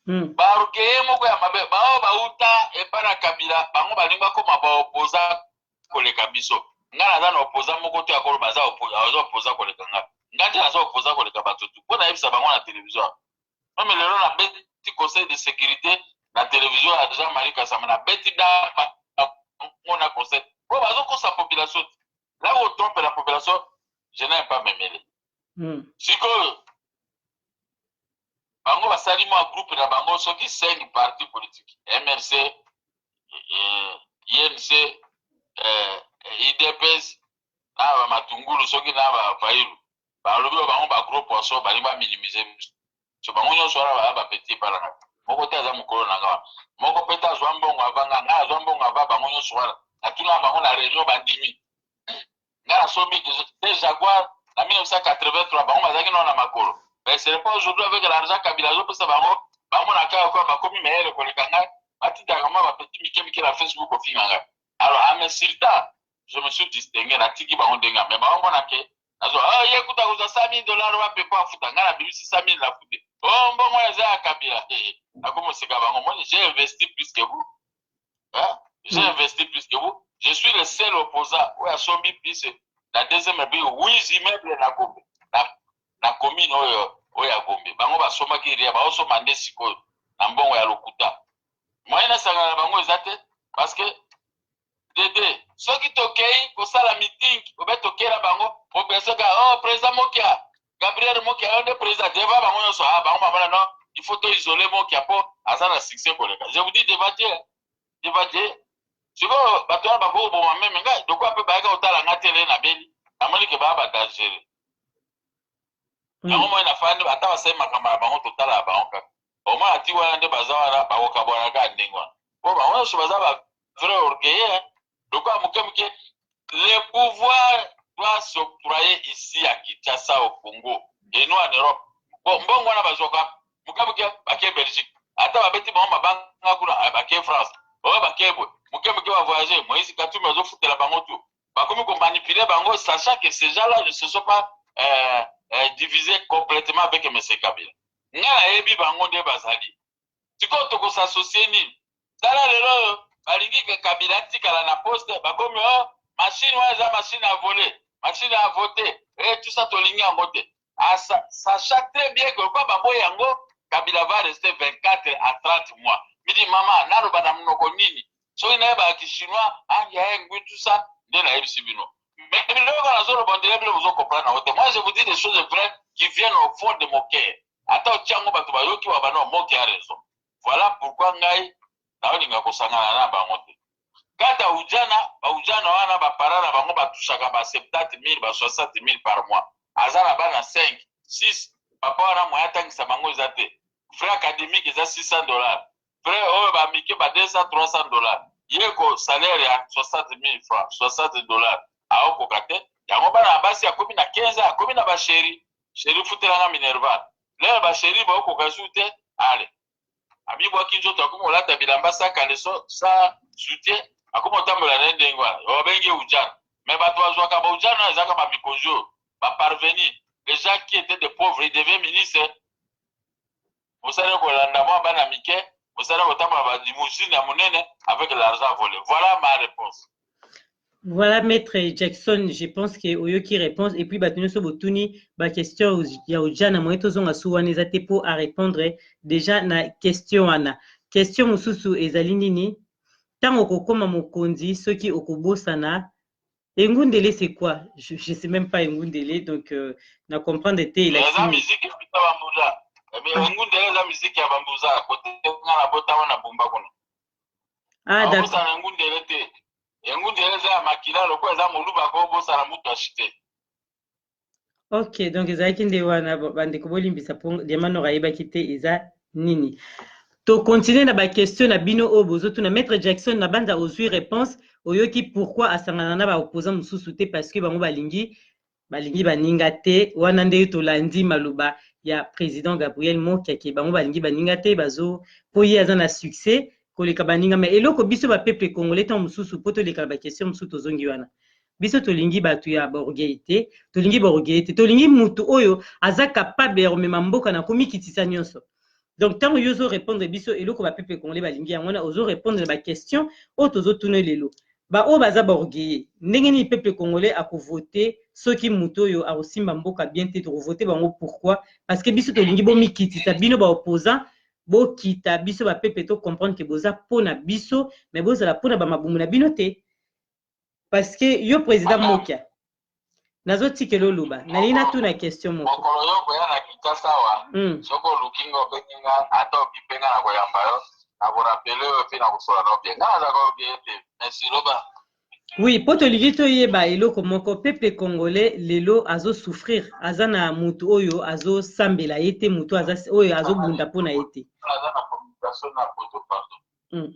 baorgueil moko ya mabe, bao bauta epai na Kabila, bango balingi bakóma baopposant koleka biso. Ngai naza na opposant moko te akoloba aza opposant koleka ngai. Ngai te naza opposant koleka bato tu, mpo nayebisa bango na télévision. Même lelo nabeti conseil de sécurité na télévision ya Jean Marie Kasama, nabeti da bango na conseil po bazokosa population te. Là où on trompe la population, je n'aime pas me mêler. Sikoyo bango basali mwa groupe na bango, soki 5 parti politique: MRC, INC, UDPS na bamatungulu, soki na bafailu. Balobi bango bagros poisson, balingi baminimiser biso. Bango nyonso wana baya bapetits epa na ngai. Moko te aza mokolo na nga wana, moko mpe te azwa mbongo ava nga. Ngai azwa mbongo ava bango nyonso wana. Natuna bango na réunion, bandimi. Ngai nasombi te Jaguar na 1983, bango bazalaki nao na makolo. Mais ce n'est pas aujourd'hui, avec l'argent Kabila azopesa bango, bamona kaka kwa bakomi mayele koleka ngai. Batindaka mwa bapetits mike mike na Facebook kofinga ngai. Alors, en m'insultant, je me suis distingué, natiki bango ndenge. Mais baomona ke nazo oh, ye kuta kozwa 100 000 $ wape po afuta ngai? Nabimisi 100 000 na fute. Oh, mbongo eza ya Kabila. Nakomoseka bango. Moni, j'ai investi plus que vous, hein? J'ai investi plus que vous. Je suis le seul opposant oyo asombi plus na deuxième république huit immeuble na Gombe, na commune oyo ya Gombe. Bango basombaki ria, baosomba nde sikoyo na mbongo ya lokuta. Moyen nasangana na bango eza te, parce que dede soki tokei kosala meeting obe tokei na bango, population ka: "Oh, président Mokia, Gabriel Mokia, oyo nde président." Devant bango nyonso, ah, bango bamona: "Non, il faut toisole Mokia mpo aza na succès koleka." Je vous dis devant Dieu, devant Dieu. Sikoyo bato wana bakoki koboma même ngai. Lokola mpe bayaka kotala ngai te, le nabeli, namoni ke baya badangereux. Yango moi nafandi, ata basali makambo na bango, totala ya bango kaka. Omoi ati wana nde baza wana, bakokabwana kaka ndenge wana, po bango nyonso baza ba vrai orgueilleux. Lokola moke moke, le pouvoir doit s'octroyer ici à Kinshasa, au Congo, et nous en Europe. Bon, mbongo wana bazwaka moke moke, bake Belgique, ata babeti bango mabanga kuna, bake France, oyo bake boye, moke moke bavoyage. Moïse Katumbi azofutela bango tu, bakomi komanipuler bango, sachant que ces gens là ne se sont pas divisés complètement avec M. Kabila. Ngai nayebi bango nde bazali. Sikoyo tokos'associer nini? Tala lelo oyo balingi ke Kabila atikala na poste. Bakomi o machine wana eza machine à voler, machine à voter et tout ça. Tolingi yango te, sachant très bien que kwa baboyi yango, Kabila va rester 24 à 30 mois. Midi mama naloba na monoko nini? Soki nayebaka chinois angiaye ngwi, tout ça nde nayebisi bino. Mais biloko nazoloba ondele, bino bozocomprendre yango te. Moi, je vous dis des choses vraies qui viennent au fond de mon cœur. Ata otia yango, bato bayoki, babana omoki a raison. Voilà pourquoi ngai naolinga kosangana na bango te. Kata ujana, baujana wana, bapara na bango batushaka ba 70 000, ba 60 000 par mois. Aza na bana 5, 6. Papa wana moya atangisa bango eza te. Frais académique eza 600 $, frais oyo bamike ba 200, 300 $. Ye ko salaire ya 60 000 francs, 60 $, aokoka te yango. Bana ya basi akomi na 15, akomi na bachéri: "Chéri, futelanga minerval." Lelo ba chérie baokoka su te, ale amibwaki nzoto, akomi kolata bilamba sa caleçon, sa soutien, akomi kotambola na ye ndenge wana, babengi ye ujana. Mais bato bazwaka ba ujana ezaka ba mikonzi oyo ba parvenir, les gens qui étaient des pauvres, ils deviennent ministres. Mosala kolanda mwa bana mike, mosala kotambola ba limousine ya monene avec l'argent volé. Voilà ma réponse. Voilà, Maître Jackson, je pense que oyoki réponse. Et puis bato nyonso botuni ba question ya ujana, moye tozonga su wana eza te mpo a répondre déjà na question wana. Question mosusu ezali nini? Ntango okokóma mokonzi, soki okobosana engundele, c'est quoi? Je sais même pas engundele, donc na comprendre te. Eza musique ya biso bambuza. Engundele eza musique ya bambuza, kote nga na botama na Bumba kuna. Ah, d'accord. Obosana engundele te. Engundele eza ya makila, lokola eza moluba, kobosana mutu ashi te. Ok, donc ezalaki nde wana. Bandeko, bolimbisa mpo Diamant Noir ayebaki te eza nini. Tocontinue na baquestion na bino oyo bozotuna Maître Jackson. Na banza ozwi réponse, oyoki pourquoi asangana na baopposant mosusu te, parce que bango balingi baninga te. Wana nde tolandi maloba ya président Gabriel Mokiake, bango balingi baninga te, bazo mpo ye aza na succès koleka baninga. Mais eloko biso bapeuple congolais, ntango mosusu mpo toleka na baquestion mosusu, tozongi wana, biso tolingi bato ya baorgueil te, tolingi baorgueil te, tolingi mutu oyo aza capable ya komema mboka na komikitisa nyonso. Donc ntango yo ozorépondre biso, eloko bapeuple congolais balingi yango wana. Ozorépondre na baquestion oyo tozotuna lelo, baoyo baza baorgueil, ndenge nini peuple congolais akovote soki moto oyo akosimba mboka bien te? Tokovote bango pourquoi? Parce que biso tolingi bomikitisa, bino baopposant bokita, biso bapeuple tocomprendre ke boza mpo na biso, mais bozala mpona bamabumu na bino te. Parce que yo, président Mokia, nazotikela oloba, nalingi natuna question moko. Mokolo yo koya na Kinshasa awa, soki oluki nga, obengi nga, ata okipe nga, na koyamba yo, na korappeler oyo mpe na kosola na obie. Nga nazalaka obie te, merci, loba. Oui, mpo tolingi toyeba eloko moko. Peuple congolais lelo azosouffrir, aza na motu oyo azosambela ye te, motu oyo azobunda mpo na ye te. Aza na communication na poto, pardon.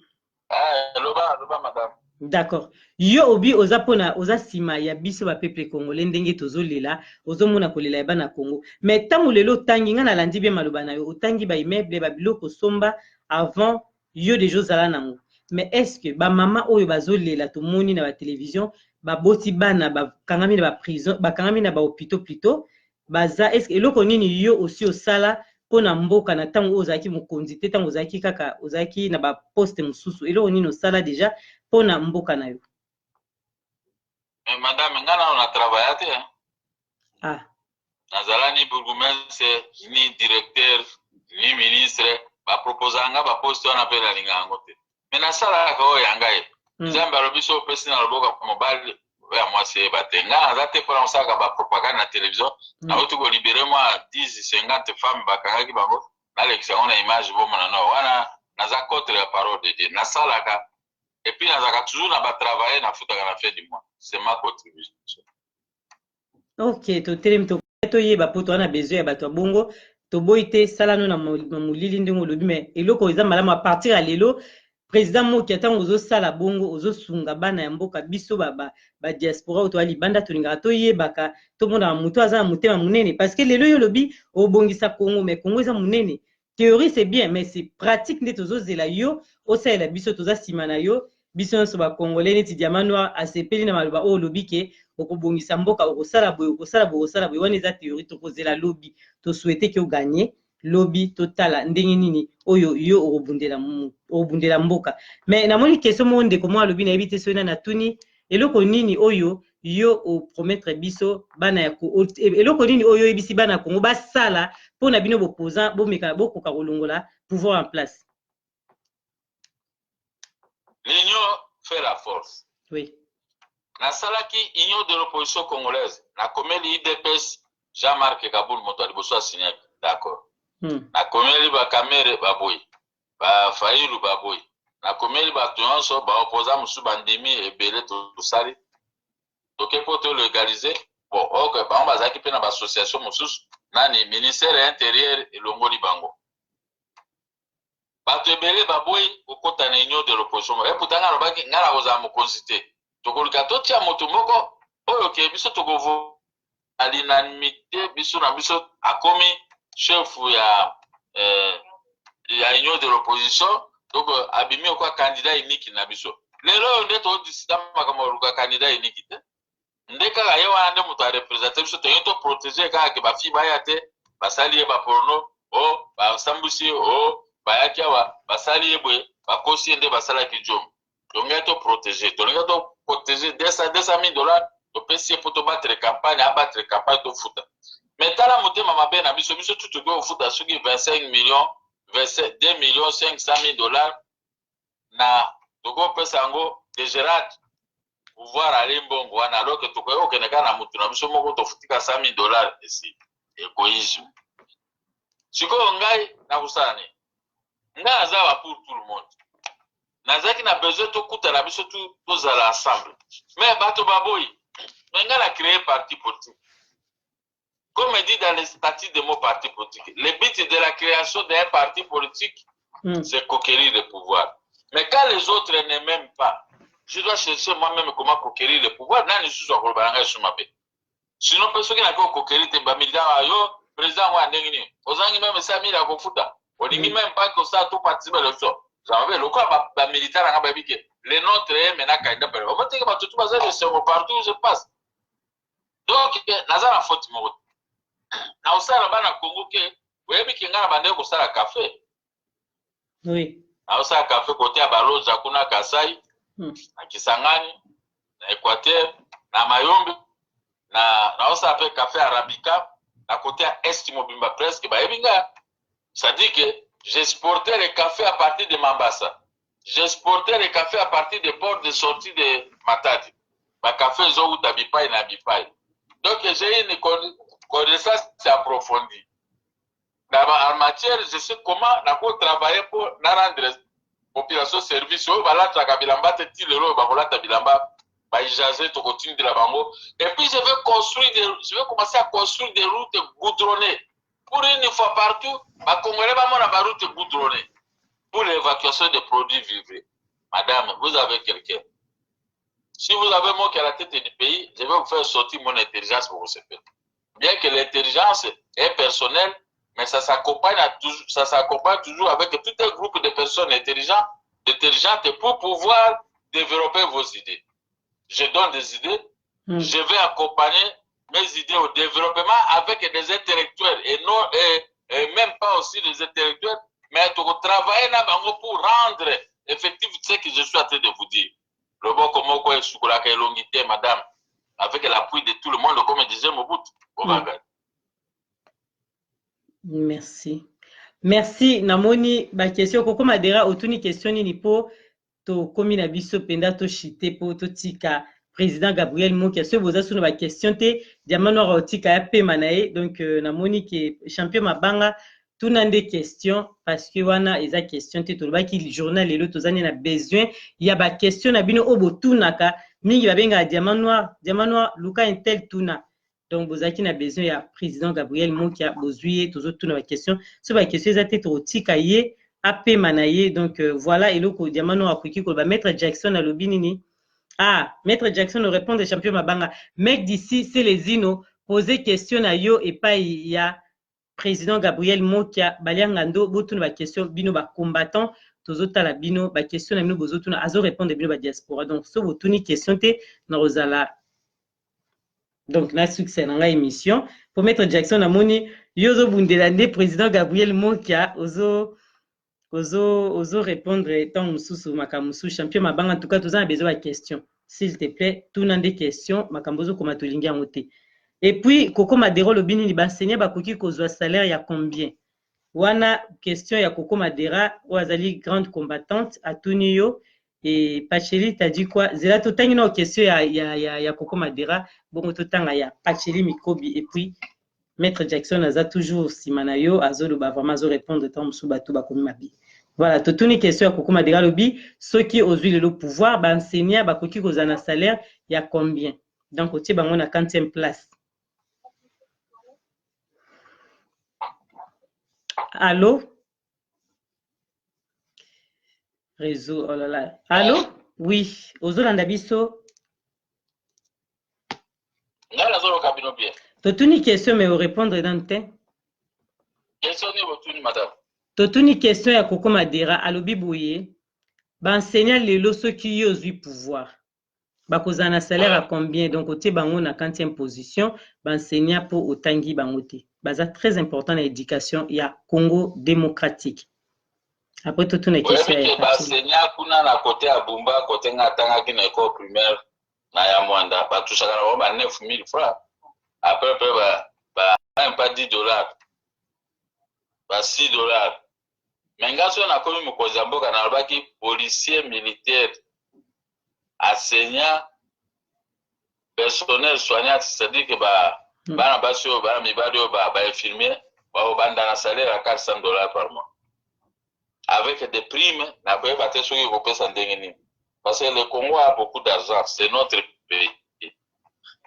Eh, loba, loba, madame. D'accord. Yo obi oza mpona oza nsima ya biso bapeuple congolais, ndenge tozolela, ozomona kolela ya bana Congo. Mais ntango lelo otangi, ngai nalandi bien maloba na yo, otangi baimmeuble, babiloko osomba avant, yo deja ozala nango. Mais est ce que bamama oyo bazolela, tomoni na batelevizio, baboti bana bakangami na baprison, bakangami na bahôpitaux plutôt, baza, est ce que eloko nini yo osi osala mpo na mboka na ntango oyo ozalaki mokonzi te, ntango ozalaki kaka, ozalaki na baposte mosusu, eloko nini osala deja mpo na mboka na yo? Mais madame, nga nano na travailla te, hein. Ah. Nazala ni bourgmestre, ni directeur, ni ministre. Baproposaka nga baposte wana mpe nalinga yango te, mais nasalaka oyo ya ngai. Nzambe alobi so opesi na loboko ya mobali, oyo ya mwasi eyeba te. Ngai naza te mpona kosalaka bapropagande na télévision. Nauti kolibérer mwa 10 50 femme bakangaki bango, nalekisa yango na image bomona. No, wana naza contre ya parole de Dieu. Nasalaka et puis nazalaka toujours na batravaille, nafutaka na fin du mois, c'est ma contribution. Ok, totelemi, toyeba mpo toza na besoin ya bato ya bongo. Toboyi te, sala no na molili ndenge olobi, mais eloko eza malamu, à partir ya lelo, président Mokia, ntango ozosala bongo, ozosunga bana ya mboka. Biso badiaspora oyo toya libanda, tolingaka toyebaka, tomonaka moto aza na motema monene, parce que lelo yo olobi obongisa Congo, mais Congo eza monene. Théorie, c'est bien, mais c'est pratique nde tozozela yo osalela biso. Toza nsima na yo, biso nyonso bacongolais. Neti Diamant Noir asepeli na maloba oyo olobi ke okobongisa mboka, okosala boye, okosala boye, okosala boye. Wana eza théorie, tokozela lobi. Tosouhaite ke oganye lobi, totala ndenge nini oyo yo okobundela mboka. Mais namoni question moko, ndeko moko alobi, nayebi te soki nani atuni, eloko nini oyo yo opromettre biso bana ya, eloko nini oyo oyebisi bana ya Congo basala mpo na bino boposa bomeka bokoka kolongola pouvoir en place? L'union fait la force. Nasalaki Union de l'opposition congolaise, nakomeli UDPS, Jean-Marc Kabund moto ya liboso asignaki, d'accord. Nakomeli baKamerhe, baboyi, baFayulu baboyi, nakomeli bato nyonso baopposa mosusu, bandimi ebele. Tosali, toke mpo tolégaliser. Bon, ok, bango bazalaki mpe na baassociation mosusu nani, ministère ya intérieur elongoli bango. Bato ebele baboyi kokɔta na Union de l'opposition. Eputa ngai alobaki, ngai nakozala mokonzi te, tokoluka totia moto moko oyo ke biso tokovo à l'unanimité, biso na biso akomi. chef ya eh, ya union de l'opposition, donc abimi okwa candidat unique na biso. Lelo oyo nde todisida makambo ya koluka candidat unique te, nde kaka ye wana nde moto arepresente biso. Tolingi toprotege kaka ke bafi baya te, basali ye baporno o oh, basambwisi ye o oh, bayaki awa basali ye boye, bakosi ye nde basalaki jomo. Tolingi toprotege, tolingi toprotege 200 000 dollars topesi ye mpo tobattre campagne, abattre campagne, tofuta. Mais tala motema mabe na biso. Biso tu tokoki kofuta soki 25 millions, 2 millions 500 000 dollars na tokopesa yango de Gérard pouvoir ale mbongo wana, alors que tokoki kokende kaka na motu na biso moko, tofutika 100 000 dollars. Esi égoïsme. Sikoyo ngai nakosala nini? Ngai naza ba pour tout le monde. Nazalaki na besoin tokutana biso tu, tozala ensemble, mais bato baboyi. Mais ngai na créé parti politique. Comme dit dans les statuts de mon parti politique, le but de la création d'un parti politique, c'est conquérir le pouvoir. Mais quand les autres ne m'aiment pas, je dois chercher moi-même comment conquérir le pouvoir. Nani lisusu akoloba na ngai esu mabe? Sinon mpe soki nake koconquérir te, bamilitaire yo, président yango ya ndenge nini? Ozangi même 100 000 ya kofuta, olingi même pas kosala to participe élection za mabe. Lokola bamilitaire yanga bayebi ke le nôtre ye maintenant candidat pele, omoteke bato tu baza esengo partout où je passe. Donc naza na faute moko te na kosala bana Congo ke oyebi ke ngai na bandeki kosala café. Naosala café kote ya Baloja kuna Kasai, na Kisangani, na Équateur, na Mayombe, na naosala mpe café arabica na kote ya Est mobimba presque bayebi nga. C'est-à-dire que j'exportais le café à partir de Mambasa, j'exportais le café à partir de port de sortie de Matadi. Bacafé ezowuta bipai na bipai. Donc j'ai une connaissance approfondie na en matière. Je sais comment nako travailler pour na rendre population service. Oyo balataka bilamba te, ti lelo oyo bakolata bilamba baijaze, tokotindela bango. Et puis je vais commencer à construire des routes goudronnées pour une fois partout Bacongolais bamona baroute goudronnées pour l'évacuation des produits vivriers. Madame, vous avez quelqu'un, si vous avez moi qui à la tête du pays, je vais vous faire sortir mon intelligence pour vous faire. Bien que l'intelligence est personnelle, mais ça s'accompagne toujours avec tout un groupe de personnes intelligentes, intelligentes pour pouvoir développer vos idées. Je donne des idées, je vais accompagner mes idées au développement avec des intellectuels et non et même pas aussi des intellectuels, mais pour travailler na bango pour rendre effectif ce que je suis en train de vous dire. Loboko moko esukolaka elongi te, madame. Avec l'appui de tout le monde, comme disait Mobutu. Obaga. Merci, merci. Namoni baquestion. Kokoma dera otuni question nini mpo tokomi na biso mpenza toshite mpo totika président Gabriel Mokia. Soki boza suna baquestion te, Diamant Noir otika ya pema na ye. Donc namoni ke champion Mabanga tuna nde question, parce que wana eza question te. Tolobaki journal lelo, toza nde na besoin ya baquestion na bino oyo botunaka mingi. Babengaka Diamant Noir, Diamant Noir luka intel tuna. Donc bozalaki na besoin ya président Gabriel Mokia, bozwi ye, tozotuna baquestion. So baquestion eza te, tokotika ye apema na ye. Donc voilà eloko Diamant Noir akoki koloba. Maître Jackson alobi nini? Ah, maître Jackson répondre champion Mabanga. Mec d'ici c'est les ino poser question na yo epai ya président Gabriel Mokia. Balianga ndo botuna baquestion bino bacombattant, tozotala bino baquestion na bino bozotuna, azorépondre bino badiaspora. Donc so botuni question te, na kozala donc na succès na ngai émission. Po maître Jackson, namoni yo ozobundela nde président Gabriel Mokia, ozo répondre ntango mosusu makambo mosusu. Champion Mabanga, en tout cas toza na besoin ya question. S'il te plaît, tuna nde question. Makambo ozokoma tolingi yango te. Et puis Koko Madero olobi nini? Baenseignant bakoki kozwa salaire ya combien? Wana question ya Koko Madera oyo azali grande combattante, atuni yo. E Pacheli tadi quoi? Zela totangi na question ya Koko Madera, bongo totanga ya Pacheli Mikobi. Et puis maître Jackson aza toujours nsima na yo, azoloba vraiment, azorépondre ntango mosusu bato bakomi mabe. Voilà, totuni question ya Koko Madera, alobi soki ozwi lelo pouvoir, baenseignant bakoki kozala na salaire ya combien? Donc otie bango na 40e place. Allo, réseau, oh là là. Allo, oui, ozolanda biso? Ngai nazoloka bino bien. Totuni question, mais orépondre nanu te. Question nini botuni, madame? Totuni question ya Koko Madera. Alobi boye: baenseignant lelo, soki yo ozwi pouvoir, bakozala na salaire ya combien? Donc otie bango na 40e position, baenseignant, mpo otangi bango te, baza très important na éducation ya Congo démocratique. Après totuna question ya baenseignant kuna na côté ya Bumba, côté nga atangaki na école primaire na ya Mwanda, batusaka na bango ba 9000 francs, à peu près ba même pas 10 dollars, ba 6 dollars. Mais nga soki nakomi mokonzi ya mboka, nalobaki policier, militaire, enseignant, personnel soignant, c'est-à-dire que ba bana basi oyo, bana mibali oyo, bainfirmier, bakobanda na salaire ya 400 dollars par mois avec des primes. Nakoyeba te soki ekopesa ndenge nini, parce que le Congo a beaucoup d'argent, c'est notre pays.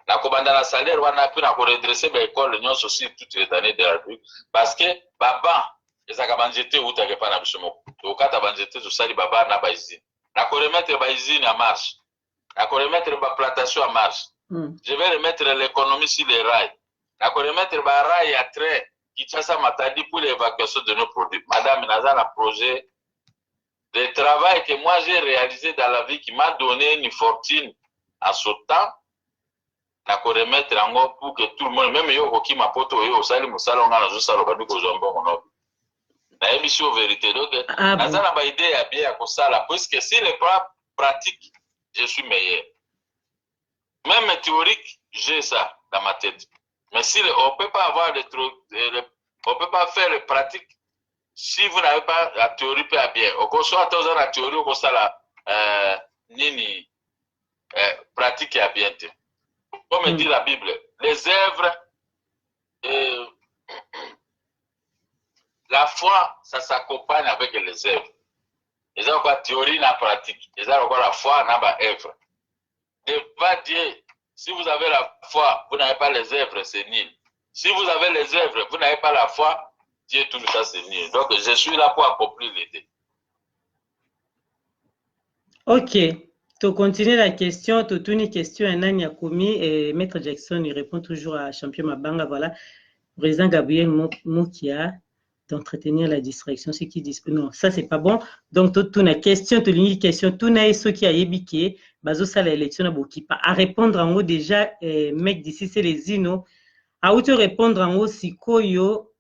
Nakobanda na salaire wana, mpe nakoredresser baécole nyonso sur toutes les années de la République, parce que baban ezalaka banzete eutaka epai na biso moko. Tokokata banzete, tosali baban na bausine. Nakoremettre bausine ya marche, nakoremettre baplantation ya marche. Je vais remettre l'économie sur les rails. Nakoremettre barail ya train Kinshasa Matadi pour l'évacuation de nos produits. Madame, naza na projet de travail que moi j'ai réalisé dans la vie, qui m'a donné une fortune à ce temps. Nakoremettre yango pour que tout le monde, même yo okokima poto, oyo osali mosala nga nazosala, obandi kozwa mbongo nobi. Nayebisi yo vérité. Donc naza na baidée ya bien ya kosala, puisque sur le plan pratique, je suis meilleur. Même théorique, j'ai ça dans ma tête, mais si le, on peut pas avoir le, on peut pas faire le pratique si vous n'avez pas la théorie mpe ya bien. Okoso ata oza na théorie, okosala nini pratique ya bien te. Comme dit la Bible, les œuvres, la foi, ça s'accompagne avec les œuvres. Eza lokola théorie na pratique, eza lokola foi na baœuvre devant Dieu. Si vous avez la foi, vous n'avez pas les œuvres, c'est nul. Si vous avez les œuvres, vous n'avez pas la foi, Dieu trouve ça, c'est nul. Donc je suis là pour accomplir les deux. Ok, to continuer la question. Totuni question ya nani akomi et Maître Jackson, il répond toujours à Champion Mabanga. Voilà, président Gabriel Mokia, d'entretenir la distraction, ce qui disent non, ça c'est pas bon. Donc totuna question, tolingi question, tuna ye soki ayebi ke bazosala élection na bokipa. À répondre yango déjà, mec d'ici c'est les zino auti répondre yango sikoyo.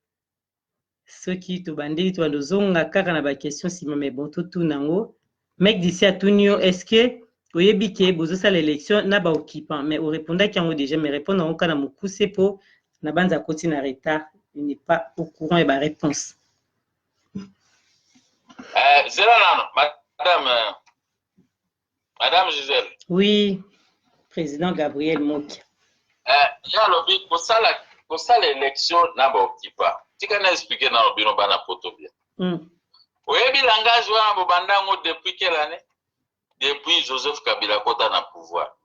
Soki tobandeli, tobanda ozonga kaka na baquestion nsima. Mais bon, totuna yango. Mec d'ici atuni yo: est ce que oyebi ke bozosala élection na baoccupant? Mais orépondaki yango déjà, mais répondre yango kaka na mokuse, mpo na banza akoti na retard, il n'est pas au courant ya baréponse. Zela nano, madame Gisèle. Oui, président Gabriel Mokia. Ye alobi kosala élection na baoccupant. Tika na expliquer nano bino bana poto bien. Oyebi langage wana bobanda yango depuis quelle année? Depuis Joseph Kabila kota na pouvoir.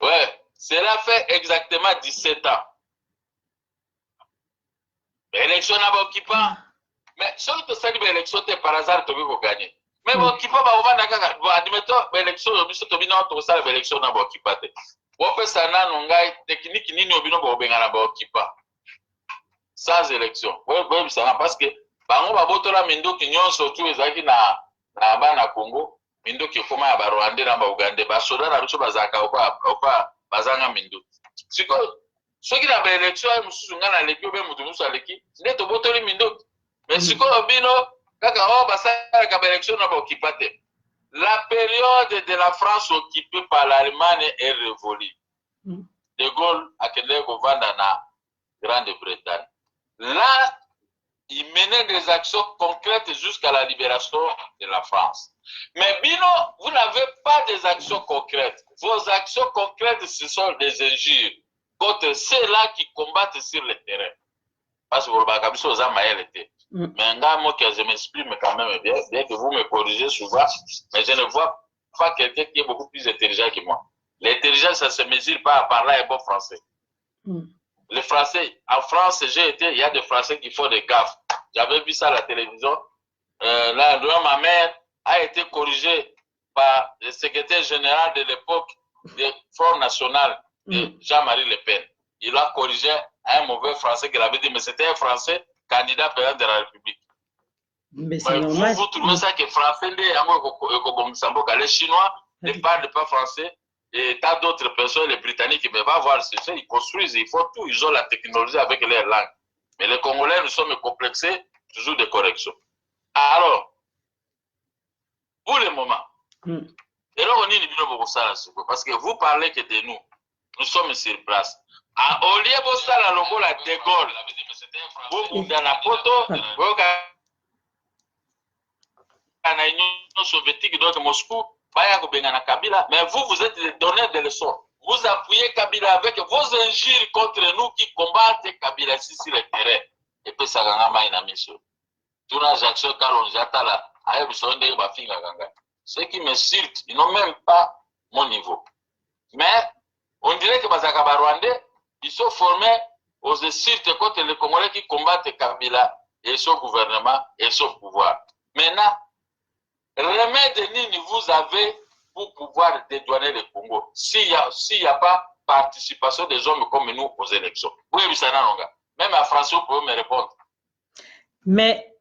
Ouais, cela fait exactement 17 ans, baélection na baoccupant. Mais soki tosali baélection te, par hasard tokoki kogagner, mais baoccupant bakovanda kaka. Bon, admettons baélection oyo biso tobino tokosala baélection na baoccupant te, bopesa nanu ngai technique nini oyo bino bokobengana baoccupant sans élection? Boyebisanga, parce que bango babotola minduki nyonso tu ezalaki na bana Congo. Minduki ekoma ya Barwandais na Baugandais. Basoda na biso bazalaka okwa bazanga minduki. Sikoyo soki na baélection aye mosusu ngai naleki, obe moto mosusu aleki, nde tobotoli minduki. Mais sikoyo bino kaka oyo basalaka baélection na baoccupant te. La période de la France occupée par l'Allemagne est révolue. De Gaulle akendeki kovanda na Grande-Bretagne. Là, il menait des actions concrètes jusqu'à la libération de la France. Mais bino, vous n'avez pas des actions concrètes. Vos actions concrètes, ce sont des injures contre ceux-là qui combattent sur le terrain. Parce que vous biso oza mayele te. Mais nga mokia, je m'exprime quand même bien, bien que vous me corrigez souvent, mais je ne vois pas quelqu'un qui est beaucoup plus intelligent que moi. L'intelligence, ça se mesure pas à parler un bon français. Le français, en France, j'ai été, il y a des Français qui font des gaffes. J'avais vu ça à la télévision. Là, ma mère a été corrigée par le secrétaire général de l'époque du Front National, de Jean-Marie Le Pen. Il a corrigé. Un mauvais français qu'il avait dit, mais c'était un français candidat président de la République. Mais c'est normal. Vous, vous trouvez ça que français nde yango ekobongisa mboka. Les Chinois ne parlent pas français et tas d'autres personnes, les Britanniques, mais va voir, c'est ça, ils construisent, ils font tout, ils ont la technologie avec leur langue. Mais les Congolais, nous sommes complexés, toujours des corrections. Alors, pour le moment, eloko nini bino bokosala sikoyo? Parce que vous parlez que de nous, nous sommes sur place. Ah, au lieu bosala lokola De Gaulle, bobunda na poto, boyoka na Union soviétique, donc Moscou, baya kobengana Kabila, mais vous, vous êtes les donneurs de leçons. Vous appuyez Kabila avec vos injures contre nous qui combattent Kabila ici sur le terrain. Epesaka nga mai na miso. Tuna Jackson Kalonji, atala, ayebisa ndenge bafingaka ngai. Ceux qui m'insultent, ils n'ont même pas mon niveau. Mais on dirait que bazalaka ba Rwandais, ils sont formés aux insultes contre les Congolais qui combattent Kabila et son gouvernement et son pouvoir. Maintenant, remède nini vous avez pour pouvoir dédouaner le Congo s'il y a pas participation des hommes comme nous aux élections? Oui, même en français, vous pouvez me répondre. Mais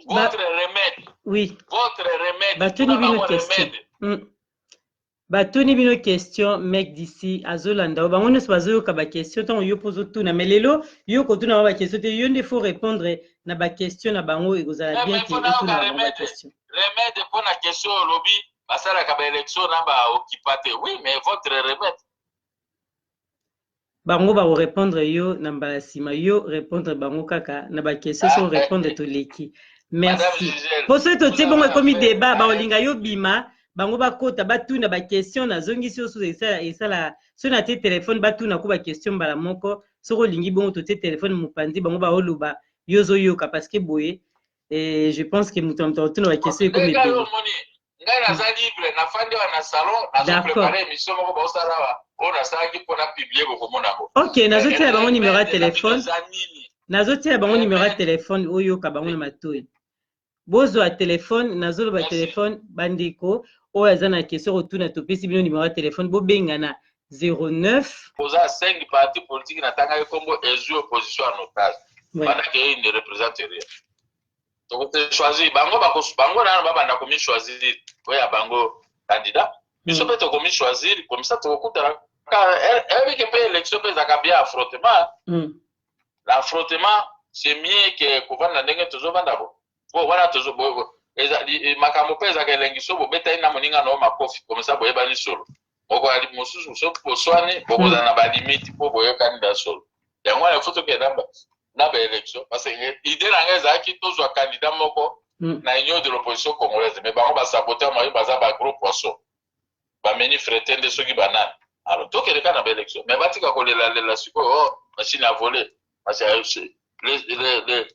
votre remède. Oui. Votre remède. Batuni bino question. Batuni bino question, mec d'ici azolanda bango nyonso, bazoyoka baquestion ntango yo mpo ozotuna. Mais lelo yo kotuna bango baquestion te, yo nde faut répondre na baquestion na bango. Ekozala bien te otuna bango baquestion. Remède mpona question olobi, basalaka baélection na baokipa te. Oui, mais votre remède? Bango bakorépondre yo na mbala nsima. Yo répondre bango kaka na baquestion. So répondre, toleki. Merci. Po soki totie bongo, ekomi débat. Bakolinga yo bima, bango bakota, batuna baquestion. Nazongisi yo susu, esala soki natie telefone, batuna ko baquestion mbala moko. Soki olingi bongo, totie telefone mopanzi, bango baoloba, yo ozoyoka, parce que boye je pense que moto na moto akotuna baquestion, ekomi ebele. Ngai naza libre, nafandi awa na salon, nazoprépare émission moko baosala awa, oyo nasalaki mpona publier, bokomona yango. Ok, nazotiela bango numéro ya telefone, nazotiela bango numéro ya telefone, oyoka bango na matoi. Bozwa telefone, nazoloba telefone. Bandeko oyo aza na question kotuna, topesi bino numéro ya telefone, bobenga na 09. Oza 5 parti politique, natangaki nkombo, ezwi opposition en otage pendant que ne représente rien. Tokote choisir bango, bango nano babanda komi choisir oyo ya bango candidat. Biso mpe tokomi choisir, comme ça tokokutana. Ebike mpe élection mpe ezalaka bien affrontement. L'affrontement, c'est mieux que kovanda ndenge tozovanda bo po wana. Makambo mpe ezalaka elengi so bobetani na moninga na yo makofi, comme ça boyebani solo. Moko ya mosusu, soki boswani, bokozala na balimite mpo boyokani na solo. Yango wana faut tokende na baélection, parce que idée na ngai ezalaki tozwa candidat moko na Union de l'opposition congolaise, mais bango basabote mayo, baza bagros poisson, bameni frete nde soki banani. Alors tokende kaka na baélection, mais batika kolelalela sikoyo: "Oh, machine à voler, le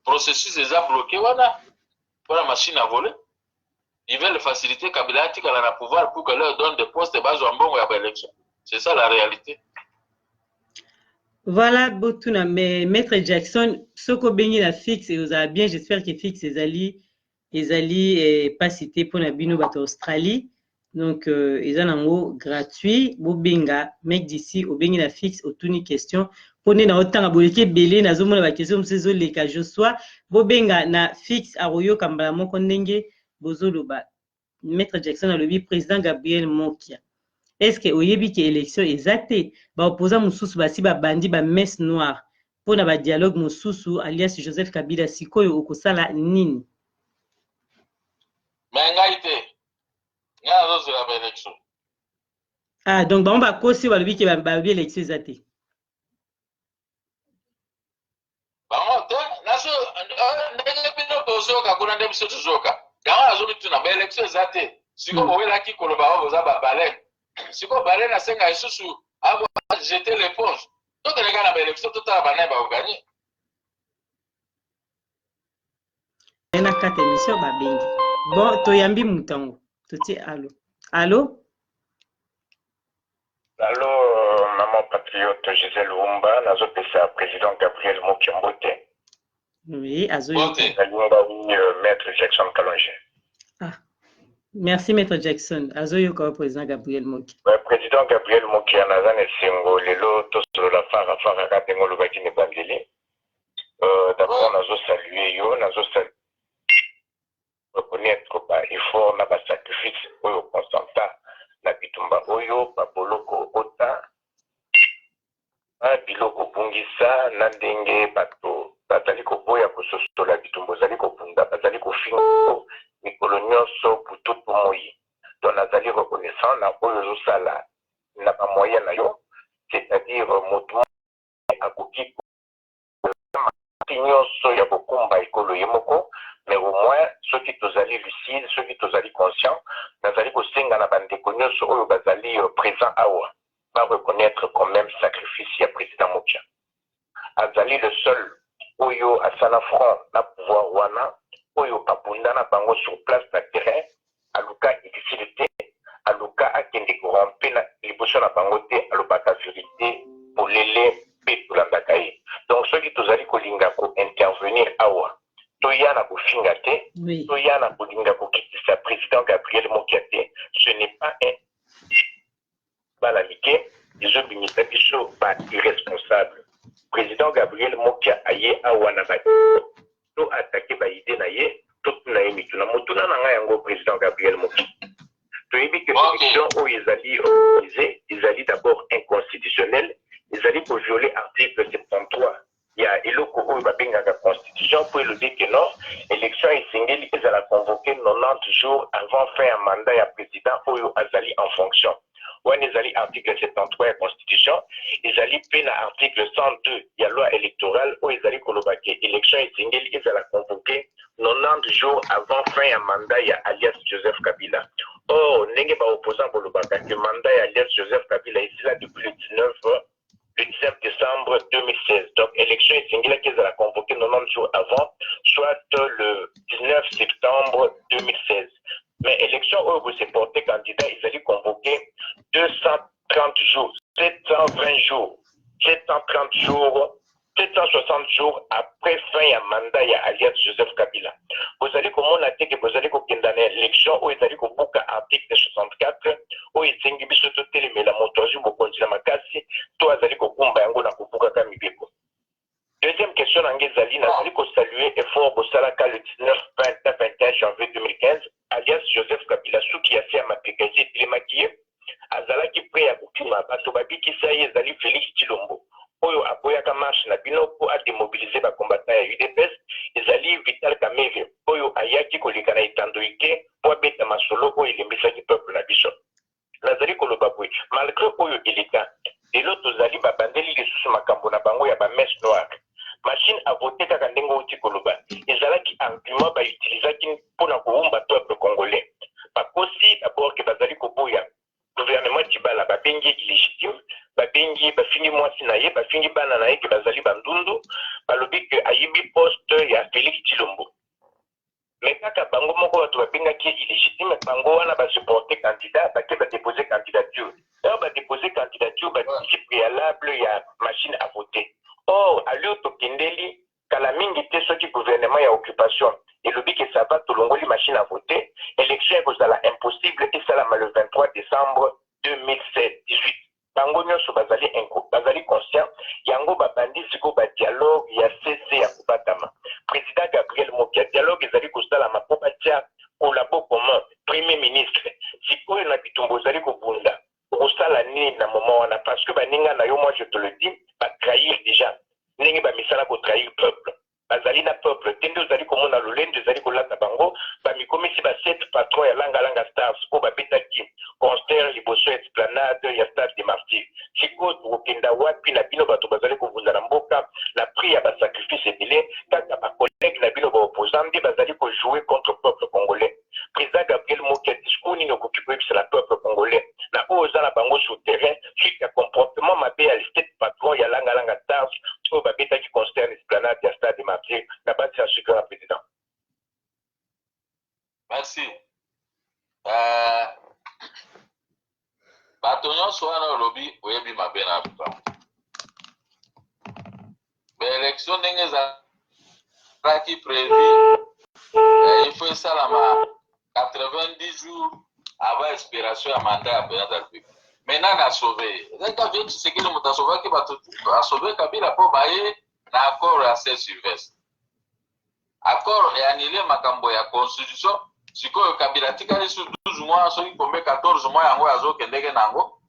processus eza bloqué wana mpona machine à voler." Ils veulent faciliter Kabila atikala na pouvoir pour que leur donne des postes, bazwa mbongo ya baélection. C'est ça la réalité. Voilà, botuna. Mais maître Jackson, soki obengi na fixe, ozala bien. J'espère que fixe ezali pasi te mpona bino bato Australie. Donc eza nango gratuit. Bobenga mec d'ici, obengi na fixe, otuni question. Mpo nde na otanga boleki ebele, nazomona baquestion mosusu ezoleka. Josua, bobenga na fixe, akoyoka mbala moko ndenge bozoloba. Maître Jackson alobi: président Gabriel Mokia, est ce que oyebi ke élection eza te? Baopposant mosusu basi babandi bamesse noire mpo na badialogue mosusu alias Joseph Kabila. Sikoyo okosala nini? Me ngai te, ngai nazozela baélection. Ah, donc bango bakosi, balobi ke balobi élection eza te. Bango te, naso ndenge bino bozoyoka kuna nde biso tozoyoka yango. Nazomituna, baélection eza te, sikoyo bowelaki koloba oyo boza babaleine. Sikoyo baleine asenga lisusu jeter l'éponge. Tokende kaka na baélection, totala banani bakoganye. Na kati émission babengi. Bon, toyambi moto yango, totie. Allo, allo? Allo, maman patriote Gisèle Wumba, nazopesa président Gabriel Mokia mbote. Oui, azoyoka. Nalingai maître Jackson Kalonge. Ah. Merci Maître Jackson. Azoyoka yo président Gabriel Mokia. Ouais, président Gabriel Mokia, naza na esengo lelo tosolola fara fara kaka ndenge olobaki na ebandeli. D'abord nazo saluer yo, nazo saluer reconnaître ba effort na ba sacrifice oyo consenta na bitumba oyo, ba boloko okota, ba biloko obungisa, na ndenge bato bazali koboya kososola bitumba ozali kobunda, bazali kofinga yo mikolo nyonso butu to moyi. Donc nazali reconnaissant na oyo ozosala na ba moyen na yo, c'est-à-dire moto moko akoki nyonso ya kokumba ekolo ye moko, mais au moins soki tozali lucide, soki tozali conscient, nazali kosenga na bandeko nyonso oyo bazali présent awa ba reconnaître quand même sacrifice ya président Mokia. Azali le seul oyo asala front na pouvoir wana, oyo abunda na bango sur place na terrain, aluka exil te, aluka akende korompe na liboso na bango te, alobaka vérité polele mpe tolandaka ye. Donc soki tozali kolinga kointervenir awa, toya na kofinga te, toya na kolinga kokitisa président Gabriel Mokia te. Ce n'est pas un bana mike ezobimisa biso ba irresponsable. Président Gabriel Mokia aye awa na ba to attaquer ba idée na ye, totuna ye mituna. Motuna na ngai yango, président Gabriel Mokia: toyebi ke élection oyo ezali organisé ezali d'abord inconstitutionnel, ezali kovioler article 73 ya eloko oyo babengaka constitution, mpo elobi ke non, élection esengeli ezala convoqué 90 jours avant fin ya mandat ya président oyo azali en fonction. Wana ezali article 73 ya constitution. Ezali mpe na article 102 ya loi électorale oyo ezali koloba ke élection esengeli ezala convoqué 90 jours avant fin ya mandat ya alias Joseph Kabila. Or ndenge baopposant bolobaka ke mandat ya alias Joseph Kabila esila depuis le 19 décembre 2016. Donc, élection esengelaki ezala convoqué 90 jours avant, soit le 19 septembre 2016. Mais élection oyo bose porté candidat ezali convoqué 230 jours, 720 jours, 730 jours, 760 jours après fin ya mandat ya alias Joseph Kabila. Bozali komona te ke bozali kokenda na élection oyo ezali kobuka article 64 oyo esengi biso totelemela moto azwi bokonzi na makasi to azali kokumba yango na kobukaka mibeko? Deuxième question na ngai ezali, nazali kosaluer effort bosalaka le 19, 20 na 21 janvier 2015. Alias Joseph Kabila, suki ya se ya mapeka esi etelemaki ye, azalaki prêt ya kokima. Bato babikisa ye ezali Félix Tshilombo oyo aboyaka marche na bino mpo ademobilize bacombattant ya UDPS. Ezali Vital Kamerhe oyo ayaki koleka na etando ike mpo abeta masolo oyo elembisaki peuple na biso. Nazali koloba boye, malgré oyo eleka, lelo tozali babandeli lisusu makambo na bango ya bamesse noire, machine à voter. Kaka ndenge outi koloba, ezalaki argument bautilisaki mpona kowumba peuple congolais. Bakosi d'abord ke bazali koboya gouvernement Tshibala, babengi illégitime, babengi, bafingi mwasi na ye, bafingi bana na ye ke bazali bandundu, balobi ke ayibi poste ya Félix Tshilombo. Mais kaka bango moko bato babengaki ye illégitime, bango wana basupporte candidat, bake badepose candidature. Heure badepose candidature, batisi préalable ya machine à voter. Or allure tokendeli kala mingi te, soki gouvernement ya occupation elobi ke ça va, tolongoli machine à voter, élection ekozala impossible esalama le 23 décembre 2007 18. Bango nyonso bazali conscient yango. Babandi sikoyo badialogue ya cc ya kobatama. Président Gabriel Mokia, dialogue ezali kosalama mpo batia collabo commun. Premier ministre, sikoyo na bitumba ozali kobunda, okosala nini na moment wana? Parce que baninga na yo, moi je te le dis, batrahir déjà ndenge bamisala kotrahir peuple, bazali na peuple te. Nde ozali komona lolendo ezali kolata bango, bamikomisi basept patron ya Langalanga Stars oyo babetaki concert liboso ya esplanade ya Stade de Martyr. Sikoyo tokokenda wapi na bino bato bazali kobunda na mboka na prix ya basacrifice ebele? Kaka bacollègue na bino baopposant nde bazali kojouer contre peuple congolais. Président Gabriel Mokia, discours nini okoki koyebisa na peuple congolais na oyo oza na bango sur terrain, suite ya comportement mabe ya sept patron ya Langalanga Stars oyo babetaki concert na esplanade ya Stade de Martyr? Na basi ya suki wana, président. Merci. Bato nyonso wana olobi, oyebi mabe na bango. Baélection ndenge ezalaki prévu, il faut esalama. 90 jours avant expiration ya mandat ya président de la République. Mais nani asauve ye? Ezali kaka vieux Tshisekedi moto asauvaki bato, asauve Kabila mpo baye na accord ya Saint Sylvestre. Accord e annuler makambo ya constitution. Sikoyo Kabila atikali su 12 mois soki combien 14 mois yango azokendeke na yango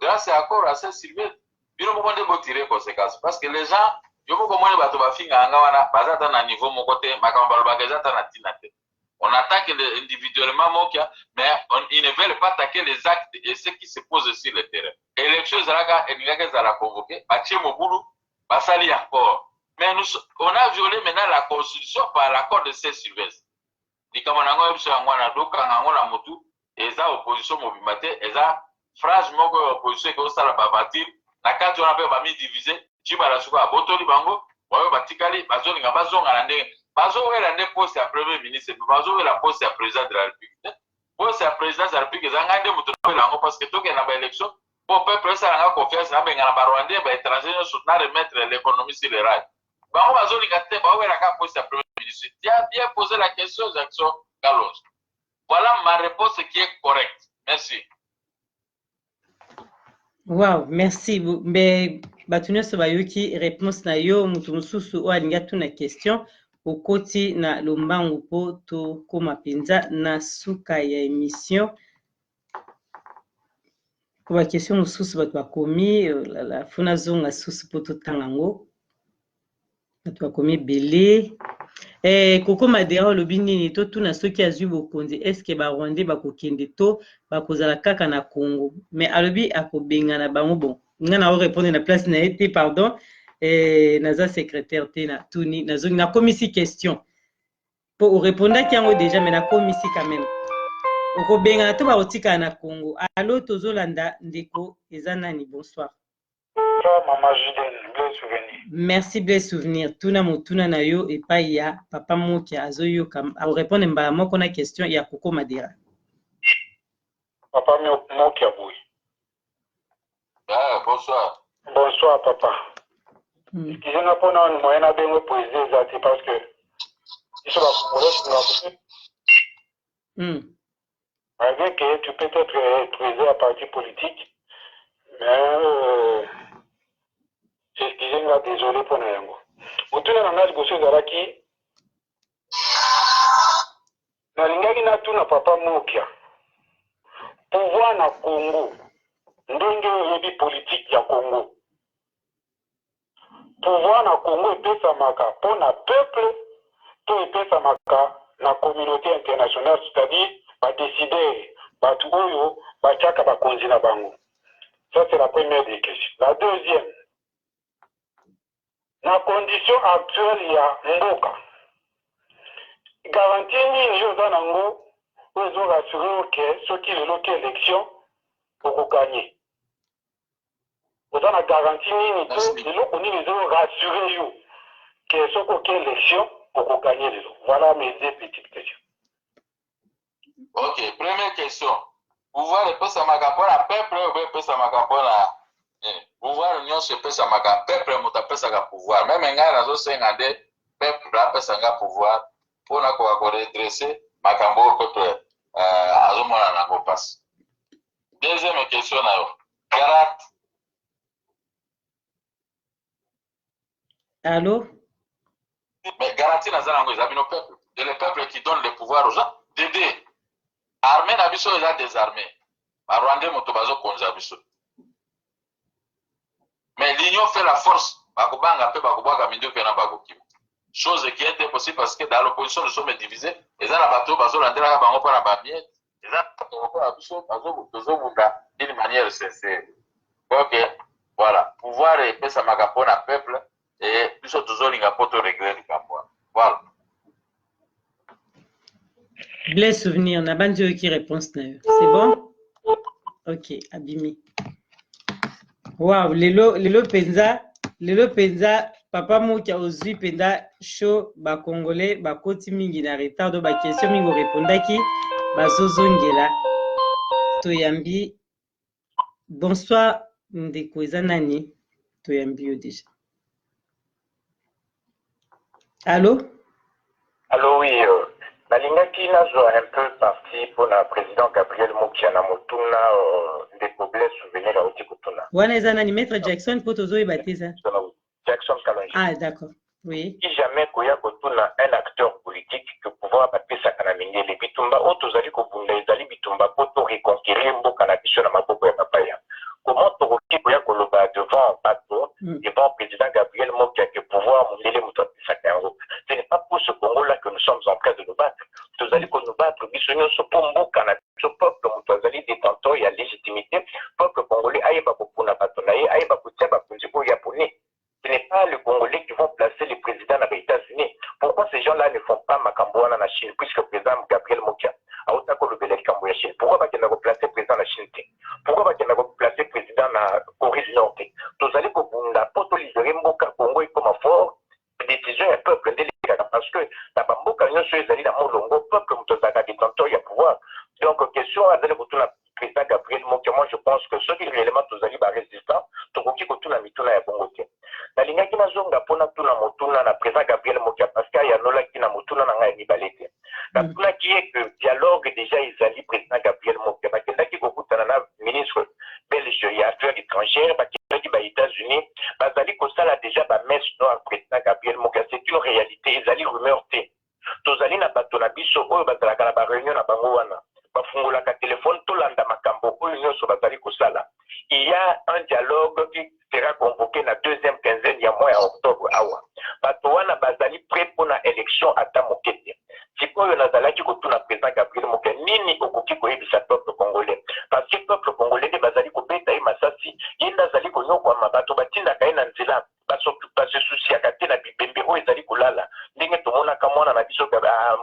grâce ya accord ya Saint Sylvestre. Bino moko nde bo tirer consequence parce que les gens yo moko omoni bato bafingaka nga wana baza ata na niveau moko te, makambo balobaka eza ata na ntina te. On attaque individuellement Mokia, mais ils ne veulent pas attaquer les actes et ce qui se pose sur le terrain. Élection ezalaka elingaki ezala convoqué, batie mobulu, basali accord. Mais nous, on a violé maintenant la constitution par l'accord de Saint-Sylvestre. Likambo na yango biso yango wana dokanga yango na motu, eza opposition mobimba te, eza phrase moko ya opposition ekosala bavatire na kati wana mpe bamidivise. Tshibala sikoyo abotoli bango, baoyo batikali bazolinga bazonga na ndenge bazowela nde poste ya premier ministre, mpe bazowela poste ya président de la république te. Poste ya président de la république eza ngai nde moto nawela yango, parce que tokende na baélection mpo peuple esala nga confiance, nabengana barwandais, baétranger nyonso, na remettre l'économie sur les rails. Bango bazolinga te, bawelaka poste ya premier ministre. Tu as bien posé la question, Jackson Kalonzo. Voilà ma réponse qui est correcte. Merci. Wow, merci. Mbe bato nyonso bayoki réponse na yo. Moto mosusu oyo alingi atuna question, okoti na lombangu mpo tokóma mpenza na suka ya émission. Po baquestion mosusu bato bakomi lala, fo nazonga susu mpo totanga yango. Bato bakomi ebele. Koko Madera olobi nini? Totuna soki azwi bokonzi, eske barwandais bakokende to bakozala kaka na Congo? Mais alobi akobengana bango. Bon, nga na orépondre na place na ye te, pardon, naza secrétaire te. Na tuni, nazongi, nakomisi question mpo orépondaki yango déjà, mais nakomisi quand même. Okobengana to bakotikala na Congo? Alo, tozolanda ndeko, eza nani? Bonsoir. Bonsoir, Maman Judène, Blaise Souvenir. Merci, Blaise Souvenir. Tuna motuna na yo epai ya papa Mokia, azoyoka, akorépondre mbala moko na question ya Koko Madera. Papa Mokia Boui. Ah, bonsoir. Bonsoir, papa. Excusez-moi pour non moyen na bengo poésie eza te parce que biso ba Congolais tolingaka malgré que tu peux être président à parti politique, mais excusez nga, désolé mpona yango. Motuna na ngai liboso ezalaki, nalingaki natuna papa Mokia, pouvoir na Congo, ndenge oyebi politique ya Congo, pouvoir na Congo epesamaka mpo na peuple to epesamaka na communauté internationale, c'est-à-dire badécideur, bato oyo batiaka bakonzi na bango? Ça, c'est la première des questions. La deuxième, na condition actuelle ya mboka, garantie nini yo oza nango oyo ezorassurer yo ke soki lelo ke élection okogagner? Oza na garantie nini to eloko nini ezorassurer yo ke soki oke élection okogagner lelo? Voilà mes deux petites questions. Ok, première question, pouvoir epesamaka mpona peuple oyo mpe epesamaka mpona pouvoir nyonso epesamaka peuple, moto apesaka pouvoir. Même ngai nazosenga nde peuple apesa nga pouvoir mpona koka koredresser makambo oyo peuple azomona nango mpasi. Deuxième question na yo, garante Allo? Mais garantie naza nango eza bino peuple. C'est le peuple qui donne le pouvoir aux gens. Dede armée na biso eza désarmé, barwandais moto bazokonza biso, mais l'union fait la force. Bakobanga mpe bakobwaka minduki na bakokima, chose qui est impossible parce que dans l'opposition, nous sommes divisés. Eza na bato bazolandelaka bango mpona bamiete, eza na bato lokola biso tozobunda d'une manière sincère. Ok, voilà, pouvoir epesamaka mpona peuple e biso tozolinga mpo torégler likambo wana. Voilà. Blaise Souvenir, nabandi oyoki réponse na yo. C'est bon? Ok, abimi. Wow, lelo lelo mpenza, lelo mpenza papa Mokia ozwi mpenza show. Bacongolais bakoti mingi na retard, do baquestion mingi orépondaki bazozongela. Toyambi, bonsoir ndeko, eza nani? Toyambi yo déjà. Allo? Allo, oui. Nalingaki nazwa un peu parti mpona président Gabriel Mokia na motuna ndeko Blaise Souvenir auti kotuna. Wana eza nani, maître Jackson? Mpo tozoyeba te eza. Jackson Kalonji. Ah, d'accord, oui. Si jamais koya kotuna un acteur politique que pouvoir bapesaka na mindele, bitumba oyo tozali kobunda ezali bitumba mpo to reconquérir mboka na biso na maboko ya bapaya. Comment tokoki koya koloba devant bato, devant président Gabriel Mokia, que pouvoir mondele moto apesaka yango? Ce n'est pas pour ce Congo là que nous sommes en train de nous battre. Tozali ko nous battre biso nyonso mpo mboka na biso, peuple moto azali détenteur ya légitimité, peuple congolais ayeba kopona bato na ye, ayeba kotia bakonzi oyo ya poni. Ce n'est pas les Congolais qui vont placer les présidents dans les États-Unis. Pourquoi ces gens-là ne font pas makambo wana na Chine, puisque président Gabriel Mokia auta kolobela likambo ya Chine? Pourquoi bakenda koplacer président na Chine te? Pourquoi bakenda koplacer président na Corée du Nord te? Tozali kobunda mpo tolibérer mboka Congo ekoma fort. Décision ya peuple nde elekaka, parce que na bamboka nyonso ezali na molongo, peuple moto azalaka détenteur ya pouvoir. Donc question azali kotuna président Gabriel Mokia, moi je pense que soki réellement tozali barésistant, tokoki kotuna mituna ya bongo te. Nalingaki nazonga mpona tuna motuna na président Gabriel Mokia, parce que ayanolaki na motuna na ngai ya mibale te. Natunaki ye que dialogue déjà ezali. Président Gabriel Mokia, bakendaki kokutana na ministre belge ya affaires étrangères, bakendaki ba États-Unis, bazali kosala déjà bamesse noire. Président Gabriel Mokia, c'est une réalité, ezali rumeur te. Tozali na bato na biso oyo bazalaka na baréunion na bango wana, bafungolaka telefone, tolanda makambo oyo nyonso bazali kosala. Il y a un dialogue qui sera convoqué na deuxième quinzaine ya mois ya octobre. Awa bato wana bazali prêt mpona élection ata moke te. Sikoyo nazalaki kotuna président Gabriel Mokia: nini okoki koyebisa peuple congolais? Parce que peuple congolais nde bazali kobeta ye masasi, ye nde azali konyokwama. Bato batindaka ye na nzela, basesouciaka te na bibembe oyo ezali kolala, ndenge tomonaka mwana na biso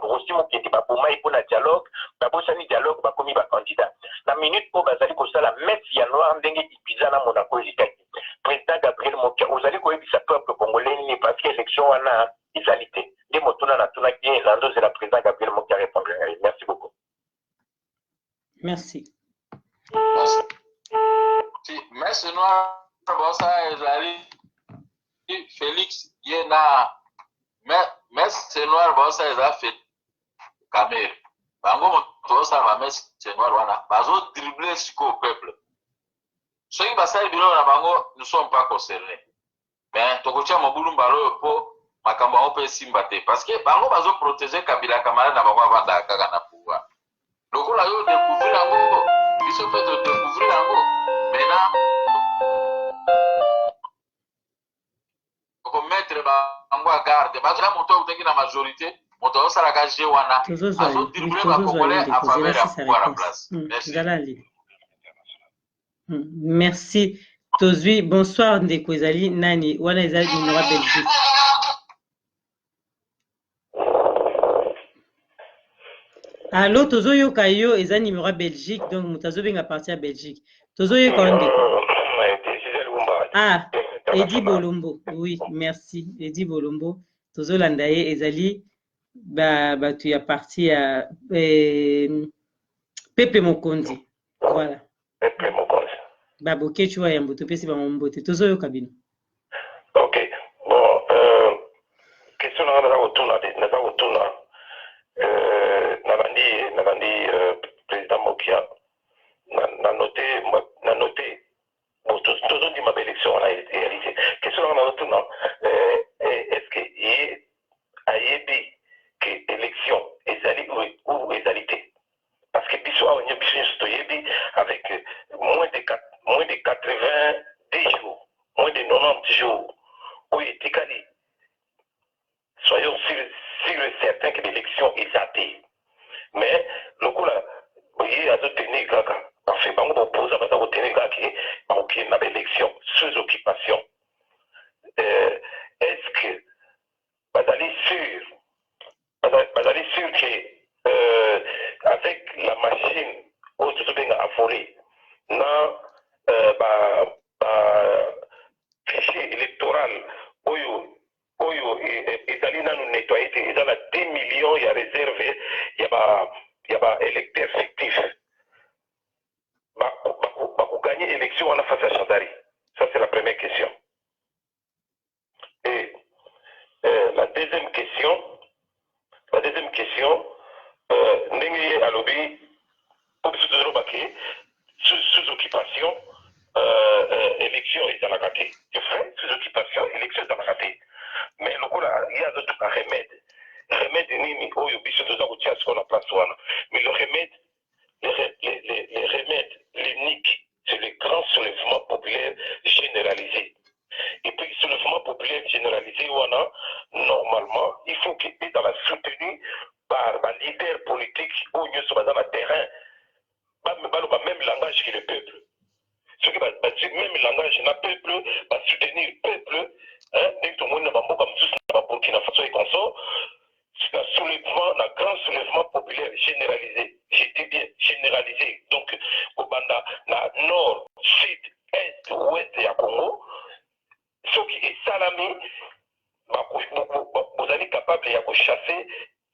Rossy Mukendi, baboma ye mpona dialogue. Babosani dialogue, bakomi bacandidat na minute oyo bazali kosala messe ya noir, ndenge Ibiza na Monaco elekaki. Président Gabriel Mokia, ozali koyebisa peuple congolais nini? Parce que élection wana ezali te. Nde motuna natunaki ye, nandozela président Gabriel Mokia répondre ngai. Merci beaucoup. Merci. Messe noire bosala ezali Félix ye na messe noire bosala eza Félix, Kamerhe, bango moto bosala bamesse noire wana. Bazodribler sikoyo peuple. Soki basali biloko na bango, nous sommes pas concernés, mais tokotia mobulu mbala oyo mpo makambo yango mpe esimba te, parce que bango bazoprotéger Kabila, camarade na bango avandaka kaka na pouvoir. Lokola yo découvrir yango, biso mpe todécouvrir yango. Maintenant tokomettre bango ya garde. Baza moto autaki na majorité, moto azosalaka jeu wana, azodribler bacongolais à faveur ya pouvoir en place. Merci. Merci. Tozwi, bonsoir ndeko, ezali nani wana? Ezali numéro ya Belgique. Allo, tozoyoka yo. Eza numéro ya Belgique, donc moto azobenga parti ya Belgique. Tozoyoka yo, ndeko. Ah, Edi Bolombo, oui, merci. Edi Bolombo, tozolanda ye. Ezali bato ya parti ya Pepe Mokonzi, voilà. Pepe Mokonzi. Babokecu wa yambo, topesi bango mbote. Tozoyoka bino. Ok, bon, question na nga naza kotuna, naza kotuna, nalandi président Mokia, na note bon, tozondima baélection wana réalité. Question na nga nazotuna: est ce que ye ayebi ke élection ezali ou ezali te? Parce que biso awa, biso nyonso toyebi, avec moins de 82 jours, moins de 90 jours oyo etikali, soyons sûr et certain que l'élection eza te. Mais lokola ye azotenir kaka, enfin bango baopposants baza kotenir kaka ke bakokende na baélection sous occupation, est ce que bazali sûr que avec la machine oyo tozobenga affolé na ba fichier électoral oyo ezali nanu nettoyé te, eza na 2 millions ya réserve ya ba électeur fictif, bakogagner élection wana face à Shadary? Ça, c'est la première question. Et la deuxième question, Euh, ndenge ye alobi mpo biso tozoloba ke sous, sous occupation euh, euh, élection ezalaka te. C'est vrai, sous occupation élection ezalaka te, mais lokola ye azotuka remède, remède nini oyo biso toza kotia sikoyo na place wana? Mais le remède, le, le, le, le remède l'unique, c'est le grand soulèvement populaire généralisé. Et puis soulèvement populaire généralisé wana, normalement il faut qu'il ezala soutenu par ba leader politique oyo nyonso baza na terrain, baloba même langage que le peuple. Soki bazwi même langage na peuple, basoutenir peuple, ndenge tomoni na bamboka mosusu, na baburkina Faso et consort, na soulèvement, na grand soulèvement populaire généralisé, je dis bien généralisé, donc kobanda na nord, sud, est, ouest ya Congo, soki esalami, bozali capable ya kochasser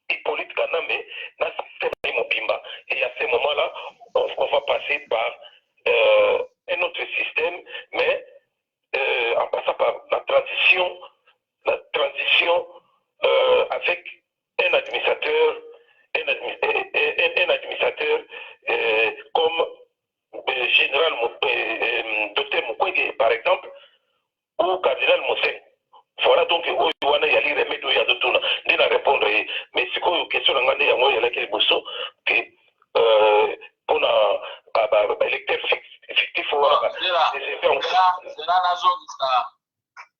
Hippolyte Kanambe na système na ye mobimba. Et à ce moment là on va passer par un autre système, mais en passant par la transition, la transition avec un administrateur, un, un, un administrateur comme général docteur Mukwege par exemple, ou cardinal Monsengwo. Voilà, donc oyo wana yali remède oyo azotuna nde na répondre ye. Mais sikoyo question na ngai nde yango oyalaki liboso ke mpona baélecteur fictif wana. Zela, nazongisa,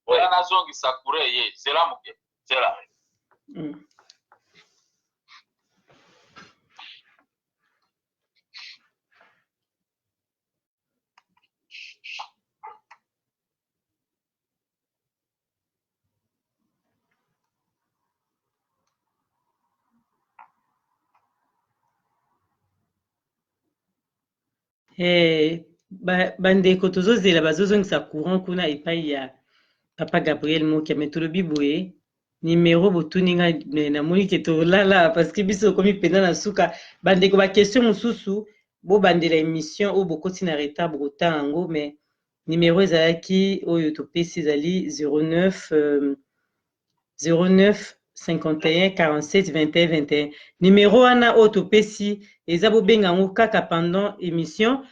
zela, nazongisa courant ye, zela moke, zela. Eh, bandeko, tozozela bazozongisa courant kuna epai ya papa Gabriel Mokia. Me tolobi boye, nimero botuni ngai, me namoni ke tolala parce que biso okomi mpenza na suka. Bandeko, baquestion mosusu bobandela émission oyo, bokoti na retard, bokotanga yango. Mais nimero ezalaki oyo topesi ezali 09 09 51 47 21 21. Nimero wana oyo topesi eza, bobenga yango kaka pendant émission.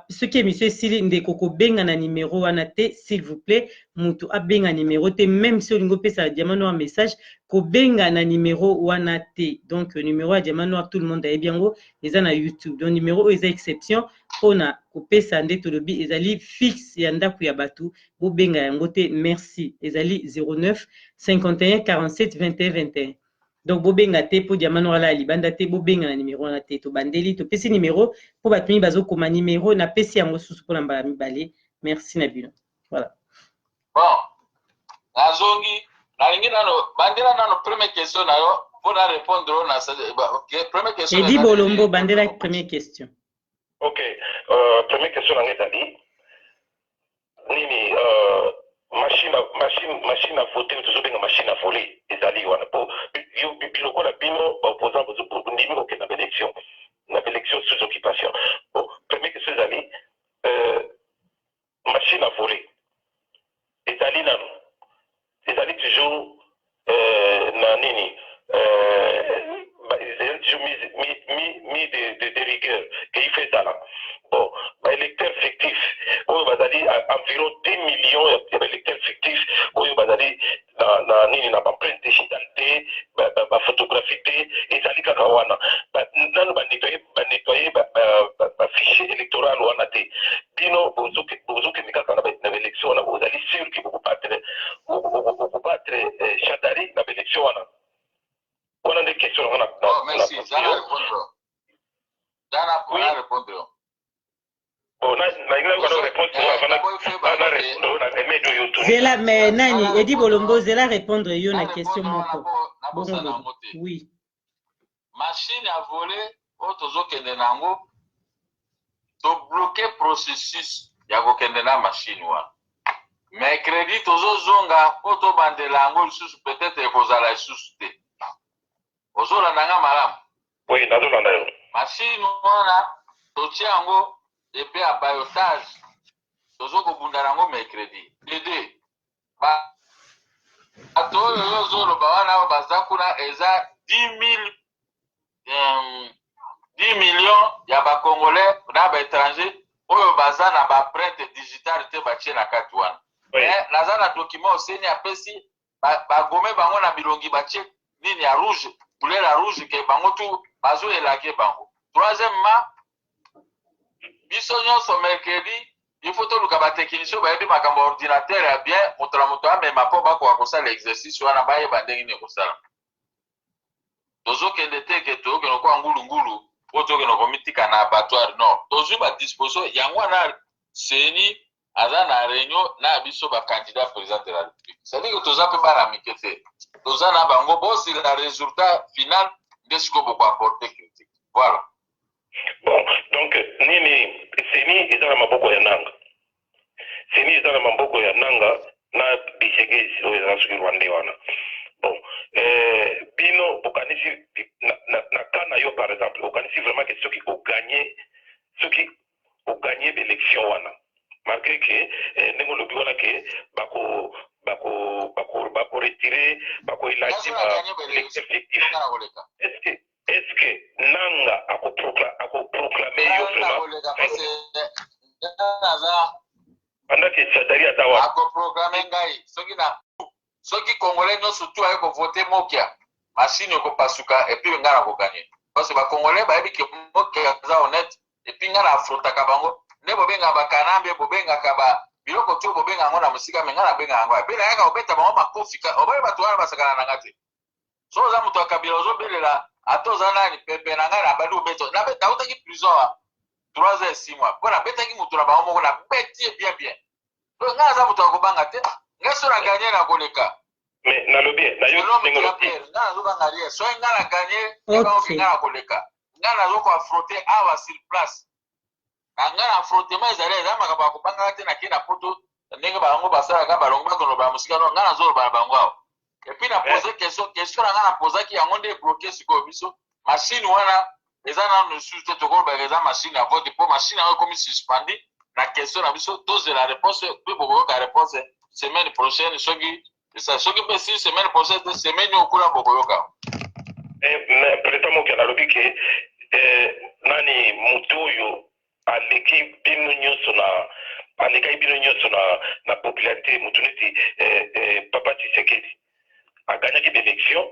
Soki émission esili, ndeko kobenga na nimero wana te, s'il vous plaît. Mutu abenga nimero te, même si olingi opesa Diamant Noir message, kobenga na nimero wana te. Donc numéro ya Diamant Noir, tout le monde ayebi yango, eza na YouTube. Donc numéro oyo eza exception mpona kopesa nde tolobi ezali fixe ya ndako ya bato, bobenga yango te, merci. Ezali 09 51 47 21 21. Donc bobenga te mpo Diamant Noir ala ya libanda te, bobenga na nimero wana te. Tobandeli, topesi nimero mpo bato mingi bazokoma nimero. Napesi yango susu mpona mbala mibale. Merci na bino, voilà. Bon, nazongi. Nalingi nano bandela nano première question na yo mpo na répondre oyo na première question. Edi Bolombo, bandela première question. Ok, première question na ngai ezali nini? Machine à voter, tozobenga machine à voler, ezali wana po lokola bino baopposant ndimi kokende na baélection, na baélection sous occupation. Bon, première question ezali machine à voler ezali nano, ezali toujours na nini, ezali toujours mis de rigueur ke il faut ezala. Bon, baélecteur fictif oyo bazali environ 2 millions ya baélecteur fictif oyo bazali na nini, na baempreinte digitale te, baphotographie te, ezali kaka wana, nanu banettoyer bafichier électoral wana te. Bino bozokende kaka na baélection wana, ozali sûr ke bokobattre Shadary na baélection wana? Wana nde question nango. Na merci, zana répondre, zana répondre. Bon, nalingi réponse avant na répondre na remède oyo. Zela, mais nani, Edi Bolombo, zela répondre yo na question moko. Bongo, oui. Machine à voler oyo tozokende na yango, tobloquer processus ya kokende na machine wana. Mercredi tozozonga mpo tobandela yango lisusu, peut-être ekozala lisusu te. Ozolanda nga malamu? Oui, nazolanda yo. Machine wana totia yango epe ya ballottage, tozokobunda yango mercredi. Dede bato oyo yo ozoloba wana oyo baza kuna eza 10 000. baza na ba empreinte digitale te batie na kati wana. Mais naza na document oyo CENI apesi, ba gommer bango na bilongi batie nini ya rouge, couleur ya rouge que bango tout bazo elaguer bango. Troisièmement, biso nyonso mercredi il faut toluka ba techniciens bayebi makambo ya ordinateur ya bien, moto na moto amema mpo bakoka kosala exercice wana, bayeba ndenge nini ekosalama. Tozokende te ke tokende lokola ngulu ngulu mpo tokende komitika na abattoir, non, tozwi ba disposition yango wana. CENI aza na réunion na biso ba candidat président de la République, c'est-à-dire que toza mpe bana mike te, toza na bango. Bozela résultat final nde sikoyo bokoapporter critique, voilà. Bon, donc nini, CENI eza na maboko ya Nanga, CENI eza na maboko ya Nanga na Tshisekedi oyo eza soki Rwandais wana. Bon, bino bokanisi na cas na yo par exemple, okanisi vraiment ke soki ogagner, soki ogagner baélection wana, malgré ke ndenge olobi wana ke bako bako bako bakoretirer, bakoélargir baélecteur fictif, est-ce que Nanga akoproclamer yo vraiment pendant que Shadary aza wana? Akoproclamer ngai soki na soki Congolais nyonso tu aye kovoter Mokia, machine ekopasuka et puis ngai nakogagner, parce que Bacongolais bayebi ke Mokia aza honnête. Et puis ngai na affrontaka bango nde bobengaka bakanambe, bobengaka ba biloko ti bobenga yango na mosika, me ngai nabengaka yango abe nayaka kobeta bango makofi. Obaye bato wana basakana na nga te. So oza moto ya Kabila, ozobelela, ata oza nani, pepe na ngai nabandi kobeta. Nautaki prison wa 3 heures 6 mois mpo nabetaki moto na bango moko, nabeti ye bien bien. Donc ngai aza moto ya kobanga te. Ngai so na gagner, na koleka. Mais nalobi nayoki ndenge olobi. Ngai nazobanga rien. Soki ngai na gagner, ngai na koleka. Ngai nazokoaffronter awa sur place na ngai na affrontement ezali, eza makambo ya kobangaka te. Nakei na Poto, ndenge bango basalaka, balongo bakoloba ya mosika. No, ngai nazoloba na bango awa. Et puis na pose question, question na ngai napozaki yango nde ebloquer sikoyo biso. Machine wana eza nanu lisusu te, tokolobaka eza machine ya vote mpo machine yango ekomi suspendu. Na question na biso, tozela réponse mpe bokoyoka réponse semaine prochaine. Soki mpe si semaine prochaine te, semaine oyo kuna bokoyoka. Président Mokia, nalobi ke nani motu oyo aleki bino nyonso na alekaki bino nyonso na popularité, motu neti papa Tshisekedi, aganyaki baélection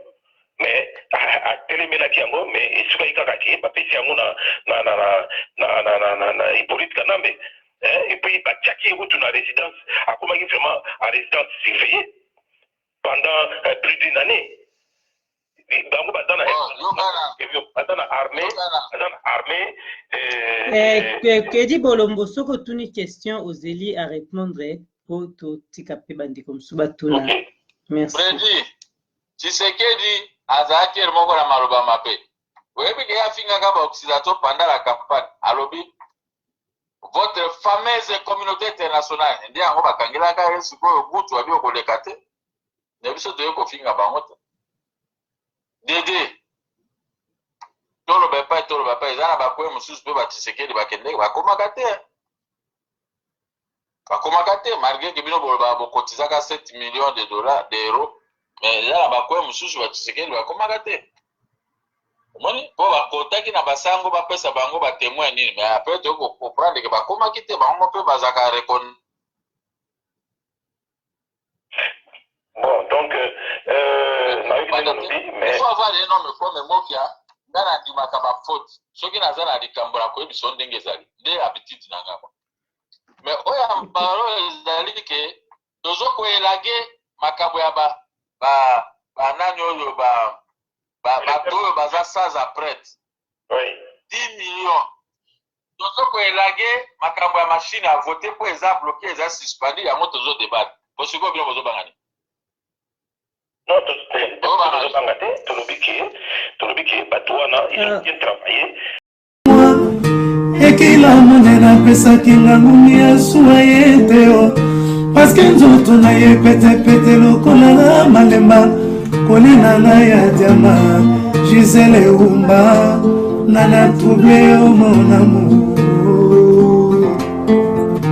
mais atelemelaki yango, mais esukaki kaka ke bapesi yango na Hippolyte Kanambe. Et puis batiaki ye kutu na résidence, akomaki vraiment en résidence surveillée pendant plus d'une année. Bango baza na armée, baza na armée. Kedi Bolombo, soki otuni question, ozeli à répondre po totika mpe bandeko mosusu batuna. Merci. Fredi Tshisekedi azalaki ere moko na maloba mabe. Oyebi ke ye afingaka baoccidentaux pendant la campagne, alobi "votre fameuse communauté internationale". Nde yango bakangelaka ye sikoyo butu, abi okoleka te na biso, toye kofinga bango te. Dede, toloba epai, toloba epai, eza na bakwe mosusu mpe baTshisekedi bakendeki, bakomaka te, bakomaka te, malgré ke bino boloba bokotizaka 7 millions de dollars, d'euros, mais eza na bakwe mosusu baTshisekedi bakomaka te. Omoni, mpo bakotaki na basango, bapesa bango batémoin nini, mais après toyei kocomprendre ke bakomaki te. Bango mpe bazalaka recon Bon, donc nayoki ndenge olobi, mais il faut avoir un homme comme Mokia. Nga nandimaka bafaute. Soki naza na likambo, na koyebisa yo ndenge ezali, nde habitude na nga. Mais oyo ya mbalo ezali ke tozokoélaguer makambo ya ba banani oyo, bato oyo baza sans empreinte. 10 millions, tozokoélaguer makambo ya machine à voter mpo eza bloqué, eza suspendu. Yango tozodébattre po sikoyo bino bozobanga nini? Non, tozobanga te. Tolobi ke bato wana, ils ont bien travaillé. Ekila monene apesaki nga ngungi ya suwa ye te o, parce que nzoto na ye petepete lokola na malemba. Kolina ngai ya diama, Gisele Umba, nana trouble yo, mon amour.